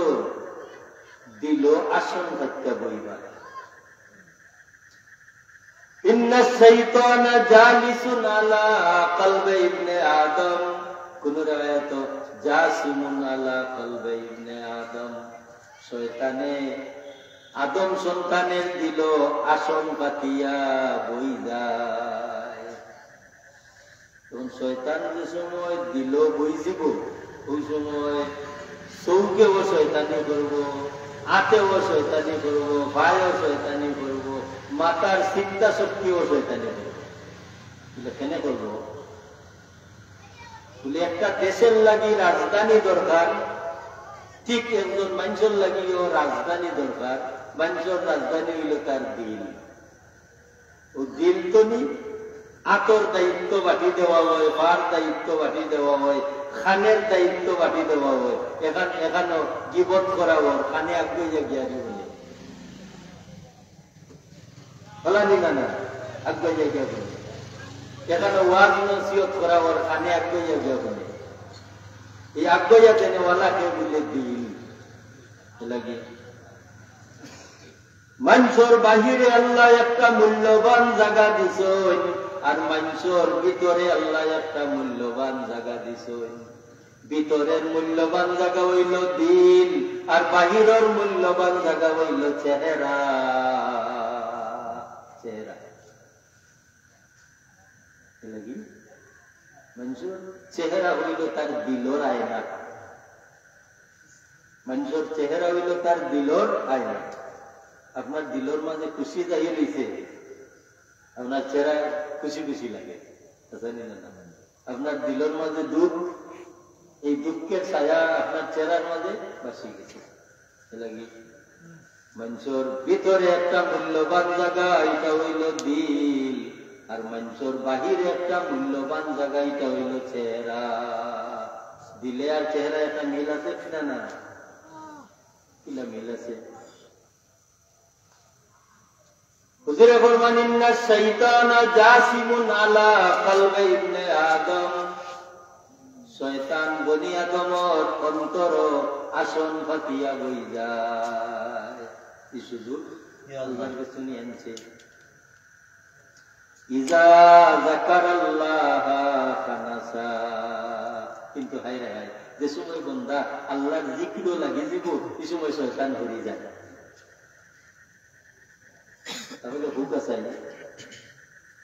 দিলো আসন পাতিয়া বইবার। ইন্নাশ শাইতানা জালিসুন আলা কালবি ইবনে আদম, কোন রেওয়ায়াত জাসিমুন আলা কালবি ইবনে আদম। শয়তানে আদম সন্তানের দিলো আসন পাতিয়া বই যায়। তখন শয়তান যে সময় দিলো বই যিবো, ওই সময় চউখেও শয়তানি করবো, আতেও শয়তানি করবো, পায়েও শয়তানি করবো, মাথার চিন্তা শক্তিও শয়তানি করবো। বলে, "কেনে করবো?" বলে, "একটা দেশের লাগি রাজধানী দরকার, ঠিক একজন মানষর লাগিও রাজধানী দরকার, মানষর রাজধানী অইলো তার দিল।" ও দিল তনে আতর দায়িত্ব বাটি দেওয়া অয়, পার দায়িত্ব বাটি দেওয়া অয়, কানের দায়িত্ব বাটি দেওয়া অয়। এখান, এখানো গিবত করা অর, কানে আগুয়াইয়া গিয়া রে বলে। হলা নি না, না, আগুয়াইয়া গিয়া বলে। এখানো ওয়াজ নসিহত করা অর, কানে আগুয়াইয়া গিয়া বলে। এই আগুয়াইয়া দেনেওয়ালাকে বলে দিল। এর লাগি মানষর বাহিরে আল্লায় একটা মূল্যবান জাগা দিছইন, আর মানষর ভিতরে আল্লায় একটা মূল্যবান জাগা দিছইন। ভিতরের মূল্যবান জাগা অইলো দিল, আর বাহিরর মূল্যবান জাগা অইলো চেহারা। চেহারা। এর লাগি মানষর চেহারা অইলো তার দিলর আয়না। মানষর চেহারা অইলো তার দিলর আয়না। আপনার দিলর মাঝে খুশি জাহির অইছে, আপনার চেহারা খুশি খুশি লাগে, আছে নি না? আপনার দিলর মাঝে দুঃখ, এই দুঃখের ছায়া আপনার চেহারার মাঝে ভাসি গেছে। এর লাগি মানষর ভিতরে একটা মূল্যবান জাগা, ইটা অইলো দিল, আর মানষর বাহিরে একটা মূল্যবান জাগা, ইটা অইলো চেহারা। দিলে আর চেহারা একটা মিল আছে কিনা না? কিলা মিল আছে? হুজুরে ফরমান, "ইন্না শাইতানা জাসিমুন আলা কালবি ইবনে আদম।" শয়তান বনি আদমর অন্তর আসন পাতিয়া বই যায়। কি শুধু আল্লাহর কাছে নিয়ে আনছে। ইজা যাকারাল্লাহা খানাসা। কিন্তু হায় রে হায়, যে সময় বন্দা আল্লাহর জিকিরো লাগি যিবো, এই সময় শয়তান হরি যায়। তাহলে হুক আছে না?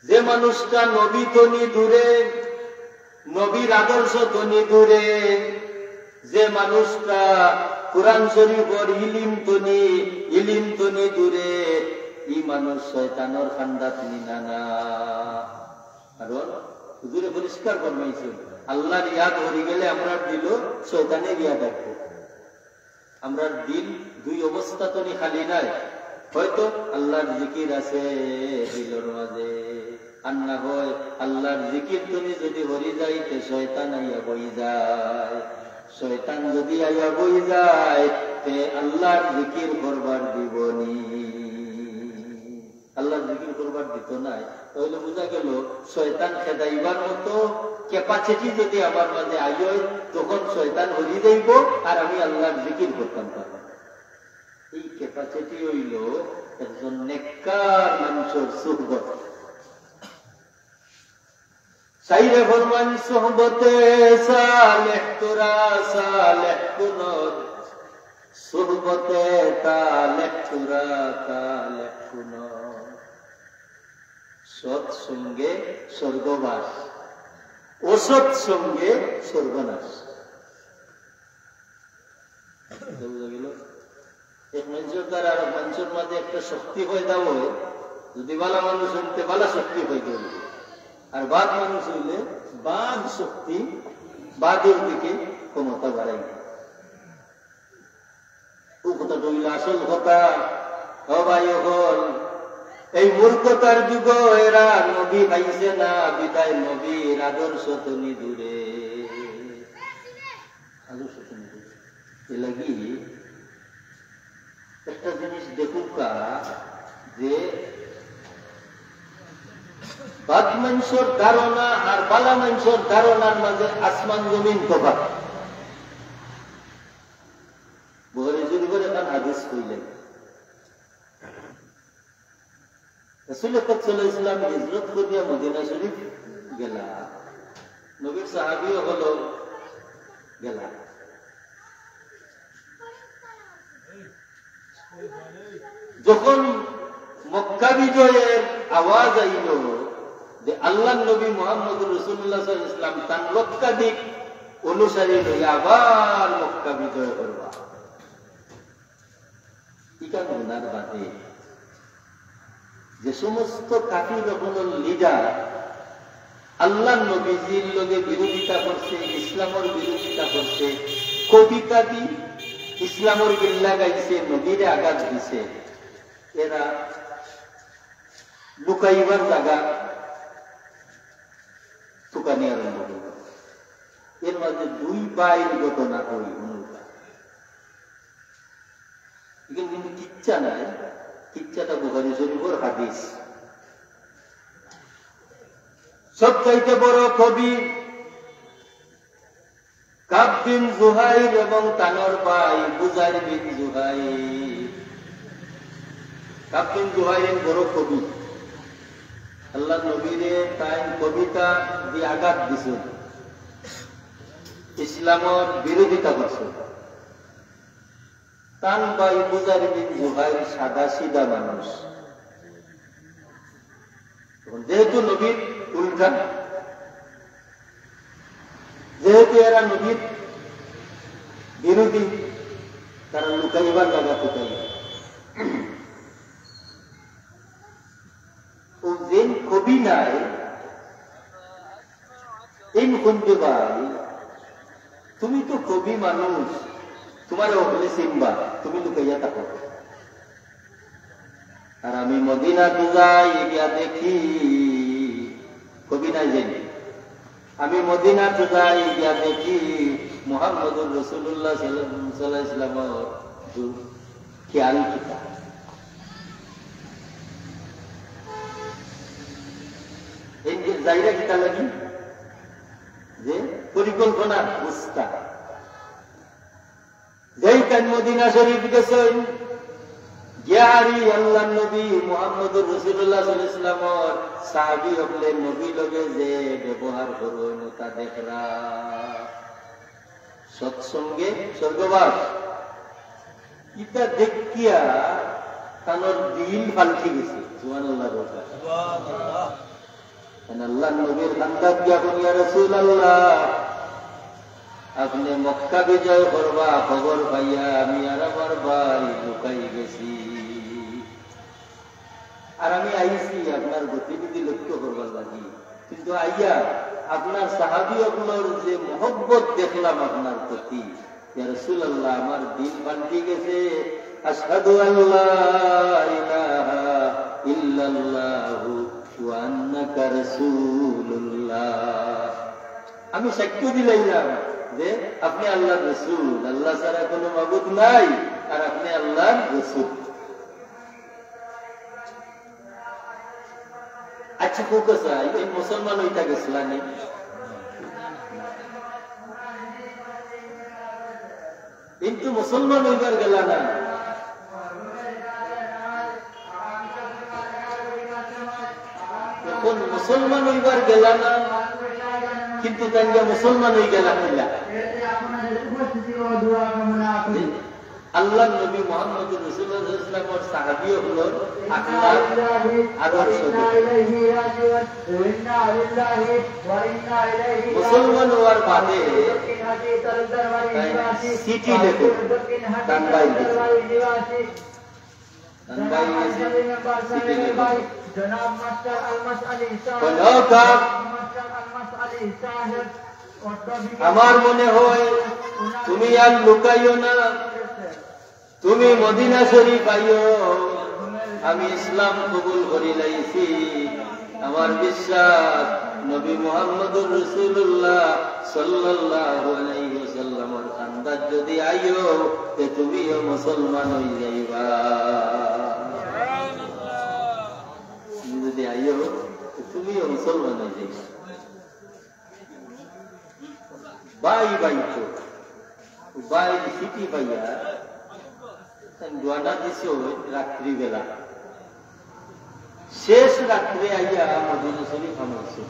যে মানুষটা নবী তনি দূরে, নবীর আদর্শ তনি দূরে, যে মানুষটা কোরআন শরীফর ইলিম তনি, ইলিম তনি দূরে, ই মানুষ শয়তানর খান্দাত নিনা না। কারণ হুজুরে পরিষ্কার ফরমাইছইন, আল্লাহর ইয়াদ হরি গেলে আমরার দিলো শয়তানের ইয়াদ আসবো। আমরার দিল দুই অবস্থা তনি খালি নাই। হয়তো আল্লাহর জিকির আছে দিলর মাঝে, আর না হয় আল্লাহর জিকির তনি যদি হরি যায়, তে শয়তান আইয়া বই যায়। শয়তান যদি আইয়া বই যায়, তে আল্লাহর জিকির করবার দিবনি। আল্লাহর জিকির করবার দিত নায়, তাহলে বুঝা গেল শয়তান খেদাইবার মতো capacity যদি আমার মাঝে আইয়, তখন শয়তান হরি যাইবো আর আমি আল্লাহর জিকির করতাম পারবো না। এই capacity অইলো একজন নেককার মানুষর সুহবত। শাইরে ফরমান, "সোহবতে সালেহ তোরা সালেহ কুনর, সোহবতে তালেহ তোরা তালেহ কুনর।" সৎ সঙ্গে স্বর্গবাস, অসৎ সঙ্গে সর্বনাশ। বুঝা গেল? এক মানষর দ্বারা আর মানষর মাঝে একটা শক্তি পয়দা অয়, যদি বালা মানুষ অইলে বালা শক্তি পয়দা অইল, আর বাদ মানুষ অইলে বাদ শক্তি, বাদর দিকে ক্ষমতা বাড়াই। ও কথা অইল আসল কথা। ও ভাই অকল, এই মূর্খতার যুগো এরা নবী পাইছে না, বিদায় নবীর আদর্শ তনি দূরে। আদর্শ তনি দূরে। এর লাগি একটা জিনিস দেখউক্কা যে বাদ মানষর ধারণা আর বালা মানষর ধারণার মাঝে আসমান জমিন তফাৎ। বুখারী শরীফর একখান হাদিস কইলাম। রাসূল পাক সাল্লাল্লাহু আলাইহি ওয়াসাল্লাম হিজরত করিয়া মদিনা শরীফ গেলা, নবীর সাহাবী অকল গেলা। যখন মক্কা বিজয়ের আওয়াজ আইল যে আল্লাহর নবী মুহাম্মদুর রাসূলুল্লাহ সাল্লাল্লাহু আলাইহি ওয়াসাল্লাম তান লক্ষাধিক অনুসারী লইয়া আবার মক্কা বিজয় করবা, ইখান হুনার বাদে যে সমস্ত কাফির অকলর লিডার আল্লাহর নবীজির লগে বিরোধিতা করছে, ইসলামর বিরোধিতা করছে, কবিতা দি ইসলামর গিল্লা গাইছে, নবীরে আঘাত দিছে, এরা লুকাইবার জাগা তুকানি আরম্ভ করল। এর মাঝে দুই ভাইর ঘটনা কই হুনুকা। ইখান কিন্তু কিচ্ছা নায়, কিচ্ছাটা বুখারী শরীফর হাদিস। সবচাইতে বড় কবি কাব বিন জুহাইর এবং তানর ভাই বুজাইর বিন জুহাইর। কাব বিন জুহাইর বড় কবি। আল্লাহর নবীরে তাইন কবিতা দি আঘাত দিছইন, ইসলামর বিরোধিতা করছইন। তান ভাই বুজাইর বিন জুহাইর সাদা সিধা মানুষ। এখন যেহেতু নবীর উল্টা, যেহেতু এরা নবীর বিরোধী, তারা লুকাইবার জাগা লুকাইয়া। ও যেন কবি নাই, এইন কইন যে ভাই, তুমি তো কবি মানুষ, তুমারে অকলে চিনবা, তুমি লুকাইয়া থাকো। আর আমি মদিনাত যাই গিয়া দেখি, কবি নাই যেন, আমি মদিনাত যাই গিয়া দেখি মুহাম্মদুর রাসূলুল্লাহ সাল্লাল্লাহু আলাইহি ওয়াসাল্লামর খেয়াল কিতা। এই যে যাইরা কিতা লাগি? যে পরিকল্পনা বুঝতা। যেই তাইন মদিনা শরীফ গেছইন, গিয়া হারি আল্লাহর নবী মুহাম্মদুর রাসূলুল্লাহ সাল্লাল্লাহু আলাইহি ওয়াসাল্লামর সাহাবী অকলে নবীর লগে যে ব্যবহার করইন, ওটা দেখরা। সৎসঙ্গে স্বর্গবাস। ইটা দেখিয়া তানর দিল পাল্টি গেছে। সুবহানাল্লাহ বলবা। সুবহানাল্লাহ। কারণ আল্লাহর নবীর কান্দাত গিয়া কইন, "ইয়া রাসূলুল্লাহ, আপনে মক্কা বিজয় করবা, খবর পাইয়া আমি আর আমার ভাই লুকাই গেছি।" আর আমি আইছি আপনার গতিবিধি লক্ষ্য করবার লাগি, কিন্তু আইয়া আপনার সাহাবী অকলর যে মহব্বত দেখলাম আপনার প্রতি, ইয়া রাসূলুল্লাহ, আমার দিল পাল্টি গেছে। আশহাদু আল্লা ইলাহা ইল্লাল্লাহু ওয়া আন্নাকা রাসূলুল্লাহ। আমি সাক্ষ্য দিলাইলাম যে আপনি আল্লাহর রসুল, আল্লাহ ছাড়া কোনো মাবুদ নাই, আর আপনি আল্লাহর রসুল। আচ্ছা, কউক্কা চাই, এই মুসলমান অইতা গেছলা নি? কিন্তু মুসলমান অইবার গেলা না। অখন মুসলমান অইবার গেলা না, কিন্তু তাইন গিয়া মুসলমান অই গেলা কিলা? আল্লাহর নবী মুহাম্মদুর রাসূলুল্লাহ সাল্লাল্লাহু আলাইহি ওয়াসাল্লামর সাহাবী অকলর আখলাক আদর্শ দেখি। মুসলমান অওয়ার বাদে তাইন চিঠি লেখইন, ধানবাই লেখইন। ধানবাই লেখইন, চিঠি লেখইন। কইলা, "ও কাক, আমার মনে হয় তুমি আর লুকাইও না, তুমি মদিনা শরীফ আইও, আমি ইসলাম কবুল করিলাইছি। আমার বিশ্বাস, নবী মুহাম্মদুর রাসূলুল্লাহ সাল্লাল্লাহু আলাইহি ওয়াসাল্লামর কান্দাত যদি আইও, তে তুমিও মুসলমান অই যাইবা। তুমি যদি আইও, তে তুমিও মুসলমান অই যাইবা।" ভাই, ভাই তো, ভাই চিঠি পাইয়া তাইন রওয়ানা দিছে রাত্রিবেলা। শেষ রাত্রে আইয়া মদিনা শরীফ হামাইছে।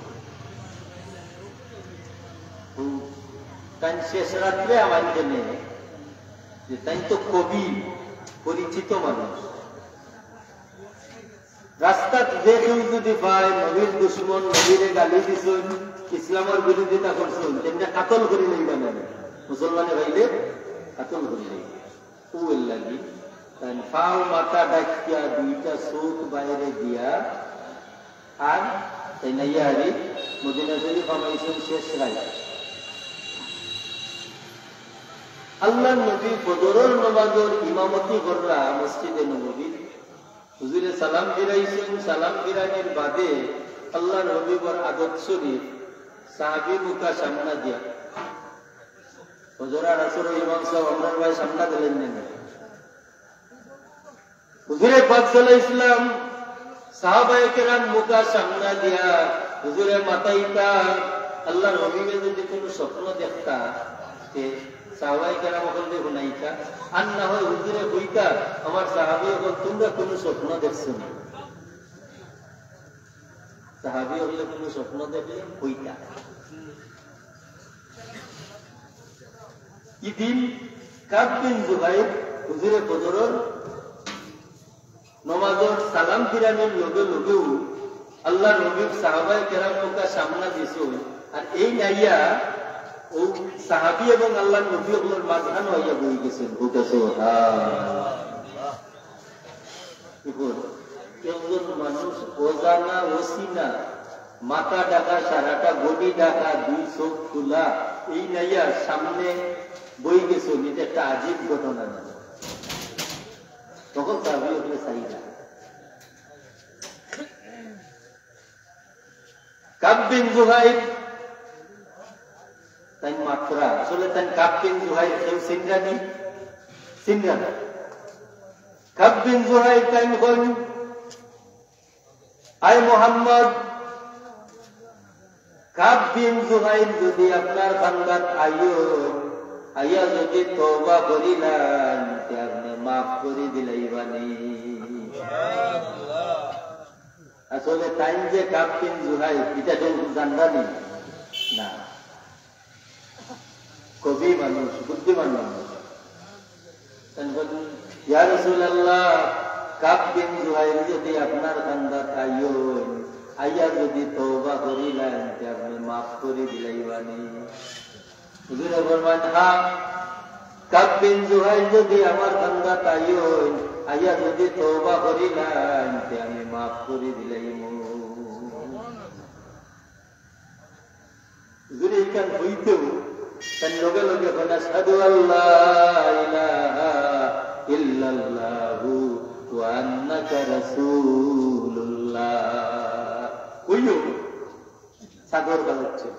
হুম, তাইন শেষ রাত্রে আমার জন্য যে তাইন তো কবি, পরিচিত মানুষ। রাস্তাত যে কেউ যদি পায়, নবীর দুশমন, নবীরে গালি দিছইন, ইসলামর বিরোধিতা করছইন, তেমনে কাতল করি লইবা না। মুসলমানে পাইলে কাতল করি লইবা। ও এর লাগি তাইন পাও মাথা ঢাকিয়া দুইটা চোখ বাইরে দিয়া আর তাইন আইয়া হারি মদিনা শরীফ হামাইছইন শেষ রাইত। আল্লাহর নবী ফজরর নামাজর ইমামতি কররা মসজিদে নববীত। হুজুরে সালাম ফিরাইছইন, সালাম ফিরানির বাদে আল্লাহর হাবিবর আদত শরীফ সাহাবী মুখা সামনা দিয়া। ফজর আর আসরর ইমাম সাব আমরার বায় সামনা দিলাইন না। হুজুরে পাক সাল্লাল্লাহু আলাইহি ওয়াসাল্লাম সাহাবায়ে কেরাম মুখা সামনা দিয়া হুজুরে মাতাইতা, আল্লাহর হাবিবে যদি কোনো স্বপ্ন দেখতা, তে সাহাবায়ে কেরাম অকলরে হুনাইতা, আর না হয় হুজুরে কইতা, "আমার সাহাবী অকল, তুমরা কুনু স্বপ্ন দেখছো নি?" সাহাবী অকলে কুনু স্বপ্ন দেখলে কইতা। ইদিন কাব বিন জুহাইর হুজুরে ফজরর নমাজর সালাম ফিরানির লগে লগেউ আল্লাহর হাবিব সাহাবায়ে কেরাম মুখা সামনা দিছইন, আর এইন আইয়া ও সাহাবী এবং আল্লাহর নবী অকলর মাঝখানো আইয়া বই গেছেন। কউক্কা সুবহানাল্লাহ। দেখুন, একজন মানুষ অজানা অচিনা, মাথা ঢাকা, সারাটা বডি ঢাকা, দুই চোখ খোলা, এইন আইয়া সামনে বই গেছেন, এটা একটা আজীব ঘটনা না? তখন সাহাবী অকলে চাইরা। কাব বিন জুহাইর, তাইন মাতরা, আসলে তাইন কাব বিন জুহাইর কেউ চিনরা নি? চিনরা না। কাব বিন জুহাইর তাইন কইন, "আয় মোহাম্মদ, কাব বিন জুহাইর যদি আপনার কান্দাত আইয়ইন, আইয়া যদি তওবা করিলাইন, তে আপনে মাফ করি দিলাইবা নি।" আসলে তাইন যে কাব বিন জুহাইর, ইটা কেউ জানরা নি? না। কবি মানুষ, বুদ্ধিমান মানুষ। তাইন কইন, "ইয়া রাসূলুল্লাহ, কাব বিন জুহাইর যদি আপনার কান্দাত আইয়ইন, আইয়া যদি তওবা করিলাইন, তে আপনে মাফ করি দিলাইবা নি?" হুজুরে ফরমাইন, "হ্যাঁ, কাব বিন জুহাইর যদি আমার কান্দাত আইয়ইন, আইয়া যদি তওবা করিলাইন, তে আমি মাফ করি দিলাইমু।" হুজুরে ইখান কইতেউ তাইন লগে লগে কইন, "আশহাদু আল্লা ইলাহা ইল্লাল্লাহু ওয়া আন্নাকা রাসূলুল্লাহ।" কইয়া চাদর ফালাইছে।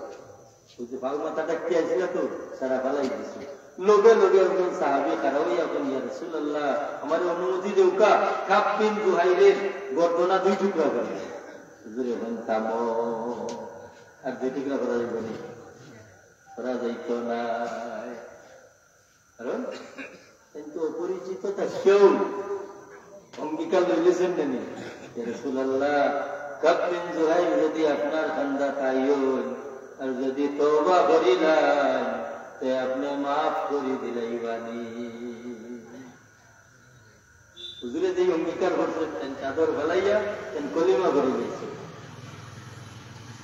ওই যে পাও মাথাটা কি আছিল তো, সারা ফালাই দিছে। লগে লগে একজন সাহাবী খাড়া অইয়া কইন, "ইয়া রাসূলুল্লাহ, আমারে অনুমতি দেউক্কা, কাব বিন জুহাইরের গর্দনা দুই টুকরা করি।" হুজুরে কইন, "থামো, আর দুই টুকরা করা যাইবো নি, করা যাইতো নায়।" কারণ কিন্তু অপরিচিত তা কেউ অঙ্গীকার লইলেছেন না নি? "ইয়া রাসূলুল্লাহ, কাব বিন জুহাইর যদি আপনার কান্দাত আইয়ইন, আর যদি তওবা করিলাইন, তে আপনে মাফ করি দিলাইবা নি।" হুজুরে যেই অঙ্গীকার করছে, তাইন চাদর ফালাইয়া, তাইন কলিমা করি দিছে।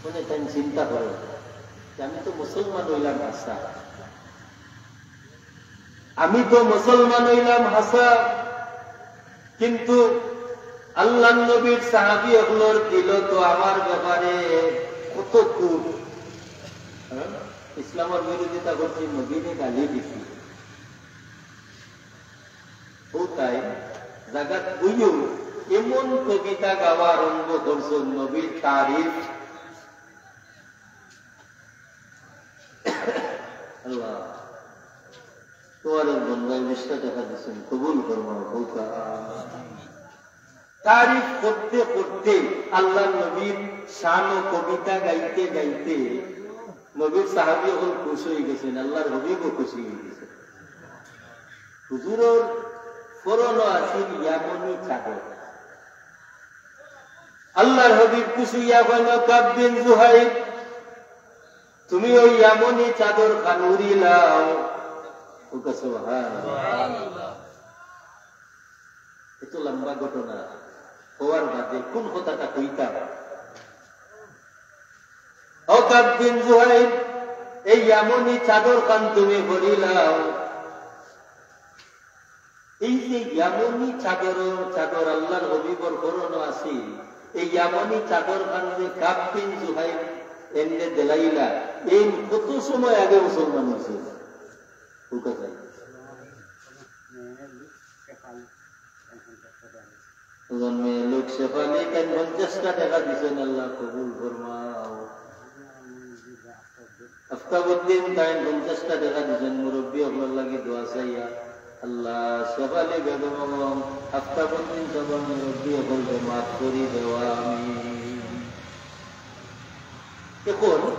মানে তাইন চিন্তা করে, যে আমি তো মুসলমান অইলাম হাছা, আমি তো মুসলমান অইলাম হাছা, কিন্তু আল্লাহর নবীর সাহাবী অকলর দিলো তো আমার ব্যাপারে কত খুব, হ্যাঁ? ইসলামর বিরোধিতা করছি, নবীরে গালি দিছি। ও তাইন জাগাত বইয়াউ এমন কবিতা গাওয়া আরম্ভ করছইন, নবীর তারিফ। আল্লাহ, তোমার এক বন্দায় বিশটা টেকা দিছইন, কবুল ফরমাও, কউক্কা। তারিফ করতে করতে, আল্লাহর নবীর শান ও কবিতা গাইতে গাইতে নবীর সাহাবী অকল খুশ অই গেছইন, আল্লাহর হাবিবও খুশি অই গেছইন। হুজুরর পরনো আছিল ইয়ামনি চাদর। আল্লাহর হাবিব খুশ অইয়া কইন, "কাব বিন জুহাইর, তুমি ওই ইয়ামনি চাদর খান উড়িলাও।" কউক্কা সুবহানাল্লাহ। এত লম্বা ঘটনা হওয়ার বাদে কোন কথাটা কইতাম? ও কাব বিন জুহাইর, এই ইয়ামনি চাদর খান তুমি পরিলাও। এই যে ইয়ামনি চাদর, চাদর আল্লাহর হাবিবর পরনো আছিল, এই ইয়ামনি চাদর খান যে কাব বিন জুহাইর এনরে দিলাইলা, এইন কত সময় আগে মুসলমান অইছিল? কউক্কা চাই। একজন মেয়ে লোক শেফালি তাইন পঞ্চাশটা টেকা দিছইন, আল্লাহ কবুল ফরমাও। আফতাবউদ্দিন তাইন পঞ্চাশটা টেকা দিছইন, মুরব্বি অকলর লাগি দোয়া চাইয়া। আল্লাহ, শেফালি বেগম এবং আফতাবউদ্দিন সাবর মুরব্বি অকলরে মাফ করি দেও, আমিন। এখন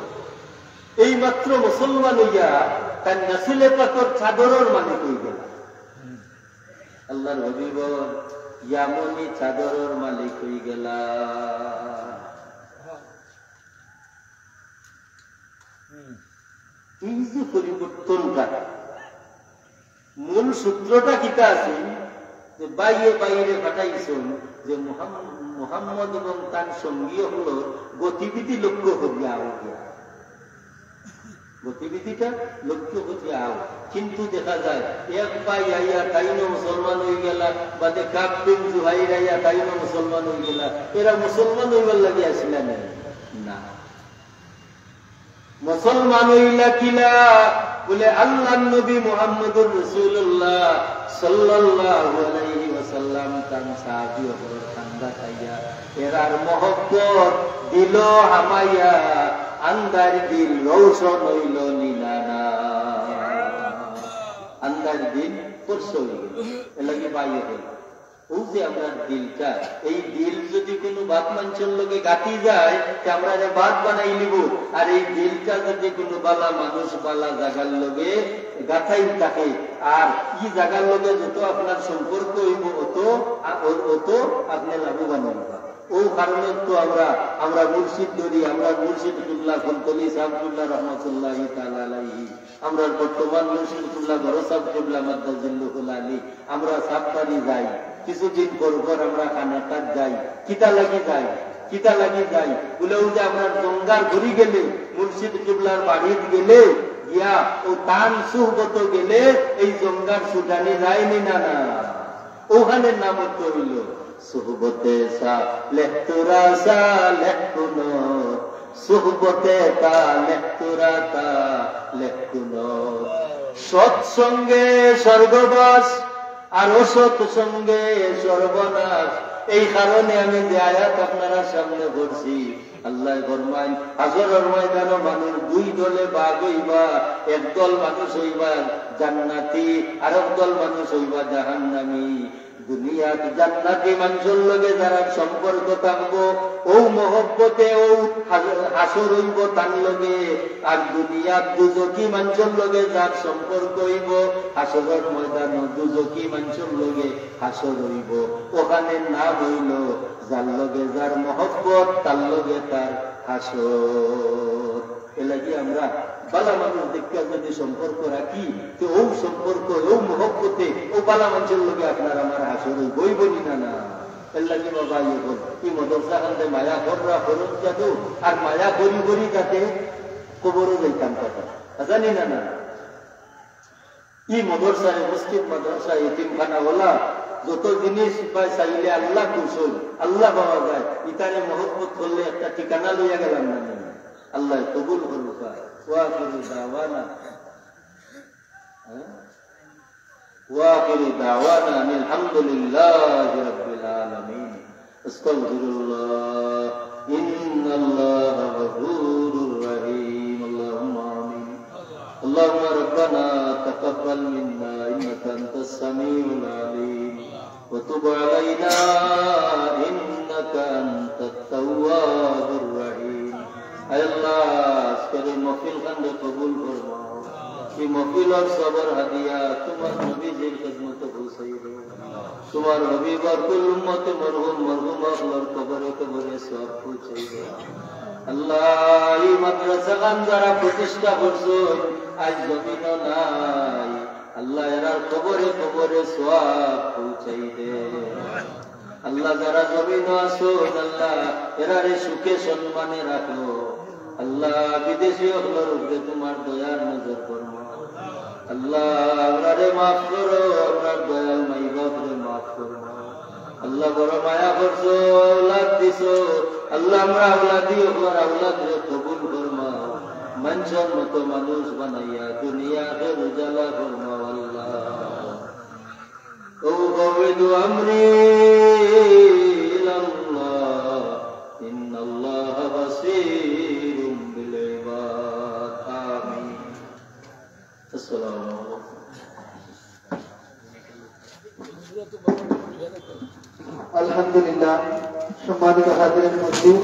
এই মাত্র মুসলমান অইয়া তাইন রাসুলে পাকর চাদরর মালিক অই গেলা। আল্লাহর হাবিবর ইয়ামনি চাদরর মালিক অই গেলা। এই যে পরিবর্তনটা, মূল সূত্রটা কিতা আছিল? যে বাইয়ে বাইরে পাঠাইছইন যে মুহাম-, মুহাম্মদ এবং তার সঙ্গী অকলর গতিবিধি লক্ষ্য করিয়া আও গিয়া। গতিবিধিটা লক্ষ্যপথে আও। কিন্তু দেখা যায়, এক ভাই আইয়া তাইনও মুসলমান অইগেলা, বাদে কাব বিন জুহাইর আইয়া তাইনও মুসলমান অইগেলা। এরা মুসলমান অইবার লাগি আইছলা নি? না। মুসলমান অইলা কিলা? বলে, আল্লাহর নবী মুহাম্মদুর রাসূলুল্লাহ সাল্লাল্লাহু আলাইহি ওয়াসাল্লাম তান সাহাবী অকলর কান্দাত আইয়া, এরার মহব্বত দিলো হামাইয়া, আন্দাইর দিল রওশন অইলো নি না না। আন্দাইর দিল ফর্সা অইলো। এরলাগি ভাই অকল, অউ যে আমরার দিলটা, এই দিল যুদি কুনু বাদ মানষর লগে গাঁথি যায়, তে আমরারে বাদ বানাইলিবো। আর এই দিলটা যুদি কুনু বালা মানুষ বালা জাগার লগে গাঁথাইল থাকে, আর ই জাগার লগে যত আপনার সম্পর্ক অইবো, অত, আ-, অ-, অত আপনে লাভবান অইবা। অউ কারণে তো আমরা, আমরা মুর্শিদ ধরি, আমরা মুর্শিদ কিবলা ফুলতলি সাহেব কিবলা রহমতুল্লাহি তাআলা আলাইহি, আমরা বর্তমান মুর্শিদ কিবলা বড় সাহেব কিবলা মাদ্দা জিল্লুহুল আলী, আমরা সাতবাড়ি যাই, কিছুদিন পর পর আমরা কানাকাত যাই। কিতা লাগি যাই? কিতা লাগি যাই? বলে, অউ যে আমরা জঙ্গার ঘুরি গেলে, মুর্শিদ কিবলার বাড়িত গেলে, গিয়া অউ তান সুহবত গেলে, এই জঙ্গার ছুটানি যায় নি না না? অখানর নাম তো অইলো সুহবতে সালেহ তোরা সালেহ কুনর, সুহবতে সালেহ তোরা সালেহ কুনর। সৎ সঙ্গে স্বর্গবাস, আর অসৎ সঙ্গে সর্বনাশ। এই কারণে আমি যে আয়াত আপনারার সামনে পড়ছি, আল্লায় ফরমাইন, হাশরর ময়দানো মানুষ দুই দলে ভাগ অইবা, এক দল মানুষ অইবা জান্নাতি, আরক দল মানুষ অইবা জাহান্নামি। দুনিয়াত জান্নাতি মানষর লগে যারার সম্পর্ক থাকবো, অউ মহব্বতে অউ হাশ-, হাশর অইবো তান লগে, আর দুনিয়াত দুজখি মানষর লগে যার সম্পর্ক অইবো, হাশরর ময়দানো দুজখি মানষর লগে হাশর অইবো। অখানর নাম অইলো যার লগে যার মহব্বত, তার লগে তার হাশর। এরলাগি আমরা বালা মানুষ দেখিয়া যুদি সম্পর্ক রাখি, তে অউ সম্পর্ক, অউ মহব্বতে, অউ বালা মানষর লগে আপনার আমার হাশর অইবো নি না না? এরলাগি বাবা, ই মাদ্রাসা খানরে মায়া কররা করউক্কা তো, আর মায়া করি করি যাতে কবরো যাইতাম পারি। আচ্ছা নি না না? ই মাদ্রাসারে, মসজিদ, মাদ্রাসা, এতিমখানা অলা যত জিনিস পায়, চাইলে আল্লাহ খুশ অইন, আল্লাহ পাওয়া যায়। ইতারে মহব্বত করলে একটা ঠিকানা লইয়া গেলাম না নি? আল্লায় কবুল করউক্কা। ওয়া আখিরু দাওয়ানা, হ্যাঁ? ওয়া আখিরু দাওয়ানা আনিল হামদুলিল্লাহি রাব্বিল আলামিন। أستغفر الله، إن الله غفور رحيم. اللهم آمين. اللهم ربنا تقبل منا إنك أنت السميع العليم وتب علينا إنك أنت التواب الرحيم. আয় আল্লাহ, আজকের এই মাহফিল খানরে কবুল ফরমাও। এই মাহফিলর সওয়াবর হাদিয়া তোমার নবীজির খেদমতে পৌঁছাই দেও। তোমার হাবিবর কুল উম্মতে মরহুম, মরহুমা অকলর কবরে কবরে সওয়াব পৌঁছাই দেও। আল্লাহ, এই মাদ্রাসা খান যারা প্রতিষ্ঠা করছইন, আইজ জমিনো নাই, আল্লাহ এরার কবরে কবরে সওয়াব পৌঁছাই দেও। আল্লাহ যারা জমিনো আছো, আল্লাহ এরারে সুখে সম্মানে রাখো। আল্লাহ বিদেশি অকলর উপরে তোমার দয়ার নজর ফরমাও। আল্লাহ, আমরারে মাফ করো, আমরার দয়াল মাই বাপরে মাফ করো। আল্লাহ, বড় মায়া করছো, আওলাদ দিছো। আল্লাহ, আমরা আওলাদি অকলর আওলাদরে কবুল ফরমাও। মানষর মতো মানুষ বানাইয়া দুনিয়া আখের উজালা ফরমাও আল্লাহ। أفوض أمري إلى الله، إن الله بصير بالعباد. آمين. আসসালামু আলাইকুম। আলহামদুলিল্লাহ, সম্মানিত হাজিরিন মসজিদ,